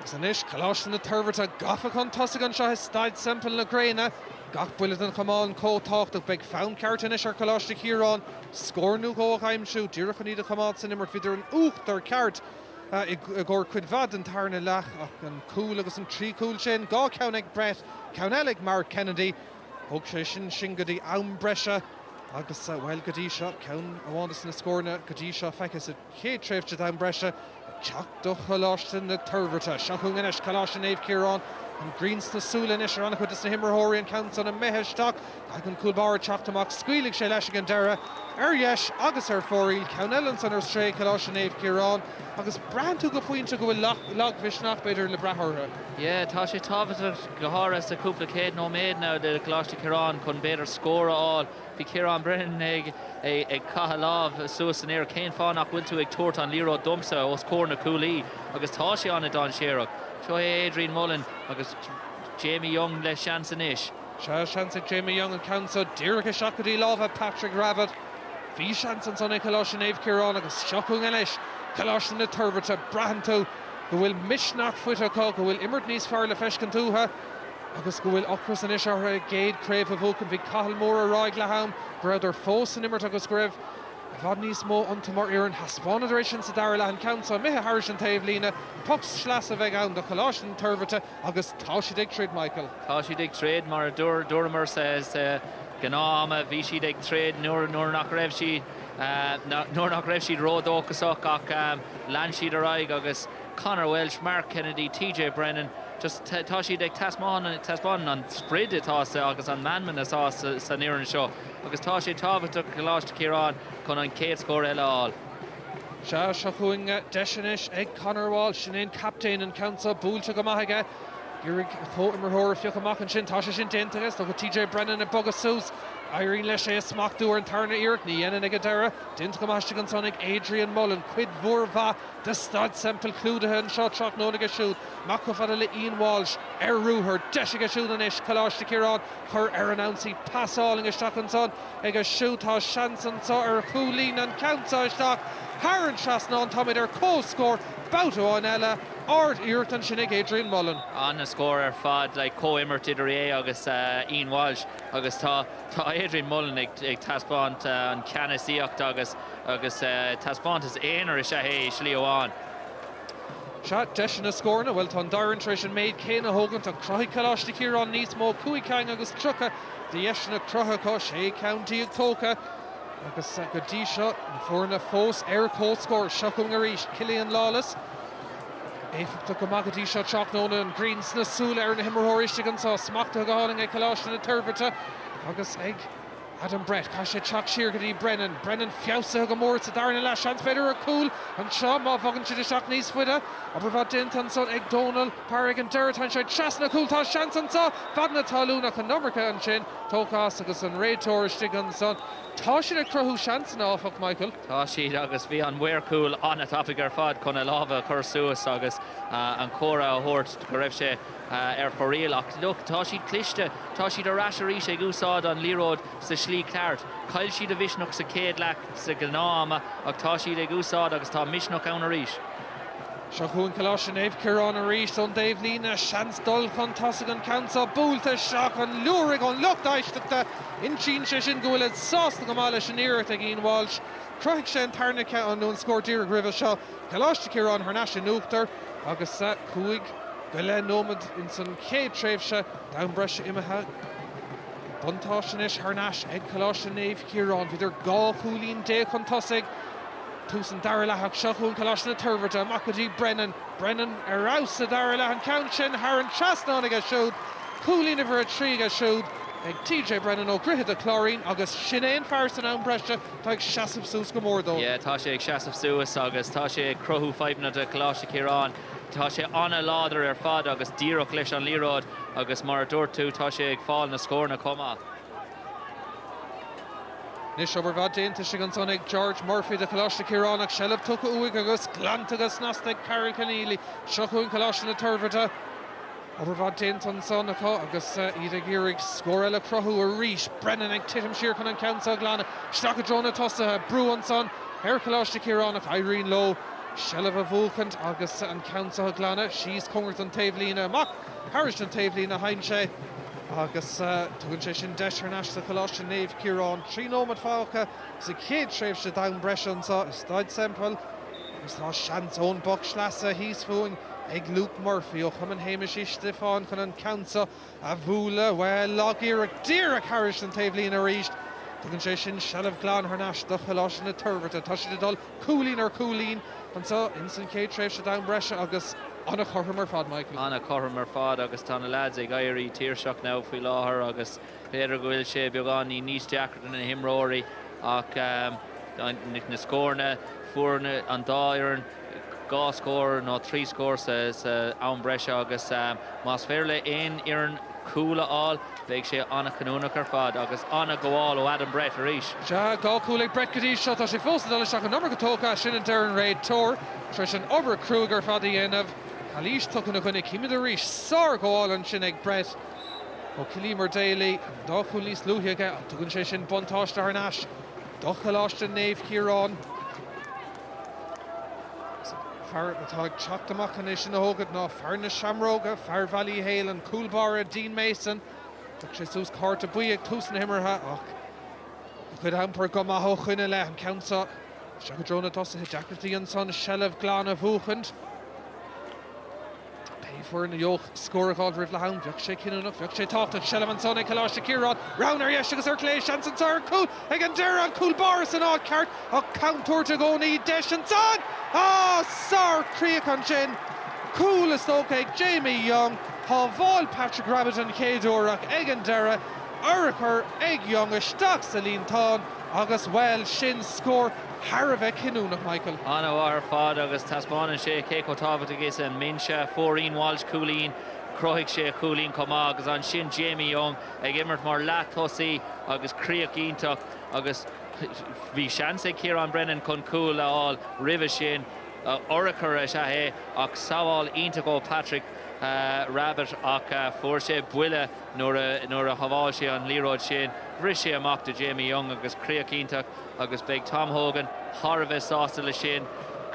Agus anois Coláiste na Toirbhirte gafa chun tosaigh anseo i Staid Semple na Gréine. Gach buille den chamán chomh tábhachtach. Beidh fonn ceart anois ar Choláiste Chiaráin scór nó dhó a aimsiú, díreach chun iad a choimeád san imirt. Bhíodar in uachtar ceart i gcomhair cuid mhaith den tarna leath ach an cúl agus an trí chúl sin, 2 cheann ag Brett, ceann eile ag Mark Kennedy, thóg sé sin sinn go dtí am breise agus, bhuel, go dtí seo, ceann amháin de na scóranna go dtí seo feicthe sa chéad tréimhse d'am breise ag teacht do Choláiste na Toirbhirte. Seo chugainn anois Coláiste Naomh Ciarán. An ghrian sna súile anois ar an-chuid de na himreoirí, an ceann san imithe isteach. Caithfidh an cúl báire teacht amach. Scaoilfidh sé leis ag an deireadh, ar dheis agus ar fóraoil. Ceann eile ansan ar strae ag Coláiste Naomh Ciarán agus braitheann tú go pointe go bhfuil lagmhisneach, b'fhéidir, le brath orthu. Yeah, tá sé tábhachtach go háirithe sa chúpla céad nóiméad now do Choláiste Chiaráin chun b'fhéidir scór a fháil. Bhí Ciarán Brennan ag caitheamh lámh suas san aer, cén fáth nach bhfuil tú ag tabhairt an liathróid domsa os comhair na cúlaí? Agus tá sé an-dainséarach. Seo é Adrian Mullen agus Jamie Young le seans anois. Sea, seans ag Jamie Young an ceann seo díreach isteach go dtí lámha Patrick Rabbitte. Bhí seans ansan ag Coláiste Naomh Ciarán agus seo chugainn anois Coláiste na Toirbhirte. Braitheann tú go bhfuil misneach faighte acu, go bhfuil imirt níos fearr le feiscint uathu. Agus go bhfuil ocras anois orthu a gcéad chraobh a bhuachan. Bhí Cathal Moore ag rá ag leath am go rabhadar fós san imirt agus go raibh i bhfad níos mó iontu mar fhoireann. Thaispeánadar é sin sa dara leath, an ceann seo imithe thairis an taobhlíne. Poc sleasa a bheidh ann do Choláiste na Toirbhirte agus tá siad ag troid, Michael. Tá siad ag troid, mar a dúramar sa ghnáth-ama, bhí siad ag troid nuair nach raibh siad nuair nach raibh siad ródhóchasach ach lean siad ar aghaidh agus Conor Walsh, Mark Kennedy, TJ Brennan, just tá siad ag taispeánann an sprid atá sa agus an meanman atá san fhoireann seo agus tá sé tábhachtach do Choláiste Chiaráin chun an chéad scór eile a fháil. Sea, seo chugainn deis anois ag Conor Walsh, sin é an captaen, an ceann seo buailte go maith aige. Iarraidh a chomhimreoir a phiocadh amach ansin. Tá sé sin déanta aige. Is dócha TJ Brennan ag bogadh suas. Éiríonn leis é a smachtú ar an tarna iarracht. Ní dhéanann ag an deireadh. Déanta go maith istigh ansan ag Adrian Mullen. Cuid mhór mhaith de Staid Semple clúdaithe anseo tráthnóna aige siúd. Amach chomh fada le Ian Walsh ar ruathar. Deis aige siúd anois Coláiste Chiaráin cur ar an ionsaí. Pas álainn isteach ansan aige siúd. Tá seans anseo ar chúilín. An ceann seo isteach thar an trasnán. Táimid ar comhscór babhta amháin eile. Ard-iarracht ansin ag Adrian Mullen. An-scór ar fad, like comhimirt idir é agus Ian Walsh agus tá tá Adrian Mullen ag ag taispeáint an ceannasaíocht agus agus taispeántas aonair is ea é i slí amháin. Sea, deiseanna scóranna, bhuel tá an dá fhoireann tar éis an méid céanna a thógaint ach chruthaigh Coláiste Chiaráin níos mó, 5 ceann agus 30 de dheiseanna cruthaithe acu, 16 ceann tógtha agus go dtí seo na foirne fós ar comhscór. Seo chugainn arís Cillian Lawless. Éifeachtach go maith go dtí seo tráthnóna, an ghrian sna súile ar na himreoirí istigh anseo. Smachtaithe go hálainn ag Coláiste na Toirbhirte agus ag Adam Brett. Caithfidh sé teacht siar go dtí Brennan. Brennan feabhsaithe go mór sa darna leath. Seans b'fhéidir ar chúl anseo má bhogann siad isteach níos faide. Obair mhaith déanta ansan ag Dónal Parr ag an deireadh. Tá sé trasna cúl. Tá seans anseo. Fad na talún ach an iomarca ansin. Tógtha as agus an réiteoir istigh ansan. Tá siad ag cruthú seansanna, áfach, Michael. Tá siad agus bhí an maor cúil an-tapaidh ar fad chun a lámha a chur suas agus an comhartha a thabhairt go raibh sé ar fóraoil. Ach look, tá siad cliste, tá siad ar ais arís ag úsáid an liathróid sa slí ceart. Chaill siad a mhisneach sa chéad leath sa ghnáth-ama ach tá siad ag úsáid agus tá misneach ann arís. Seo chugainn Coláiste Naomh Ciarán arís ón dtaobhlíne. Seans dul chun tosaigh an ceann seo buailte isteach an liúraigh ón lucht éisteachta. Insíonn sé sin go bhfuil siad sásta go maith leis an iarracht ag Ian Walsh. Chruthaigh sé an tarna ceann nó an scór díreach roimhe seo. Coláiste Chiaráin thar n-ais in uachtar agus 5 go leith nóiméad ins an chéad tréimhse d'am breise imithe. Buntáiste anois thar n-ais ag Coláiste Naomh Ciarán. Bhíodar 12 chúilín chun tosaigh. Tús an dara leath ach seo chugainn Coláiste na Toirbhirte amach go dtí Brennan. Brennan ar fheabhas sa dara leath, an ceann sin thar an trasnán aige siúd. Cúilín uimhir 3 aige siúd ag TJ Brennan ó Dhroichead a' Chláirín agus sin é an fear san am breise atá ag seasamh suas go mór dóibh. Yeah, tá sé ag seasamh suas agus tá sé ag cruthú fadhbanna do Choláiste Chiaráin. Tá sé an-láidir ar fad agus díreach leis an liathróid agus mar a dúirt tú, tá sé ag fáil na scóranna chomh maith. Anois obair mhaith déanta istigh ansan ag George Murphy do Choláiste Chiaráin ach seilbh tugtha uaidh agus glanta go snasta ag Karol Conneely. Seo chugainn Coláiste na Toirbhirte. Obair mhaith déanta ansan acu agus iad ag iarraidh scór eile a chruthú arís. Brennan ag titim siar chun an ceann seo a ghlanadh. Isteach i dtreo na tosaithe. Brú ansan ar Choláiste Chiaráin ach éiríonn leo seilbh a bhuachaint agus an ceann seo a ghlanadh. Síos cóngarach don taobhlíne. Amach thairis an taobhlíne a théann sé. Agus tugann sé sin deis thar n-ais do Choláiste Naomh Ciarán. 3 nóiméad fágtha sa chéad tréimhse d'am breise anseo i Staid Semple agus tá seans ón bpoc sleasa thíos fúinn ag Luke Murphy ó Chumann Shéamais Uí Stiofáin chun an ceann seo a bhualadh. Bhuel, lag-iarracht díreach thairis an taobhlíne arís. Tugann sé sin seilbh glan thar n-ais do Choláiste na Toirbhirte. Tá siad ag dul cúilín ar chúilín anseo ins an chéad tréimhse d'am breise agus an-chothrom ar fad, Michael. An-chothrom ar fad agus tá na leaids ag éirí tuirseach now faoi láthair agus b'fhéidir go bhfuil sé beagáinín níos deacra do na himreoirí ach na scóranna, fuair an dá fhoireann dhá scór nó trí scór sa am breise agus más féidir le aon fhoireann cúl a fháil, beidh sé an-chinniúnach ar fad agus an-ghabháil ó Adam Brett arís. Sea, dhá chúl ag Brett go dtí seo. Tá sé fós ag dul isteach an iomarca tógtha as sin a deir an réiteoir. Tar éis an obair cruaidh ar fad a dhéanamh. Calaois tugtha ina choinne. Címid arís sárghabháil ansin ag Brett ó Killimer Daly. An dá chúl níos luaithe aige ach tugann sé sin buntáiste thar n-ais do Choláiste Naomh Ciarán. Fear atá ag teacht amach anois ina thógaint ná fear na Seamróige, fear Bhaile Uí Héil, an cúl báire Dean Mason. Thug sé suas cárta buí ag tús na himeartha ach a chuid iompair go maith ó shoin i leith. An ceann seo isteach i dtreo na dtosaithe. Deacrachtaí ansan seilbh glan a bhuachaint. Pé foireann a gheobhadh scór a dh'fháil roimh leath am, bheadh sé cinniúnach, bheadh sé tábhachtach. Seilbh ansan ag Coláiste Chiaráin, roghna ar dheis agus ar chlé, seans anso ar chúl ag an deireadh, an cúl báire san áit ceart ach contúirt i gcónaí, deis ansan! Ah! Sár-chríoch ansin! Cúl is dócha ag Jamie Young, shábháil Patrick Rabbitte an chéad uair ach ag an deireadh, urchar ag Young isteach sa líontán agus, bhuel, sin scór thar a bheith cinniúnach, Michael. An-mhaith ar fad agus taispeánann sé cé chomh tábhachtach is an mbinse. Fuair Ian Walsh cúilín. Chruthaigh sé a chúilín chomh maith agus ansin Jamie Young ag imirt mar leath-tosaí agus críoch iontach agus bhí seans ag Ciarán Brennan chun cúl a fháil roimhe sin. Urchar is ea é ach sabháil iontach ó Patrick Rabbitte ach fuair sé buille nuair a shábháil sé an liathróid sin. Bhris sé amach do Jamie Young agus críoch iontach agus beidh Tom Hogan thar a bheith sásta leis sin.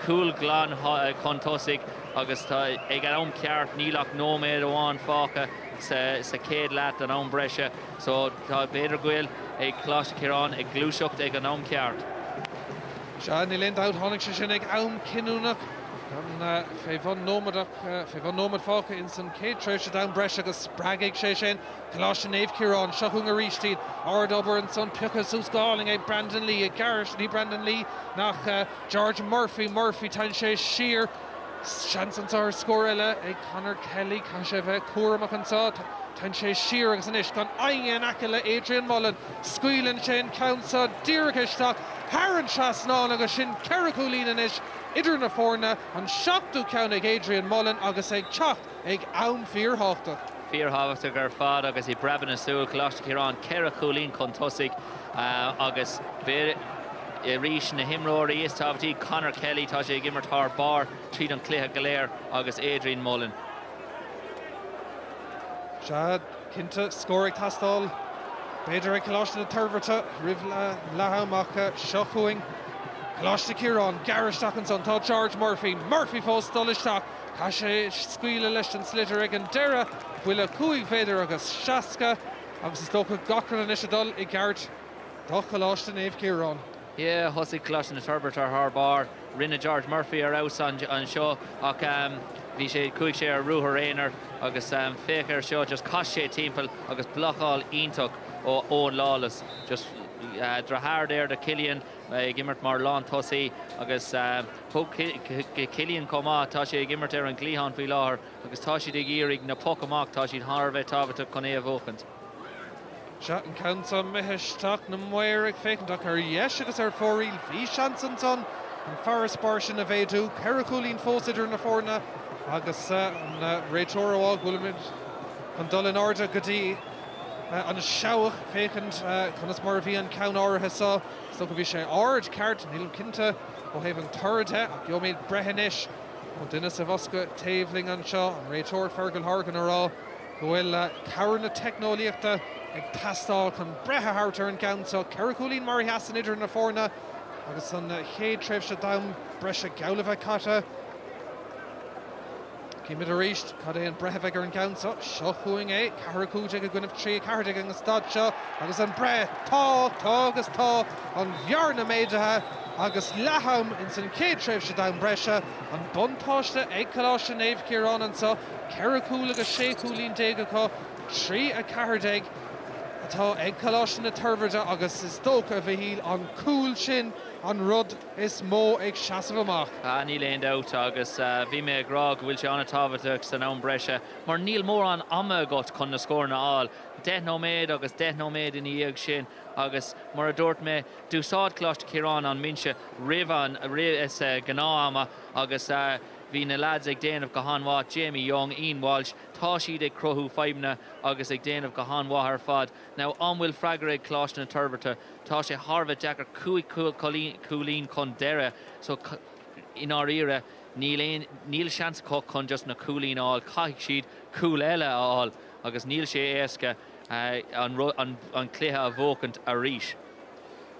Cúl glan chun tosaigh agus tá ag an am ceart, níl ach nóiméad amháin fágtha sa chéad leath den am breise so tá b'fhéidir go bhfuil ag Coláiste Chiaráin ag gluaiseacht ag an am ceart. Sea, níl aon dabht, tháinig sé sin ag am cinniúnach, gan fé bhun nóiméad ach fé bhun nóiméad fágtha ins an chéad tréimhse d'am breise agus spreagfaidh sé sin Coláiste Naomh Ciarán. Seo chugainn arís iad. Ard-obair ansan, pioctha suas go hálainn ag Brandon Lee, ag gearradh, ní Brandon Lee nach George Murphy, Murphy, téann sé siar, seans anseo ar scór eile ag Conor Kelly, caithfidh sé a bheith cúramach anseo, téann sé siar agus anois gan éinne in aice le Adrian Mullen, scaoileann sé an ceann seo díreach isteach thar an trasnán agus sin ceithre chúilín anois idir na foirne, an seachtú ceann ag Adrian Mullen agus ag teacht ag am fíorthábhachtach. Fíorthábhachtach ar fad agus i bpreabadh na súl, Coláiste Chiaráin ceithre chúilín chun tosaigh agus arís na himreoirí is tábhachtaí, Conor Kelly, tá sé ag imirt thar barr tríd an chluiche go léir agus Adrian Mullen. Sea, cinnte, scór ag teastáil b'fhéidir ag Coláiste na Toirbhirte roimh leath-am ach seo chugainn Coláiste Chiaráin, gearradh isteach ansan, tá George Murphy, Murphy fós dul isteach, Caithfidh sé scaoileadh leis an sliotar ag an deireadh, buille 5 mhéadar agus 60, agus is dócha gach rud anois ag dul i gceart do Choláiste Naomh Ciarán. Yeah, thosaigh Coláiste na Toirbhirte thar barr. Rinne George Murphy ar fheabhas anseo ach bhí sé, chuaigh sé ar ruathar aonair agus féach air seo, just chas sé timpeall agus blocáil iontach ó Eoin Lawless. Just deartháir there do Cillian ag imirt mar lántosaí agus thug Cillian chomh maith, tá sé ag imirt ar an gcliathán faoi láthair agus tá siad ag iarraidh na poc amach, tá siad thar a bheith tábhachtach chun é a bhuachaint. Sea, an ceann seo imithe isteach, na maoir ag féachaint ach ar dheis agus ar fóraoil, bhí seans ansan an farasbarr sin a mhéadú. Ceithre chúilín fós idir na foirne agus an réiteoir á rá go bhfuilimid chun dul in airde go dtí an seabhac féachaint conas mar a bhí an ceann áirithe seo. Is dócha bhí sé ard, ceart, nílim cinnte ó thaobh an toradh de, ach gheobhaimid breith anois ó duine sa bhosca taobh linn anseo, an réiteoir Fergal Horgan a rá go bhfuil cabhair na teicneolaíochta ag teastáil chun breith a thabhairt ar an gceann seo. Ceithre chúilín mar a sheasann idir na foirne agus an chéad tréimhse d'am breise geall a bheith caite. Címid arís cad é an breith a bheidh ar an gceann seo. Seo chugainn é, 4, 15 i gcoinnibh 3, 14 ag an staid seo agus an breith, tá, tá agus tá, an bhearna méadaithe agus leath-am ins an chéad tréimhse d'am breise. An buntáiste ag Coláiste Naomh Ciarán anseo, ceithre chúl agus 16 cúilín acu, 3, 14 atá ag Coláiste na Toirbhirte agus is dócha, a Mhichíl, an cúl sin an rud is mó ag seasamh amach. Ah, níl aon dabht agus bhí mé ag rá go bhfuil sé an-tábhachtach san am breise mar níl mórán ama agat chun na scóranna a fháil. Deich nóiméad agus deich nóiméad ina dhiaidh sin agus mar a dúirt mé, d'úsáid Coláiste Chiaráin an mbinse roimh an, sa ghnáth-ama agus bhí na leaids ag déanamh go han-mhaith, Jamie Young, Ian Walsh, tá siad ag cruthú fadhbanna agus ag déanamh go han-mhaith ar fad. Now, an bhfuil freagra ag Coláiste na Toirbhirte? Tá sé thar a bheith deacair, 5 chúilín chun deireadh so i ndáiríre níl aon, níl seans acu chun just na cúilín a fháil, caithfidh siad cúl eile a fháil agus níl sé éasca an, an cluiche a bhuachaint arís.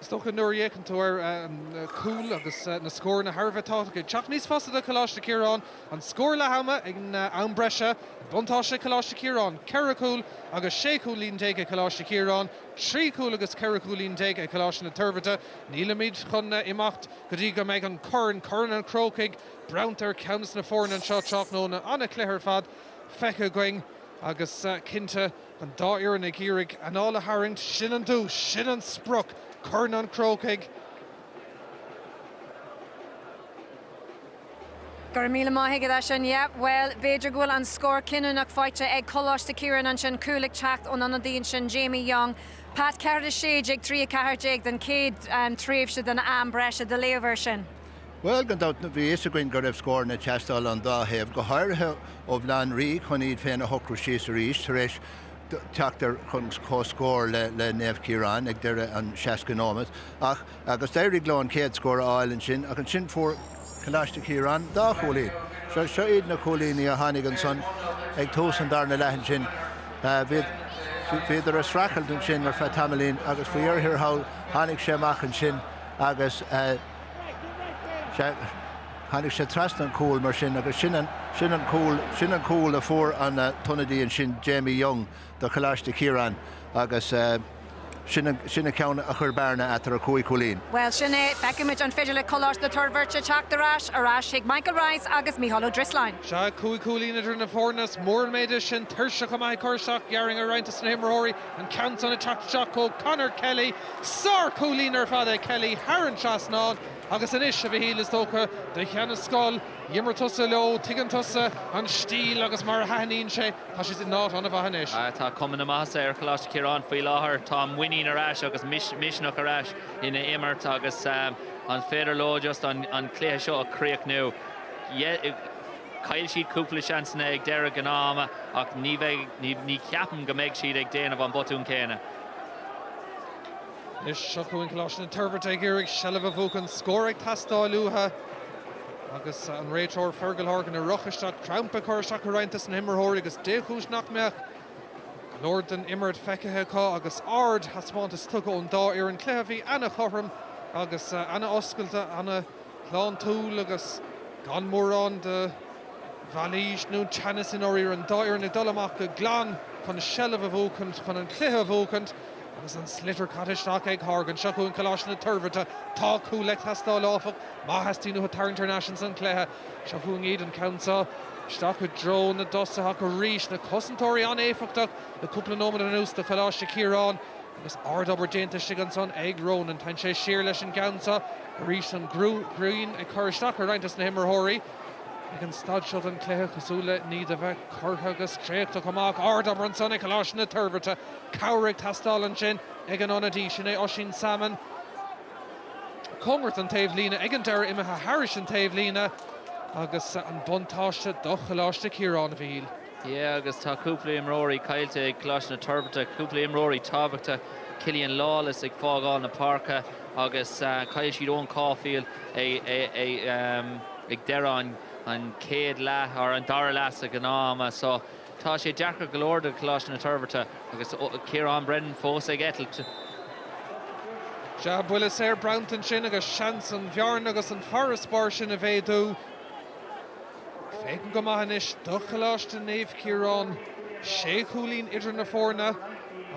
Is dócha nuair a fhéachann tú ar an cúl agus na scóranna thar a bheith tábhachtach ag teacht níos fusa do Choláiste Chiaráin, an scór leath ama ag an am breise, buntáiste ag Coláiste Chiaráin, ceithre chúl agus 16 cúilín ag Coláiste Chiaráin, Trí chúl agus 14 cúilín ag Coláiste na Toirbhirte. Nílimid chun imeacht go dtí go mbeidh an corn, Corn an Chrócaigh, bronnta ar cheann de na foirne anseo tráthnóna. An-chluiche ar fad feicthe againn agus cinnte an dá fhoireann ag iarraidh anáil a tharraingt. Sin an duais, sin an sprioc, Corn an Chrócaigh. Go raibh míle maith agat as sin. Yeah, bhuel, b'fhéidir go bhfuil an scór cinniúnach faighte ag Coláiste Chiaráin ansin, cúl ag teacht ón ionadaí ansin, Jamie Young. Pat, 4, 16, 3, 14 den chéad tréimhse den am breise, do léamh air sin? Bhuel, gan dabht, bhí a fhios againn go raibh scóranna ag teastáil ón dá thaobh, go háirithe ó Bhaile Átha an Rí chun iad féin a shocrú síos arís tar éis teacht ar chun comhscór le Naomh Ciarán ag deireadh an 60 nóiméad. Ach agus d'éirigh leo an chéad scór a fháil ansin ach ansin fuair Coláiste Chiaráin dá chúilín. Seo, seo iad na cúilíní a tháinig ansan ag tús an darna leath ansin. Bhíodar ag streachailt ansin ar feadh tamaillín agus faoi dheireadh thiar thall tháinig sé amach ansin agus tháinig sé trasna an cúl mar sin agus sin an, sin an cúl, sin an cúl a fuair an t-ionadaí ansin Jamie Young do Choláiste Chiaráin agus sin an, sin an ceann a chuir bearna eatarthu, 5 chúilín. Bhuel, sin é. Feicfimid an féidir le Coláiste na Toirbhirte teacht ar ais, ar ais chuig Michael Rice agus Mícheál Ó Drisleáin. Sea, 5 chúilín idir na foirne, is mór an méid é sin. Tuirseach chomh maith ag cur isteach gearraing ar roinnt de na himreoirí. An ceann san ag teacht isteach ó Conor Kelly. Sár-chúilín ar fad é Kelly thar an trasnán agus anois, a Mhichíl, is dócha do sheana-scoil, d'imir tusa leo, tuigeann tusa an stíl agus mar a thaitníonn sé, tá siad in áit an-mhaith anois. Tá cuma na maitheasa ar Choláiste Chiaráin faoi láthair. Tá muinín ar ais agus misneach ar ais ina imirt agus an féidir leo just an cluiche seo a chríochnú? Chaill siad cúpla seansanna ag deireadh gnáth-ama ach ní bheidh, ní cheapaim go mbeidh siad ag déanamh an botún céanna. Anois seo chugainn Coláiste na Toirbhirte ag iarraidh seilbh a bhuachan, scór ag teastáil uathu agus an réiteoir Fergal Horgan ag rith isteach, crampa ag cur isteach ar roinnt de na himreoirí agus dé chúis nach mbeadh go leor den imirt feicthe acu agus ard-thaispeántas tugtha ón dá fhoireann. Cluiche a bhí ana-chothrom agus ana-oscailte, ana-shláintiúil agus gan mórán de mhailís nó teannas i ndáiríre. An dá fhoireann ag dul amach go glan chun seilbh a bhuachaint, chun an cluiche a bhuachaint agus an sliotar caite isteach ag Horgan. Seo chugainn Coláiste na Toirbhirte. Tá cúl ag teastáil áfach má theastaíonn uathu tarraingt thar n-ais ins an chluiche. Seo chugainn iad, an ceann seo isteach i dtreo na dtosaithe ach arís na cosantóirí an-éifeachtach le cúpla nóiméad anuas do Choláiste Chiaráin. Agus ard-obair déanta istigh ansan ag Ronan. Téann sé siar leis an gceann seo arís, an ghrian ag cur isteach ar roinnt des na himreoirí ag an staid seo den chluiche, cosúil le iad a bheith cortha agus traochta chomh maith. Ard-obair ansan ag Coláiste na Toirbhirte. Cabhair ag teastáil ansin ag an ionadaí, sin é Oisín Salmon. Cóngarach don taobhlíne ag an deireadh, imithe thairis an taobhlíne agus an buntáiste do Choláiste Chiaráin, a Mhichíl. Yeah agus tá cúpla imreoirí caillte ag Coláiste na Toirbhirte, cúpla imreoirí tábhachta, Cillian Lawless ag fágáil na páirce agus chaill siad Eoin Caulfield ag deireadh an chéad leath, or an dara leath sa ghnáth-ama so tá sé deacair go leor do Choláiste na Toirbhirte agus Ciarán Brennan fós ag eitilt. Sea, buille saor bronnta ansin agus seans an bhearna agus an farasbarr sin a mhéadú. Féachann go maith anois do Choláiste Naomh Ciarán. Sé chúilín idir na foirne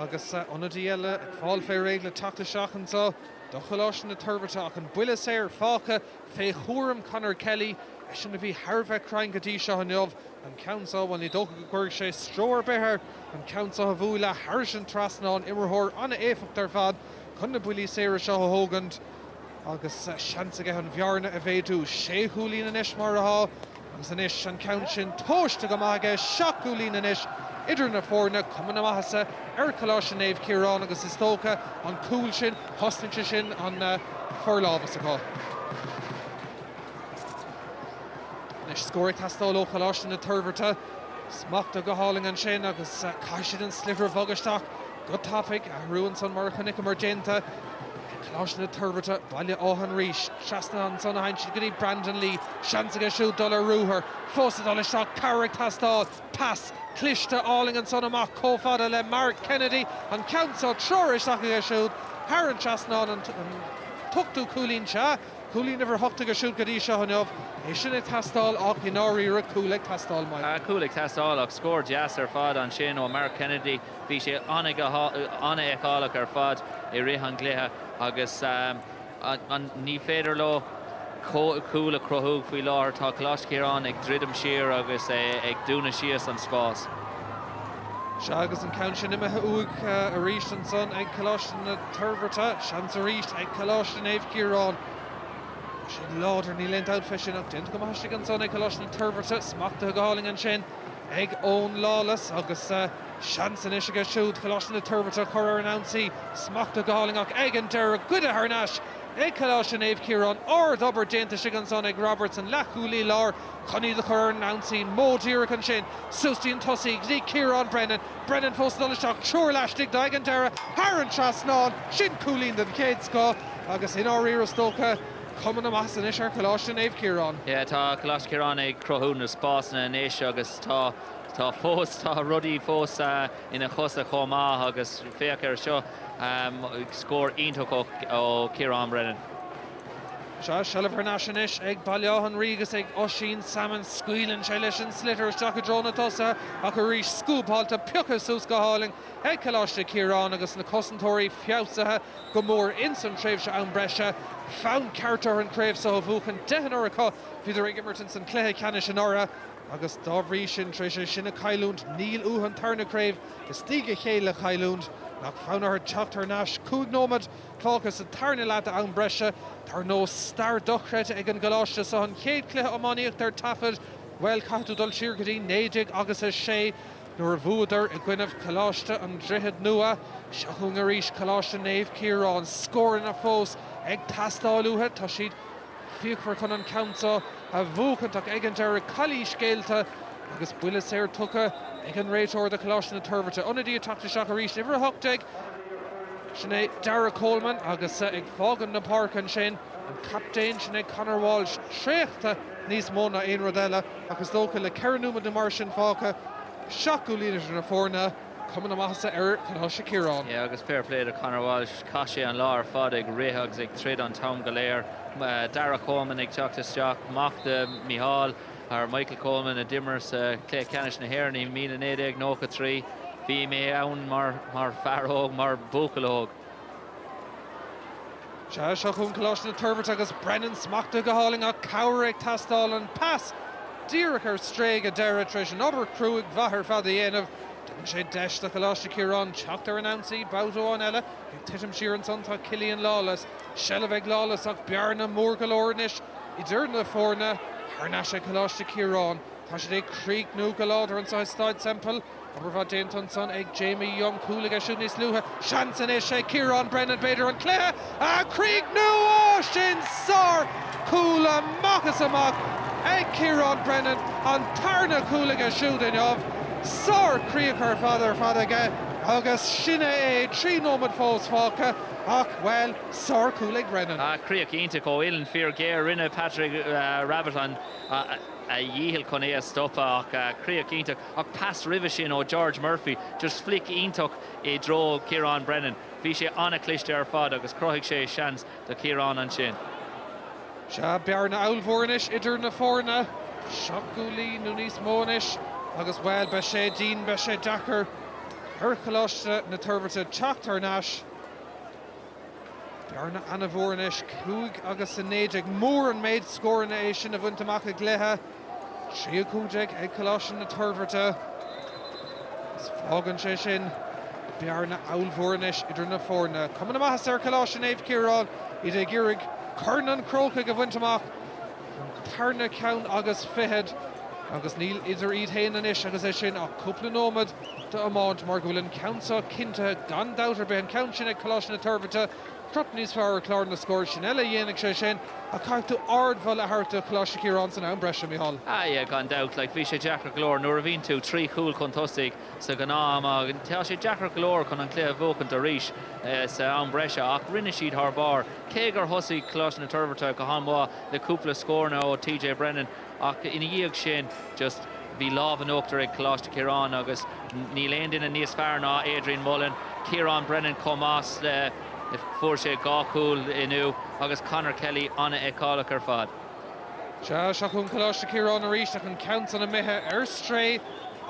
agus ionadaí eile ag fáil fé réidh le teacht isteach anseo do Choláiste na Toirbhirte ach an buille saor fágtha fé chúram Conor Kelly, eisean a bhí thar a bheith cruinn go dtí seo inniu. An ceann seo, bhuel ní dócha go gcuirfidh sé stró ar bith air an ceann seo a bhualadh thairis an trasnán. Imreoir an-éifeachtach ar fad chun na buillí saora seo a thógaint. Agus seans aige an bhearna a mhéadú. Sé chúilín anois mar atá agus anois an ceann sin tomhaiste go maith aige. Seacht gcúilín anois idir na foirne. Cuma na maitheasa ar Choláiste Naomh Ciarán agus is dócha an cúl sin, thosnaigh sé sin an forlámhas acu. Anois scór ag teastáil ó Choláiste na Toirbhirte. Smachtaithe go hálainn ansin agus caithfidh siad an sliotar a bhogadh isteach go tapaidh. Athrú ansan mar a chonaiceamar déanta ag Coláiste na Toirbhirte, Baile Átha an Rí. Trasna ansan a théann siad go dtí Brandon Lee. Seans aige siúd dul ar ruathar. Fós ag dul isteach, cabhair ag teastáil. Pas cliste álainn ansan amach chomh fada le Mark Kennedy. An ceann seo treoraithe isteach aige siúd thar an trasnán. An t-ochtú cúilín, sea. Cúilín uimhir 8 aige siúd go dtí seo inniu. É sin ag teastáil ach i ndáiríre cúl ag teastáil Michael. Cúl ag teastáil ach scór deas ar fad ansin ó Mark Kennedy. Bhí sé an-fheiceálach ar fad i rith an gcluiche agus ní féidir leo cúl a chruthú faoi láthair. Tá Coláiste Chiaráin ag druidim siar agus ag dúnadh síos an spás. Sea, agus an ceann sin imithe uaidh arís ansan ag Coláiste na Toirbhirte. Seans arís ag Coláiste Naomh Ciarán. Tá siad láidir, níl aon dabht fé sin, ach déanta go maith istigh ansan ag Coláiste na Toirbhirte. Smachtaithe go hálainn ansin ag Eoin Lawless agus seans anois aige siúd Coláiste na Toirbhirte a chur ar an ionsaí. Smachtaithe go hálainn ach ag an deireadh, goidte thar n-ais. ag Coláiste Naomh Ciarán. Ard-obair déanta istigh ansan ag Roberts, an leathchúlaí láir, chun iad a chur ar an ionsaí. Modh díreach ansin suas dtí an tosaí, go dtí Ciarán Brennan. Brennan fós ag dul isteach, triúr laistigh de ag an deireadh, thar an trasnán. Sin cúilín den chéad scoth agus i ndáiríre is dócha, cuma na maitheasa anois ar Choláiste Naomh Ciarán. Yeah, tá Coláiste Chiaráin ag cruthú na spásanna anois agus tá tá fós, tá rudaí fós ina chosa chomh maith agus féach air seo, scór iontach ó Ciarán Brennan. Sea, seilbh thar n-ais anois ag Baile Átha an Rí agus ag Oisín Salmon. Scaoileann sé leis an sliotar isteach i dtreo na dtosaithe ach arís scuabáilte, pioctha suas go hálainn ag Coláiste Chiaráin agus na cosantóirí feabhsaithe go mór ins an tréimhse am breise. Fonn ceart orthu an chraobh seo a bhuachan. Deichniúr acu bhíodar ag imirt ins an cluiche ceannais anuraidh agus dá bhrí sin, tar éis é sin a chailliúint, níl uathu an tarna craobh i ndiaidh a chéile a chailliúint. Nach fonn orthu teacht thar n-ais 5 nóiméad Fágtha sa tarna leath d'am breise. Dar ndóigh, stair dochreidte ag an gcoláiste seo, an chéad chluiche iománaíochta ar taifead, bhuel, caithfidh tú dul siar go dtí 19 agus 6 nuair a bhuadar i gcoinnibh Coláiste an Droichid Nua. Seo chugainn arís Coláiste Naomh Ciarán. Scóranna fós ag teastáil uathu. Tá siad fíochmhar chun an ceann seo a bhuachaint ach ag an deireadh calaois géillte agus buille saor tugtha ag an réiteoir do Choláiste na Toirbhirte. Ionadaí ag teacht isteach arís, uimhir 18, sin é Darragh Coleman agus ag fágaint na páirce ansin an captaen, sin é Conor Walsh, traochta níos mó ná aon rud eile ach is dócha le ceithre nóiméad nó mar sin fágtha, 7 gcúilín idir na foirne. Cuma na maitheasa ar Choláiste Chiaráin. Yeah agus fair play do Conor Walsh, chaith sé an lá ar fad ag rith agus ag troid an t-am go léir. Darragh Coleman ag teacht isteach, mac do Micheál, or Michael Coleman a d'imir sa Chluiche Ceannais na hÉireann i 1993. Bhí mé ann mar mar fear óg, mar buachaill óg. Sea, seo chugainn Coláiste na Toirbhirte agus Brennan smachtaithe go hálainn ach cabhair ag teastáil. An pas díreach ar strae ag an deireadh tar éis an obair chruaidh mhaith ar fad a dhéanamh. Tugann sé deis do Choláiste Chiaráin teacht ar an ionsaí babhta amháin eile. Ag titim siar ansan tá Cillian Lawless. Seilbh ag Lawless ach bearna mór go leor anois idir na foirne. Thar n-ais ag Coláiste Chiaráin. Tá siad ag críochnú go láidir anseo i Staid Semple. Obair mhaith déanta ansan ag Jamie Young, cúl aige siúd níos luaithe. Seans anois ag Ciarán Brennan, b'fhéidir an cluiche a chríochnú! Ó, sin sár chúl amach is amach ag Ciarán Brennan, an tarna cúl aige siúd inniu. Sár chríoch ar fad ar fad aige agus sin é é, 3 nóiméad fós fágtha ach, bhuel, sár chúl ag Brennan. Críoch iontach ó uillinn fíor ghéar. Rinne Patrick Rabbitte an a dhícheall chun é a stopadh ach críoch iontach. Ach pas roimhe sin ó George Murphy, just flic iontach i dtreo Ciarán Brennan. Bhí sé an-chliste ar fad agus chruthaigh sé seans do Chiarán ansin. Sea, bearna ollmhór anois idir na foirne. 7 gcúilín nó níos mó anois agus, bhuel, beidh sé dian, beidh sé deacair ar Choláiste na Toirbhirte teacht thar n-ais. Bearna ana-mhór anois, 5 agus 19. Mór an méid scóranna é sin a bhaint amach i gcluiche. 3 15 ag Coláiste na Toirbhirte. Is fágann sé sin bearna ollmhór anois idir na foirne. Cuma na maitheasa ar Choláiste Naomh Ciarán, iad ag iarraidh Corn an Chrócaigh a bhaint amach. An tarna ceann agus fichead agus níl idir iad féin anois agus é sin ach cúpla nóiméad d'iomáint mar go bhfuil an ceann seo cinntithe gan dabht ar bith, an ceann sin ag Coláiste na Toirbhirte, crot níos fearr ar chlár na scór, sin eile a dhéanfaidh sé sin ach caithfidh tú ardmholadh a thabhairt do Choláiste Chiaráin san am breise, Micheál. Ah yeah, gan dabht, like bhí sé deacair go leor nuair a bhíonn tú trí chúl chun tosaigh sa ghnáth-am, tá sé deacair go leor chun an cluiche a bhuachaint arís sa am breise ach rinne siad thar barr. Cé gur thosaigh Coláiste na Toirbhirte go han-mhaith le cúpla scóranna ó TJ Brennan ach ina dhiaidh sin just bhí lámh in uachtar ag Coláiste Chiaráin agus níl aon duine níos fearr ná Adrian Mullen, Ciarán Brennan chomh maith le fuair sé dhá chúl inniu agus Conor Kelly an-fheiceálach ar fad. Sea, seo chugainn Coláiste Chiaráin arís ach an ceann san imithe ar strae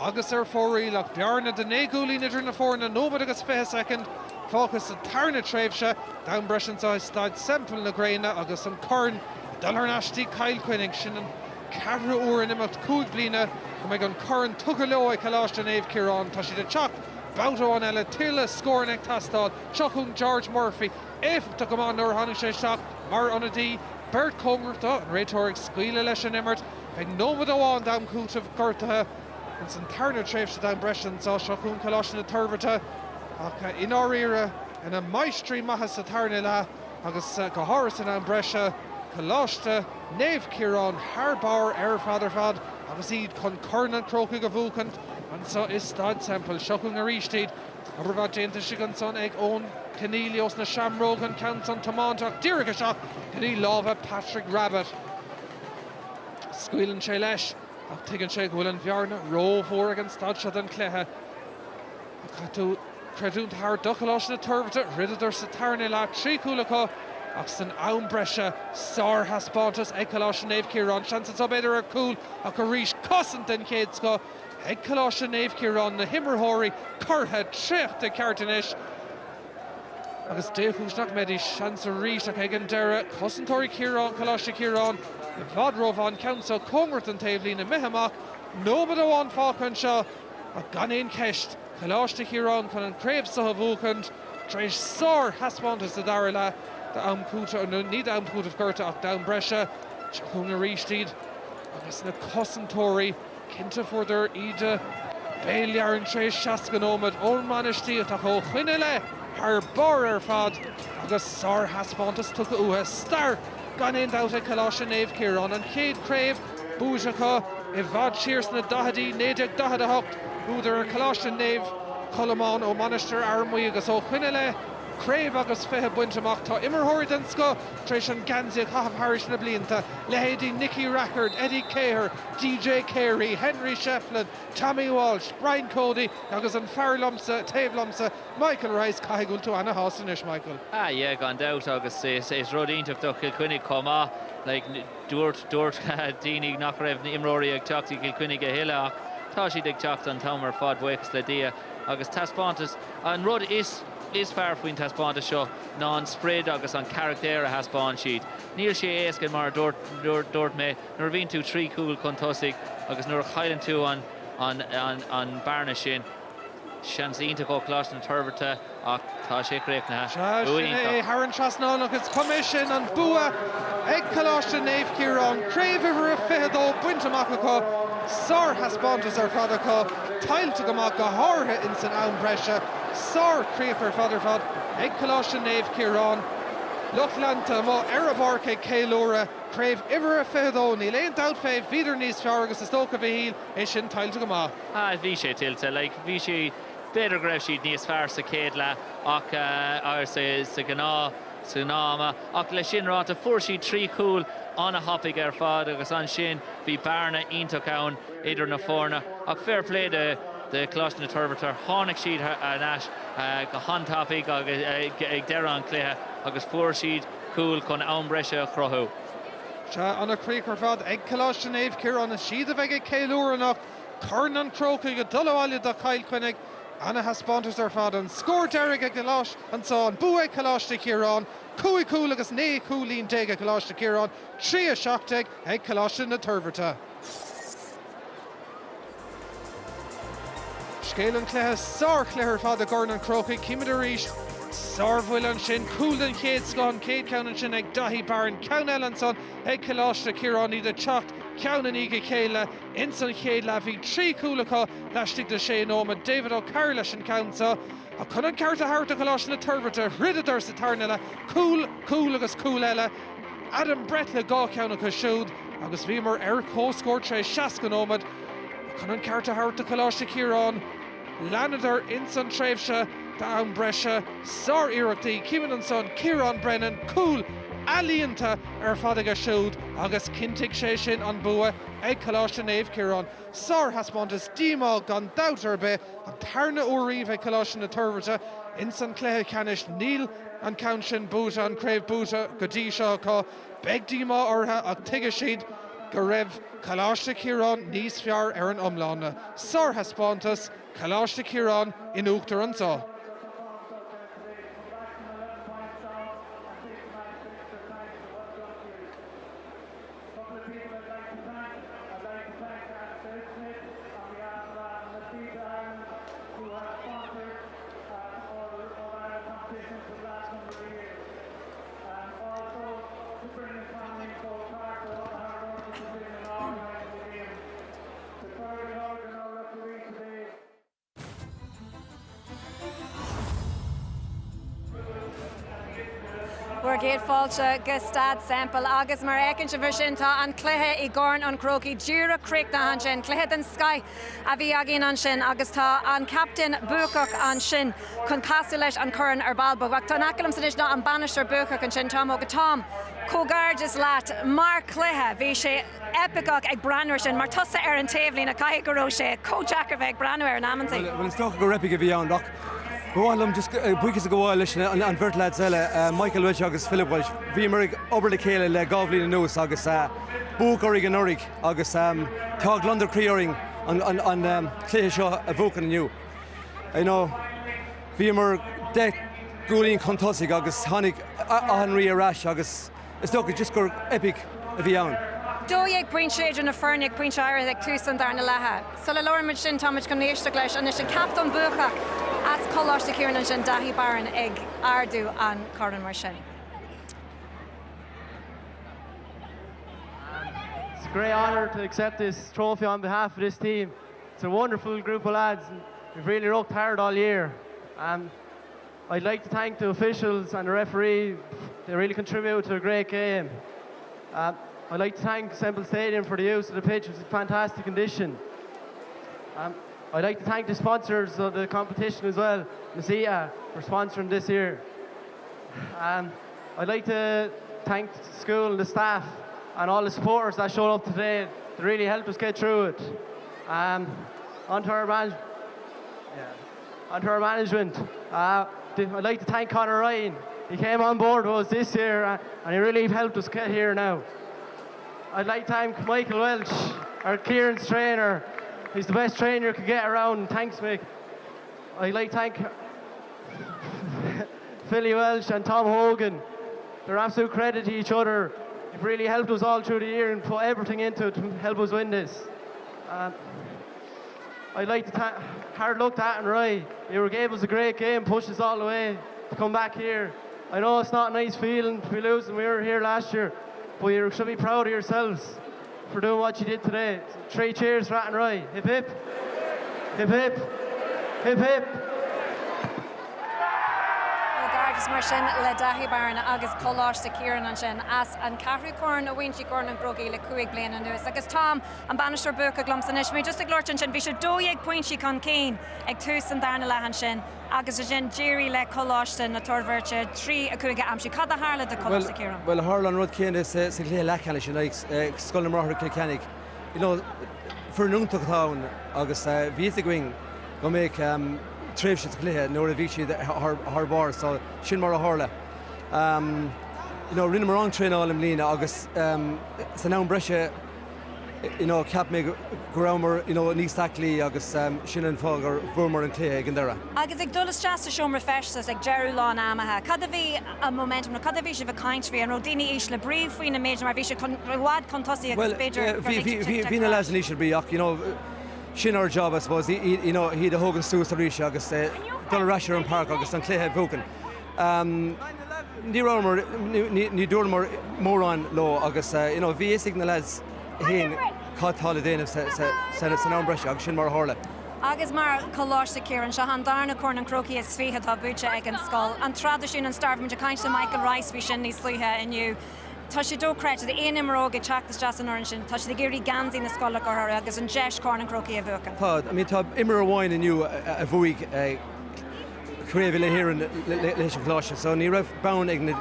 agus ar fóraoil ach bearna de naoi gcúilín idir na foirne, nóiméad agus 20 soicind fágtha sa tarna tréimhse d'am breise anseo i Staid Semple na Gréine agus an corn ag dul thar n-ais dtí Cill Chainnigh. Sin an ceathrú uair in imeacht cúig bliana go mbeidh an corn tugtha leo ag Coláiste Naomh Ciarán. Tá siad ag teacht babhta amháin eile, tuilleadh scóranna ag teastáil. Seo chugainn George Murphy, éifeachtach go maith nuair a tháinig sé isteach mar ionadaí. Beirt cóngarach dó, an réiteoir ag scaoileadh leis an imirt. Beidh nóiméad amháin d'am cúitimh gortaithe ins an tarna tréimhse d'am breise anseo. Seo chugainn Coláiste na Toirbhirte ach i ndáiríre ina máistrí maithe sa tarna leath. Agus go háirithe san am breise, Coláiste Naomh Ciarán thar barr ar fad ar fad agus iad chun Corn an Chrócaigh a bhuachaint anseo i Staid Semple. Seo chugainn arís iad. Obair mhaith déanta istigh ansan ag Eoin Conneely ós na Seamróga, an ceann san tiomáinte ach díreach isteach go dtí lámha Patrick Rabbitte. Scaoileann sé leis ach tuigeann sé go bhfuil an bhearna rómhór ag an staid seo den chluiche. Ach caithfidh tú creidiúint a thabhairt do Choláiste na Toirbhirte, throideadar sa tarna leath, 3 chúl acu ach san am breise, sárthaispeántas ag Coláiste Naomh Ciarán. Seans anseo b'fhéidir ar chúl ach arís cosaint den chéad scoth ag Coláiste Naomh Ciarán, na himreoirí curtha traochta ceart anois agus dé chúis nach mbeidís seans arís ach ag an deireadh, cosantóirí Chiaráin, Coláiste Chiaráin i bhfad rómhaith an ceann seo cóngarach don taobhlíne imithe amach, nóiméad amháin fágtha anseo. Ach gan aon cheist, Coláiste Chiaráin chun an chraobh seo a bhuachaint tar éis sár-thaispeántas sa dara leath d'am cúitimh, nó ní d'am cúitimh gorta ach d'am breise. Seo chugainn arís iad agus na cosantóirí, cinnte fuaireadar íde béil tar éis 60 nóiméad ón mbainistíocht ach ó shoin i leith thar barr ar fad agus sár-thaispeántas tugtha uathu. Stair gan aon dabht ag Coláiste Naomh Ciarán, an chéad chraobh buaite acu i bhfad siar sna daichidí, 1948, bhuadar ar Choláiste Naomh Colmán ó Mhainistir Fhear Maí agus ó shoin i leith, craobh agus 20 bainte amach. Tá imreoirí den scoth tar éis an geansaí a chaitheamh thairis na blianta, leithéidí Nicky Rackard, Eddie Keher, DJ Carey, Henry Shefflin, Tommy Walsh, Brian Cody agus an fear liomsa, taobh liomsa, Michael Rice, Caithfidh go bhfuil tú ana-shásta anois, Michael. Ah yeah, gan dabht agus is rud iontach do Chill Chainnigh chomh maith. Like, dúirt, dúirt daoine nach raibh na imreoirí ag teacht i gCill Chainnigh a thuilleadh ach tá siad ag teacht an t-am ar fad, buíochas le Dia. Agus taispeántas, an rud is, is fearr faoin taispeántas seo ná an sprid agus an carachtar a thaispeáin siad. Níl sé éasca mar a dúirt, dúirt, dúirt mé, nuair a bhíonn tú trí chúl chun tosaigh agus nuair a chailleann tú an, an, an, an bearna sin, Seans iontach ó Choláiste na Toirbhirte ach tá sé críochnaithe. Sea, sin é thar an trasnán agus is cuma é sin an bua ag Coláiste Naomh Ciarán, craobh uimhir a 22 bainte amach acu, sárthaispeántas ar fad acu, tuillte go maith, go háirithe ins an am breise, sár-chríoch ar fad ar fad ag Coláiste Naomh Ciarán. Lucht leanta amuigh ar an bpáirc ag ceiliúradh, craobh uimhir a 22, níl aon dabht fé, bhíodar níos fearr agus is dócha, a Mhichíl, é sin tuillte go maith. Ah, bhí sé tuillte. Like, bhí sé, b'fhéidir go raibh siad níos fearr sa chéad leath ach, eh, sa, sa ghnáth, sa ghnáth-ama. Ach le sin ráite, fuair siad trí chúl an-thapaidh ar fad agus ansin bhí bearna iontach ann idir na foirne. Ach fair play do, do Choláiste na Toirbhirte, tháinig siad thar n-ais go han-tapaidh agus, ag deireadh an chluiche agus fuair siad cúl chun am breise a chruthú. Sea, ana-chríoch ar fad ag Coláiste Naomh Ciarán. Is iad a bheidh ag ceiliúradh anocht. Corn an Chrócaigh ag dul abhaile do Chill Chainnigh. Ana-thaispeántas ar fad. An scór deiridh ag Coláiste anso, an bua ag Coláiste Chiaráin, 5 chúl agus 19 chúilín ag Coláiste Chiaráin, 3 17 ag Coláiste na Toirbhirte. Scéal an chluiche, sár-chluiche ar fad i gCorn an Chrócaigh. Címid arís sárbhuille ansin, cúl den chéad scoth, an chéad cheann ansin ag Daithí Barron, ceann eile ansan ag Coláiste Chiaráin, iad ag teacht ceann i ndiaidh a chéile ins an chéad leath. Bhí trí chúl acu laistigh de sé nóiméad. David O'Carroll leis an ceann seo. Ach chun an ceart a thabhairt do Choláiste na Toirbhirte, throideadar sa tarna leath, cúl, cúl agus cúl eile. Adam Brett le dhá cheann acu siúd agus bhíomar ar comhscór tar éis 60 nóiméad. Chun an ceart a thabhairt do Choláiste Chiaráin, leanadar ins an tréimhse d'am breise. Sár-iarrachtaí, címid ansan Ciarán Brennan, cúl ealaíonta ar fad aige siúd agus chinntigh sé sin an bua ag Coláiste Naomh Ciarán. Sár-thaispeántas, díomá gan dabht ar bith, an tarna uair riamh ag Coláiste na Toirbhirte ins an chluiche ceannais. Níl an ceann sin buaite, an craobh buaite go dtí seo acu. Beidh díomá orthu ach tuigfidh siad go raibh Coláiste Chiaráin níos fearr ar an iomlán. Sárthaispeántas, Coláiste Chiaráin in uachtar anseo. Bhur gcéad fáilte go Staid Semple agus mar a fheiceann sibh ansin tá an cluiche i gCorn an Chrócaigh díreach críochnaithe ansin. Cluiche den scoith a bhí againn ansin agus tá an captaen buacach ansin chun casadh leis an chorn ar ball beag. Ach tá in aice liomsa anois ná an bainisteoir buacach ansin, Tom Hogan. Tom, comhghairdeas leat mar chluiche, bhí sé eipiceach ag breathnú air sin mar tusa ar an taobhlíne, caithfidh go raibh sé chomh deacair bheith ag breathnú air in amantaí. Bhuel, is dócha gur epic a bhí ann ach ba mhaith liom just buíochas a ghabháil leis an bheirt lads eile, Michael Walsh agus Philip Walsh. Bhíomar ag obair le chéile le 2 bhliain anuas agus buadh orainn anuraidh agus tá gliondar croí orainn an cluiche seo a bhuachan inniu. You know, bhíomar 10 gcúilín chun tosaigh agus tháinig Achonry ar ais agus Is dócha just gur epic a bhí ann. 12 pointe idir na foirne ag pointe áirithe ag tús an darna leatha. Sula labhraímid sin táimid chun éisteacht leis anois an captaen buacach as Coláiste Chiaráin ansin, Daithí Barron ag ardú an chorn mar sin. It's a great honour to accept this trophy on behalf of this team. It's a wonderful group of lads and we've really worked hard all year. Um, I'd like to thank the officials and the referee. They really contributed to a great game. Uh, I'd like to thank Semple Stadium for the use of the pitch. It was in fantastic condition. Um, I'd like to thank the sponsors of the competition as well, Masia, for sponsoring this year. Um, I'd like to thank the school and the staff and all the supporters that showed up today. They really helped us get through it. Um, onto our man yeah. Onto our management. Uh, I'd like to thank Conor Ryan. He came on board with us this year uh, and he really helped us get here now. I'd like to thank Michael Welch, our clearance trainer. He's the best trainer you could get around. Thanks, Mick. I'd like to thank Philly Welsh and Tom Hogan. They're absolute credit to each other. They've really helped us all through the year and put everything into it to help us win this. Um, I'd like to thank hard luck to Athenry. You gave us a great game, pushed us all the way to come back here. I know it's not a nice feeling to be losing. We were here last year, but you should be proud of yourselves for doing what you did today. So three cheers for Athenry. Hip hip. Hip hip. Hip hip. Comhghairdeas mar sin le Daithí Barron agus Coláiste Chiaráin ansin as an ceathrú corn a bhaint i gCorn an Chrócaigh le 5 bliana anuas. Agus Tom, An bainisteoir buacach liomsa anois. Bhí mé just ag labhairt ansin, bhí sé 12 pointí chun cinn ag tús an darna leath ansin agus ansin d'éirigh le Coláiste na Toirbhirte 3, 5 a aimsiú. Cad a tharla do Choláiste Chiaráin? Bhuel, tharla an rud céanna sa chluiche leathcheannais in aghaidh Scoil na mBráithre Cill Chainnigh. You know, foireann iontach atá ann agus bhí fhios againn go mbeadh tréimhse sa chluiche nuair a bhí siad thar barr so sin mar a tharla. You know, rinneamar an-traenáil i mbliana agus san am breise you know, cheap mé go rabhamar you know, níos aclaí agus sin an fáth gur bhuamar an cluiche ag an deireadh. Agus ag dul isteach sa seomra feistis ag deireadh lá an amaithe, cad a bhí an momentum nó cad a bhí sibh ag caint faoi? An raibh daoine ísle brí faoi na méid mar bhí siad chun, i bhfad chun tosaigh agus b'fhéidir gur thuig siad Bhí na lads in ísle brí ach you know, sin ár job I suppose, you know, iad a thógaint suas arís agus dul ar ais ar an páirc agus an cluiche a bhuachan. Ní rabhamar, ní dúramar mórán leo agus you know bhí fhios ag na lads féin cad tá le déanamh san am breise agus sin mar a tharla. Agus mar Choláiste Chiaráin, seo an darna Corn an Chrócaigh is 20 atá buaite ag an scoil. An traidisiún, an stair, bhí muid ag caint le Michael Rice faoi sin níos luaithe inniu. Tá sé dochreidte, aon imreoir óg ag teacht isteach san fhoireann sin, tá siad ag iarraidh geansaí na scoile a chur orthu agus an deis Corn an Chrócaigh a bhuachan. Tá, I mean tá imreoir amháin inniu a bhuaigh Craobh Uile-Éireann leis an Choláiste so ní raibh bonn ag na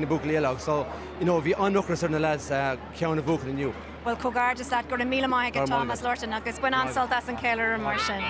buachaillí eile so you know bhí an-ocras ar na lads ceann a bhuachan inniu. Bhuel comhghairdeas leat, go raibh míle maith agat Tom as labhairt linn agus bain an-sult as an cheiliúradh mar sin.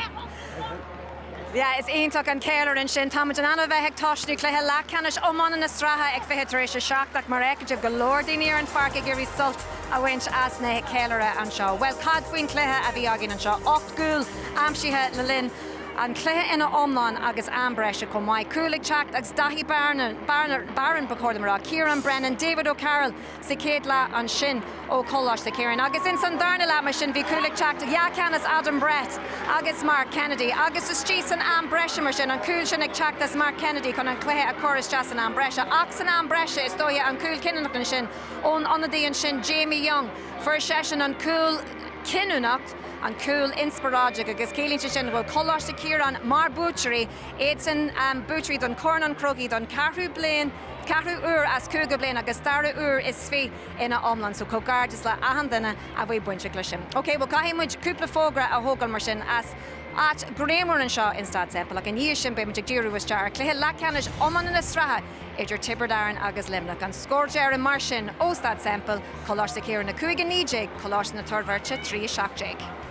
Yeah, is iontach an ceiliúradh ansin. Táimid in ainm a bheith ag tosnú cluiche leathcheannais iomána na sraithe ag 20 tar éis a 7 ach mar a fheiceann sibh go leor daoine ar an pháirc ag iarraidh sult a bhaint as na ceiliúradh anseo. Bhuel cad faoin chluiche a bhí againn anseo? 8 gcúl aimsithe le linn An cluiche ina iomlán agus am breise chomh maith. Cúil ag teacht as Daithí Barron, Barron ba chóir dom a rá, Ciarán Brennan, David O'Carroll sa chéad leath ansin ó Choláiste Chiaráin. Agus ins an darna leath mar sin bhí cúil ag teacht dhá cheann as Adam Brett agus Mark Kennedy. Agus istigh san am breise mar sin, an cúl sin ag teacht as Mark Kennedy chun an cluiche a chur isteach san am breise. Ach san am breise is dóiche an cúl cinniúnach ansin ón ionadaí ansin Jamie Young. Fuair seisean an cúl. cinniúnach, an cúl inspioráideach agus ciallaíonn sé sin go bhfuil Coláiste Chiaráin mar buaiteoirí, iadsan buaiteoirí don Chorn an Chrócaigh don ceathrú bliain, ceathrú uair as cúigiú bliain agus dara uair is fi ina iomlán. So comhghairdeas le achan duine a bhí bainteach leis sin. Ok, bhuel caithfidh muid cúpla fógra a thógáil mar sin as áit grianmhar anseo in Staid Semple ach i ndiaidh sin beidh muid ag díriú isteach ar chluiche leathcheannais iomána na sraithe idir Tiobraid Árann agus Luimneach. An scór deiridh mar sin ó Staid Semple, Coláiste Chiaráin 5, 19, Coláiste na Toirbhirte 3, 17.